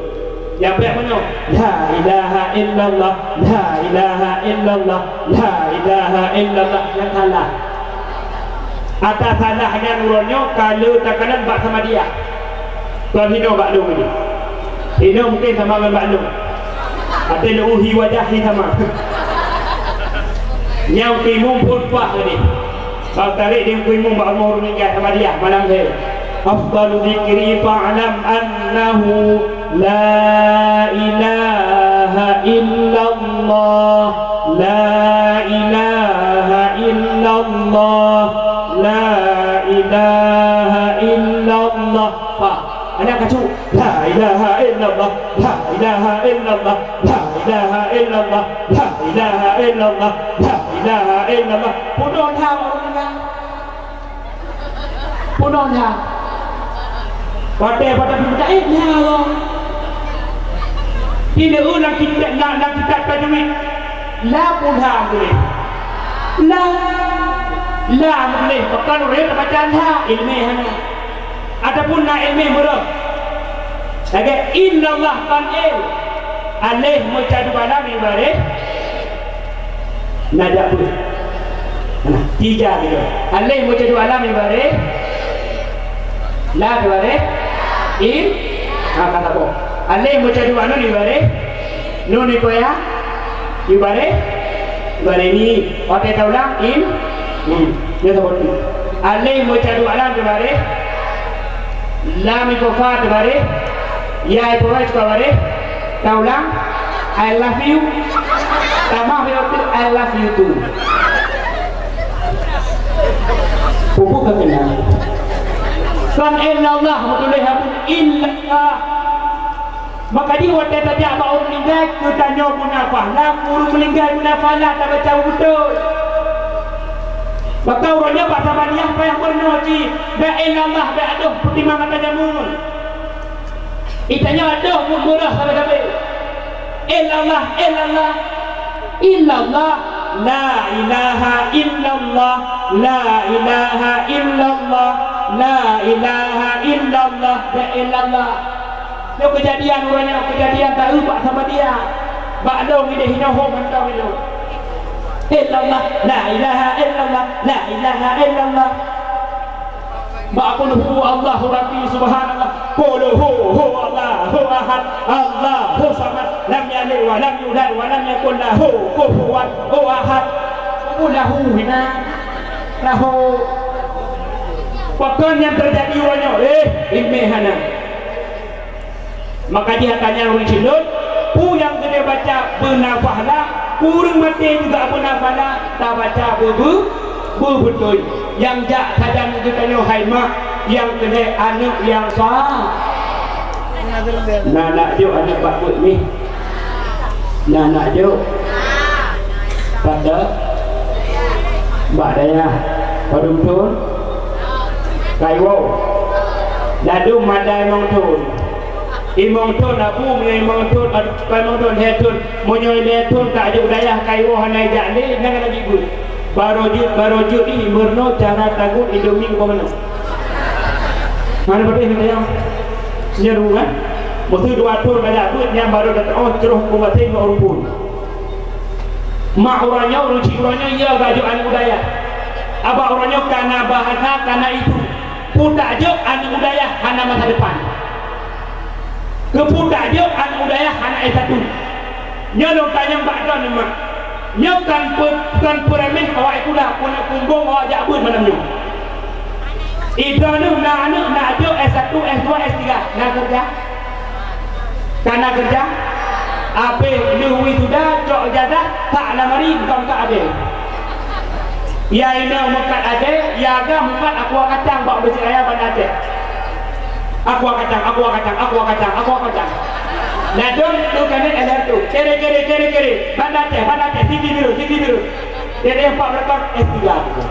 Nyang bék meunyoe, la ilaha illallah, la ilaha illallah, la ilaha illallah, nyan salah. Ata salah nyan uroe nyoe ka le takalon bak Samadiyah. Kon hinoe bak lôn nyoe. Hinoe mungken sama ngon bak lôn. Até lôn hi wajah hi sama. Nyang timu phon paih tadi. Bang tarék di Teungku Imum bak rumoh ureueng ninggai Samadiyah malam lhèe. Afdalu dzikri fa'lam annahu la ilaha illallah, la ilaha illallah, la ilaha illallah. Pak, aneuk kacu, la ilaha illallah, la ilaha illallah, la ilaha illallah, la ilaha illallah, la ilaha illallah. Peunoh that ureueng ninggai. Peunoh that. Watèe pada peubuka, eh, nyan lom. Di leueu lam kitab, lam, lam kitab tajwid. La pula boleh. La. La boleh. Pakon ureueng tabaca la, ileumèe hana. Ataupun na ileumèe meureuh. Lagèe illallah kon il. Alif meucadu alam ibarat. Na jak beuh. Nah, tiga gitu. Alif meucadu alam ibarat. La ibarat. In. Ha, kata boh. Alif meucadu anun ibarat. Nun ipoya. Ibarat. Ibarat ni. Oke, taulang. In. Hmm. Ni sabot ni. Alif meucadu alam ibarat. Lam ipofa ibarat. Ya ipofa ibarat. Taulang, I love you. Tamah beu tu, I love you too. Pupuk ka kena. Kon illallah, beutôi haba illallah. Maka di watèe tajak bak ureueng ninggai, geutanyoe munafah. Lam ureueng meuninggai munafah lah tabaca beutôi. Maka ureueng nyoe bak Samadiyah payah meurunoe cit. Bèk illallah, bèk adoh peutimang ata jameun. Itanyoe adoh meurah sabe-sabe. Illallah, illallah. Illallah, la ilaha illallah, la ilaha illallah, la ilaha illallah, la ilallah. Nyoe keujadian uroe nyoe, keujadian taeu bak sama dia. Bak lôn ideh hinoe hom mantong ilôn. Illallah, la ilaha illallah, la ilaha illallah. Bak qul huwallahu rabbi, subhanallah. Qul hu, huwallahu ahad, Allahu samad, lam yalid wa lam yulad wa lam yakul lahu kufuwan ahad. Qul lahu hina. Lahu. Pakon nyang teujadi uroe nyoe, eh, imeh hana. Maka jih ata nyan ureueng cit lôn, peue nyang keuneuk baca beuna pahala, ureueng maté juga beuna pahala, tabaca beu-, beu-, beubeutôi. Nyang jak sajan geutanyoe hai mak, nyang keuneuk aneuk nyang sa-, na nak jok aneuk bak buet nyoe. Na nak jok. Pada bak dayah padum thon? Kaiwoe. Ladôm mada limong thon. Limong thon abu, meunyoe limong thon, limong thon, lhèe thon. Meunyoe lhèe thon ka jok dayah kaiwoe hana jak lé, nyan lagi buet. Baro jeuet, baro jeuet jih meurunoe cara tagut Indomie keu meunoe. Mana beutôi nyan? Nyan rumoh kan? Meuseu dua thon ka jak buet, nyan baro datang, oh, troh keu maté ngon rumpun. Mak uroe nyoe, ureueng cit uroe nyoe, iya ka jok aneuk u dayah. Abak uroe nyoe kana bahasa, kana isu. Peue tak jok aneuk u dayah hana masa depan. Keupeue tak jok aneuk u dayah hana S satu. Nyoe lôn tanyong bak droeneuh mak. Nyoe kan peu-, kan peuramen awak kuda, peuneuk pumbong awak jak beuet malam nyoe. Idroeneuh na aneuk na jok S satu, S dua, S tiga, na keureuja? Ka na keureuja? Abéh lheueh wisuda cok ijazah, tak lamari bukan ka adé. Ya inoe meukat adé, ya agam meukat aqua kacang bak Mesjid Raya Banda Aceh. Aqua kacang, aqua kacang, aqua kacang, aqua kacang. Ladôm tu keuneuk L R tu. Kere, kere, kere, kere. Banda Aceh, Banda Aceh, Siti Biru, Siti Biru. Jadi empat belakang S tiga tu.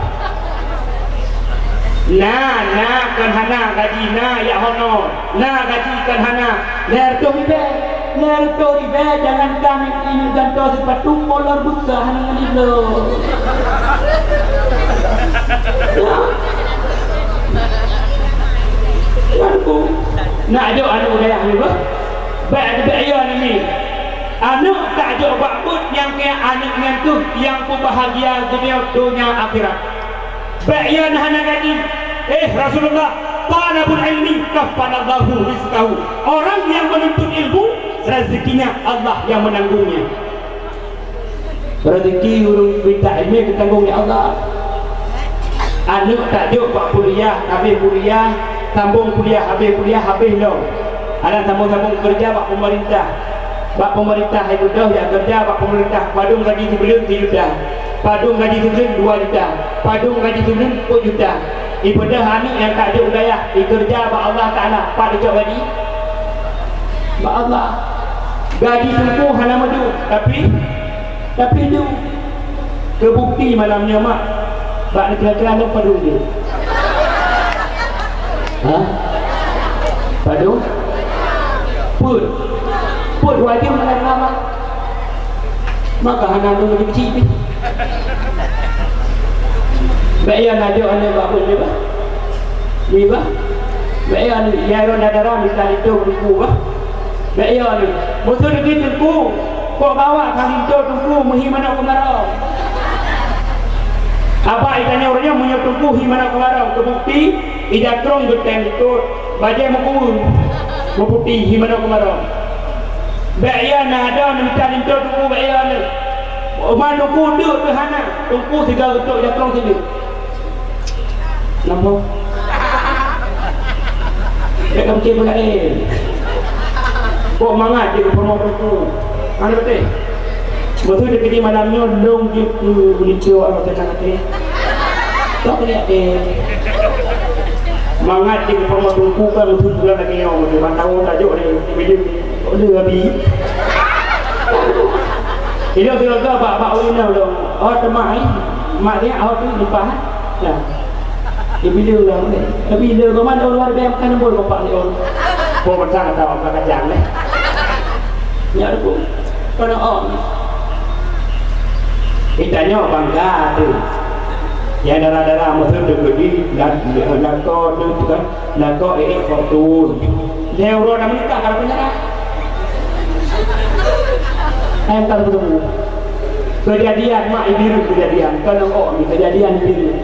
Na, na kon hana gaji, na jak honor. Na gaji kon hana. Lhèe reutôh ribèe. Lhèe reutôh ribèe, jangankan ingat gantoe sipatu, kolor buka hana ngon iblo. Ya. Nak jok aneuk u dayah ni, bah. Bèk, bèk yo ni. Aneuk tak jok bak buet nyang keu aneuk nyan tu nyang peubahgia dunia, dunia akhirat. Bèk yo na hana gaji. Eh, Rasulullah, "Talabul ilmi kafanallahu rizqahu." Orang yang menuntut ilmu, rezekinya Allah yang menanggungnya. Rezeki ureueng minta ilmu geutanggong lé Allah. Aneuk tak jok bak kuliah, habéh kuliah, sambong kuliah, habéh kuliah, habéh lom. Aneuk sambong-sambong keureuja bak pemerintah. Bak pemerintah hai beudôh jak keureuja bak pemerintah, padum gaji sibuleuen sijuta, padum gaji sibuleuen dua juta, padum gaji sibuleuen peuet juta. Ipeudeuh aneuk nyang tak jok u dayah, ikeureuja bak Allah Taala, pat icok gaji? Bak Allah. Gaji teungku hana meudum, tapi, tapi dum. Teubukti malam nyoe mak, bak neukira-kira lôn padum jeuet? Ha? Padum? Peuet. Peuet wajéb malam nyoe mak. Maka hana lôn keuci pih. Bèk yo na jok aneuk bak buet nyoe bah. Nyoe bah. Bèk yo aneuk, ya ron dara mita linto teungku bah. Bèk yo aneuk. Musoh deungon teungku. Kok bawa ka linto teungku meuhi manok keumarau. Abak itanyong ureueng nyoe meunyoe teungku hi manok keumarau, teubukti ija trong geutem likot, bajèe meukuweue, meuputéh hi manok keumarau. Bèk yo na ada neumita linto teungku, bèk yo aneuk. Uma teungku deuk teuh hana, teungku sigoe geutok ija trong sineuk. Nampak? Bèk ka mikir peulaén. Kok mangat jeuet peurumoh teungku. Mana beutôi? Beutôi dikeudi malam nyoe lôn jeuet keu meuningkeu awak teuka até. Kok lihat deh. Mangat jeuet peurumoh teungku kan beutôi bulan lagèe nyoe, beutôi ban tahun tajok deh. Beujeuet. Kok lé abi? Ilôn sigoe bak, bak ureueng nyoe lôn. Oh, teuma ai. Mak dia, oh, tu leupah. Nah. Ibileu lah, eh. Ibileu, kau mana orang dia makan nembul bapak dia orang. Kau macam kata orang kacang, eh. Nyak tu. Kau nak on. Geutanyoe bangga teuh. Nyang dara-dara meuseue teukeudi, la-, lakoe teuh kan, lakoe ék Fortuner. Lhèe uroe na meunikah ka peunyeurah. Hai ka peutemu. Keujadian mak Idris keujadian, kon ôk ni keujadian Idris.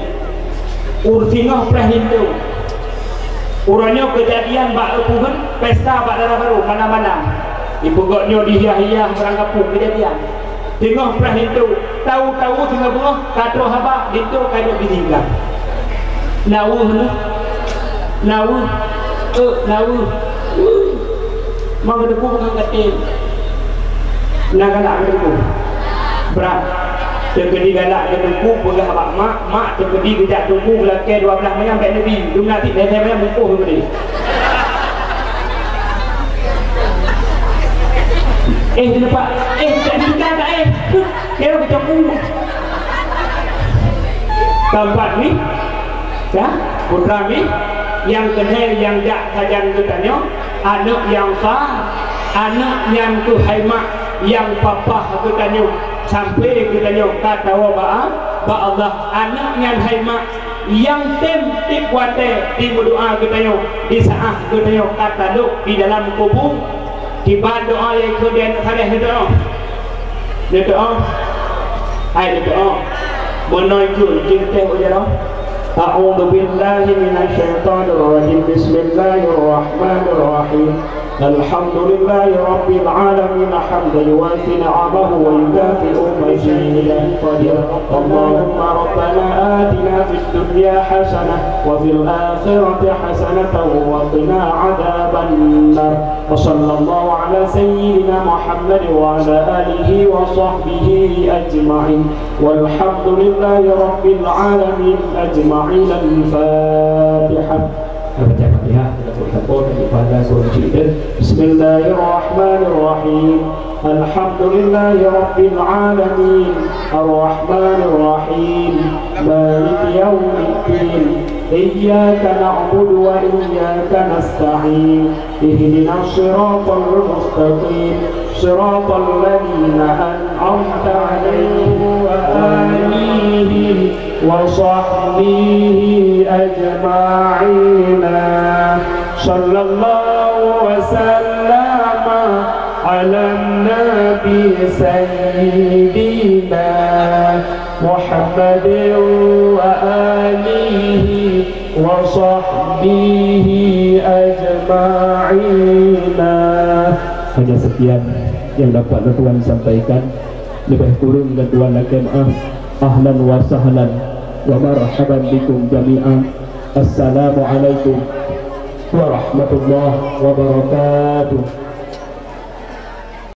Uroe singoh preh linto. Uroe nyoe keujadian bak eu peue, pesta bak dara barô malam-malam. Ipeugöt nyoe dihiah-hiah barang gapu keujadian. Teungoh preh linto, tawu-tawu singoh beungoh ka troh haba linto ka jeuet bisi gam. Na weueh nyoe. Na weueh. Eh, na weueh. Weueh. Mang Teungku peugah katé. Na galak keu Teungku. Brat. Teukeudi galak keu Teungku peugah bak mak, mak teukeudi geujak Teungku geulakèe dua blaih manyam bèk neubi. Dum na cit lhèe manyam bungkôh teukeudi. Eh, dilepak. Eh, tak ditinggal tak, eh. Huh, kira macam uh. Keempat ni, ya, putra ni, nyang keunhèe nyang jak sajan geutanyoe, aneuk nyang sa, aneuk nyang keuh hai mak, nyang papah geutanyoe, sampai geutanyoe ka tawoe bak, bak Allah. Aneuk nyan hai mak, nyang tem tiep watèe jimeudoa geutanyoe, di saát geutanyoe ka talôp di dalam kubu. Kiban doa nyang keu di aneuk saleh neudoa. Neudoa. Hai neudoa. Meunoe jeuet jiteuntèe ujaroe. أعوذ بالله من الشيطان الرجيم. بسم الله الرحمن الرحيم. الحمد لله رب العالمين، حمدا يوافي نعمه ويكافئ مزيده. اللهم ربنا آتنا في الدنيا حسنة وفي الآخرة حسنة وقنا عذاب النار. وصلى الله على سيدنا محمد وعلى آله وصحبه أجمعين. والحمد لله رب العالمين أجمعين. الفاتحة. Baca Fatihah, kita pun tak pun, kita pada suruh cerita. بسم الله الرحمن الرحيم. الحمد لله رب العالمين. الرحمن الرحيم. مالك يوم الدين. إياك نعبد وإياك نستعين. اهدنا الصراط المستقيم. صراط الذين أنعمت عليهم. وآله وصحبه أجمعين. صلى الله وسلم على النبي سيدنا محمد وآله وصحبه أجمعين. Hanya sekian yang dapat lôn tuan sampaikan. Leubeh kureueng lôn tuan lakèe meu'ah. Ahlan wa sahlan wa marhaban bikum jami'an. Assalamualaikum warahmatullahi wabarakatuh.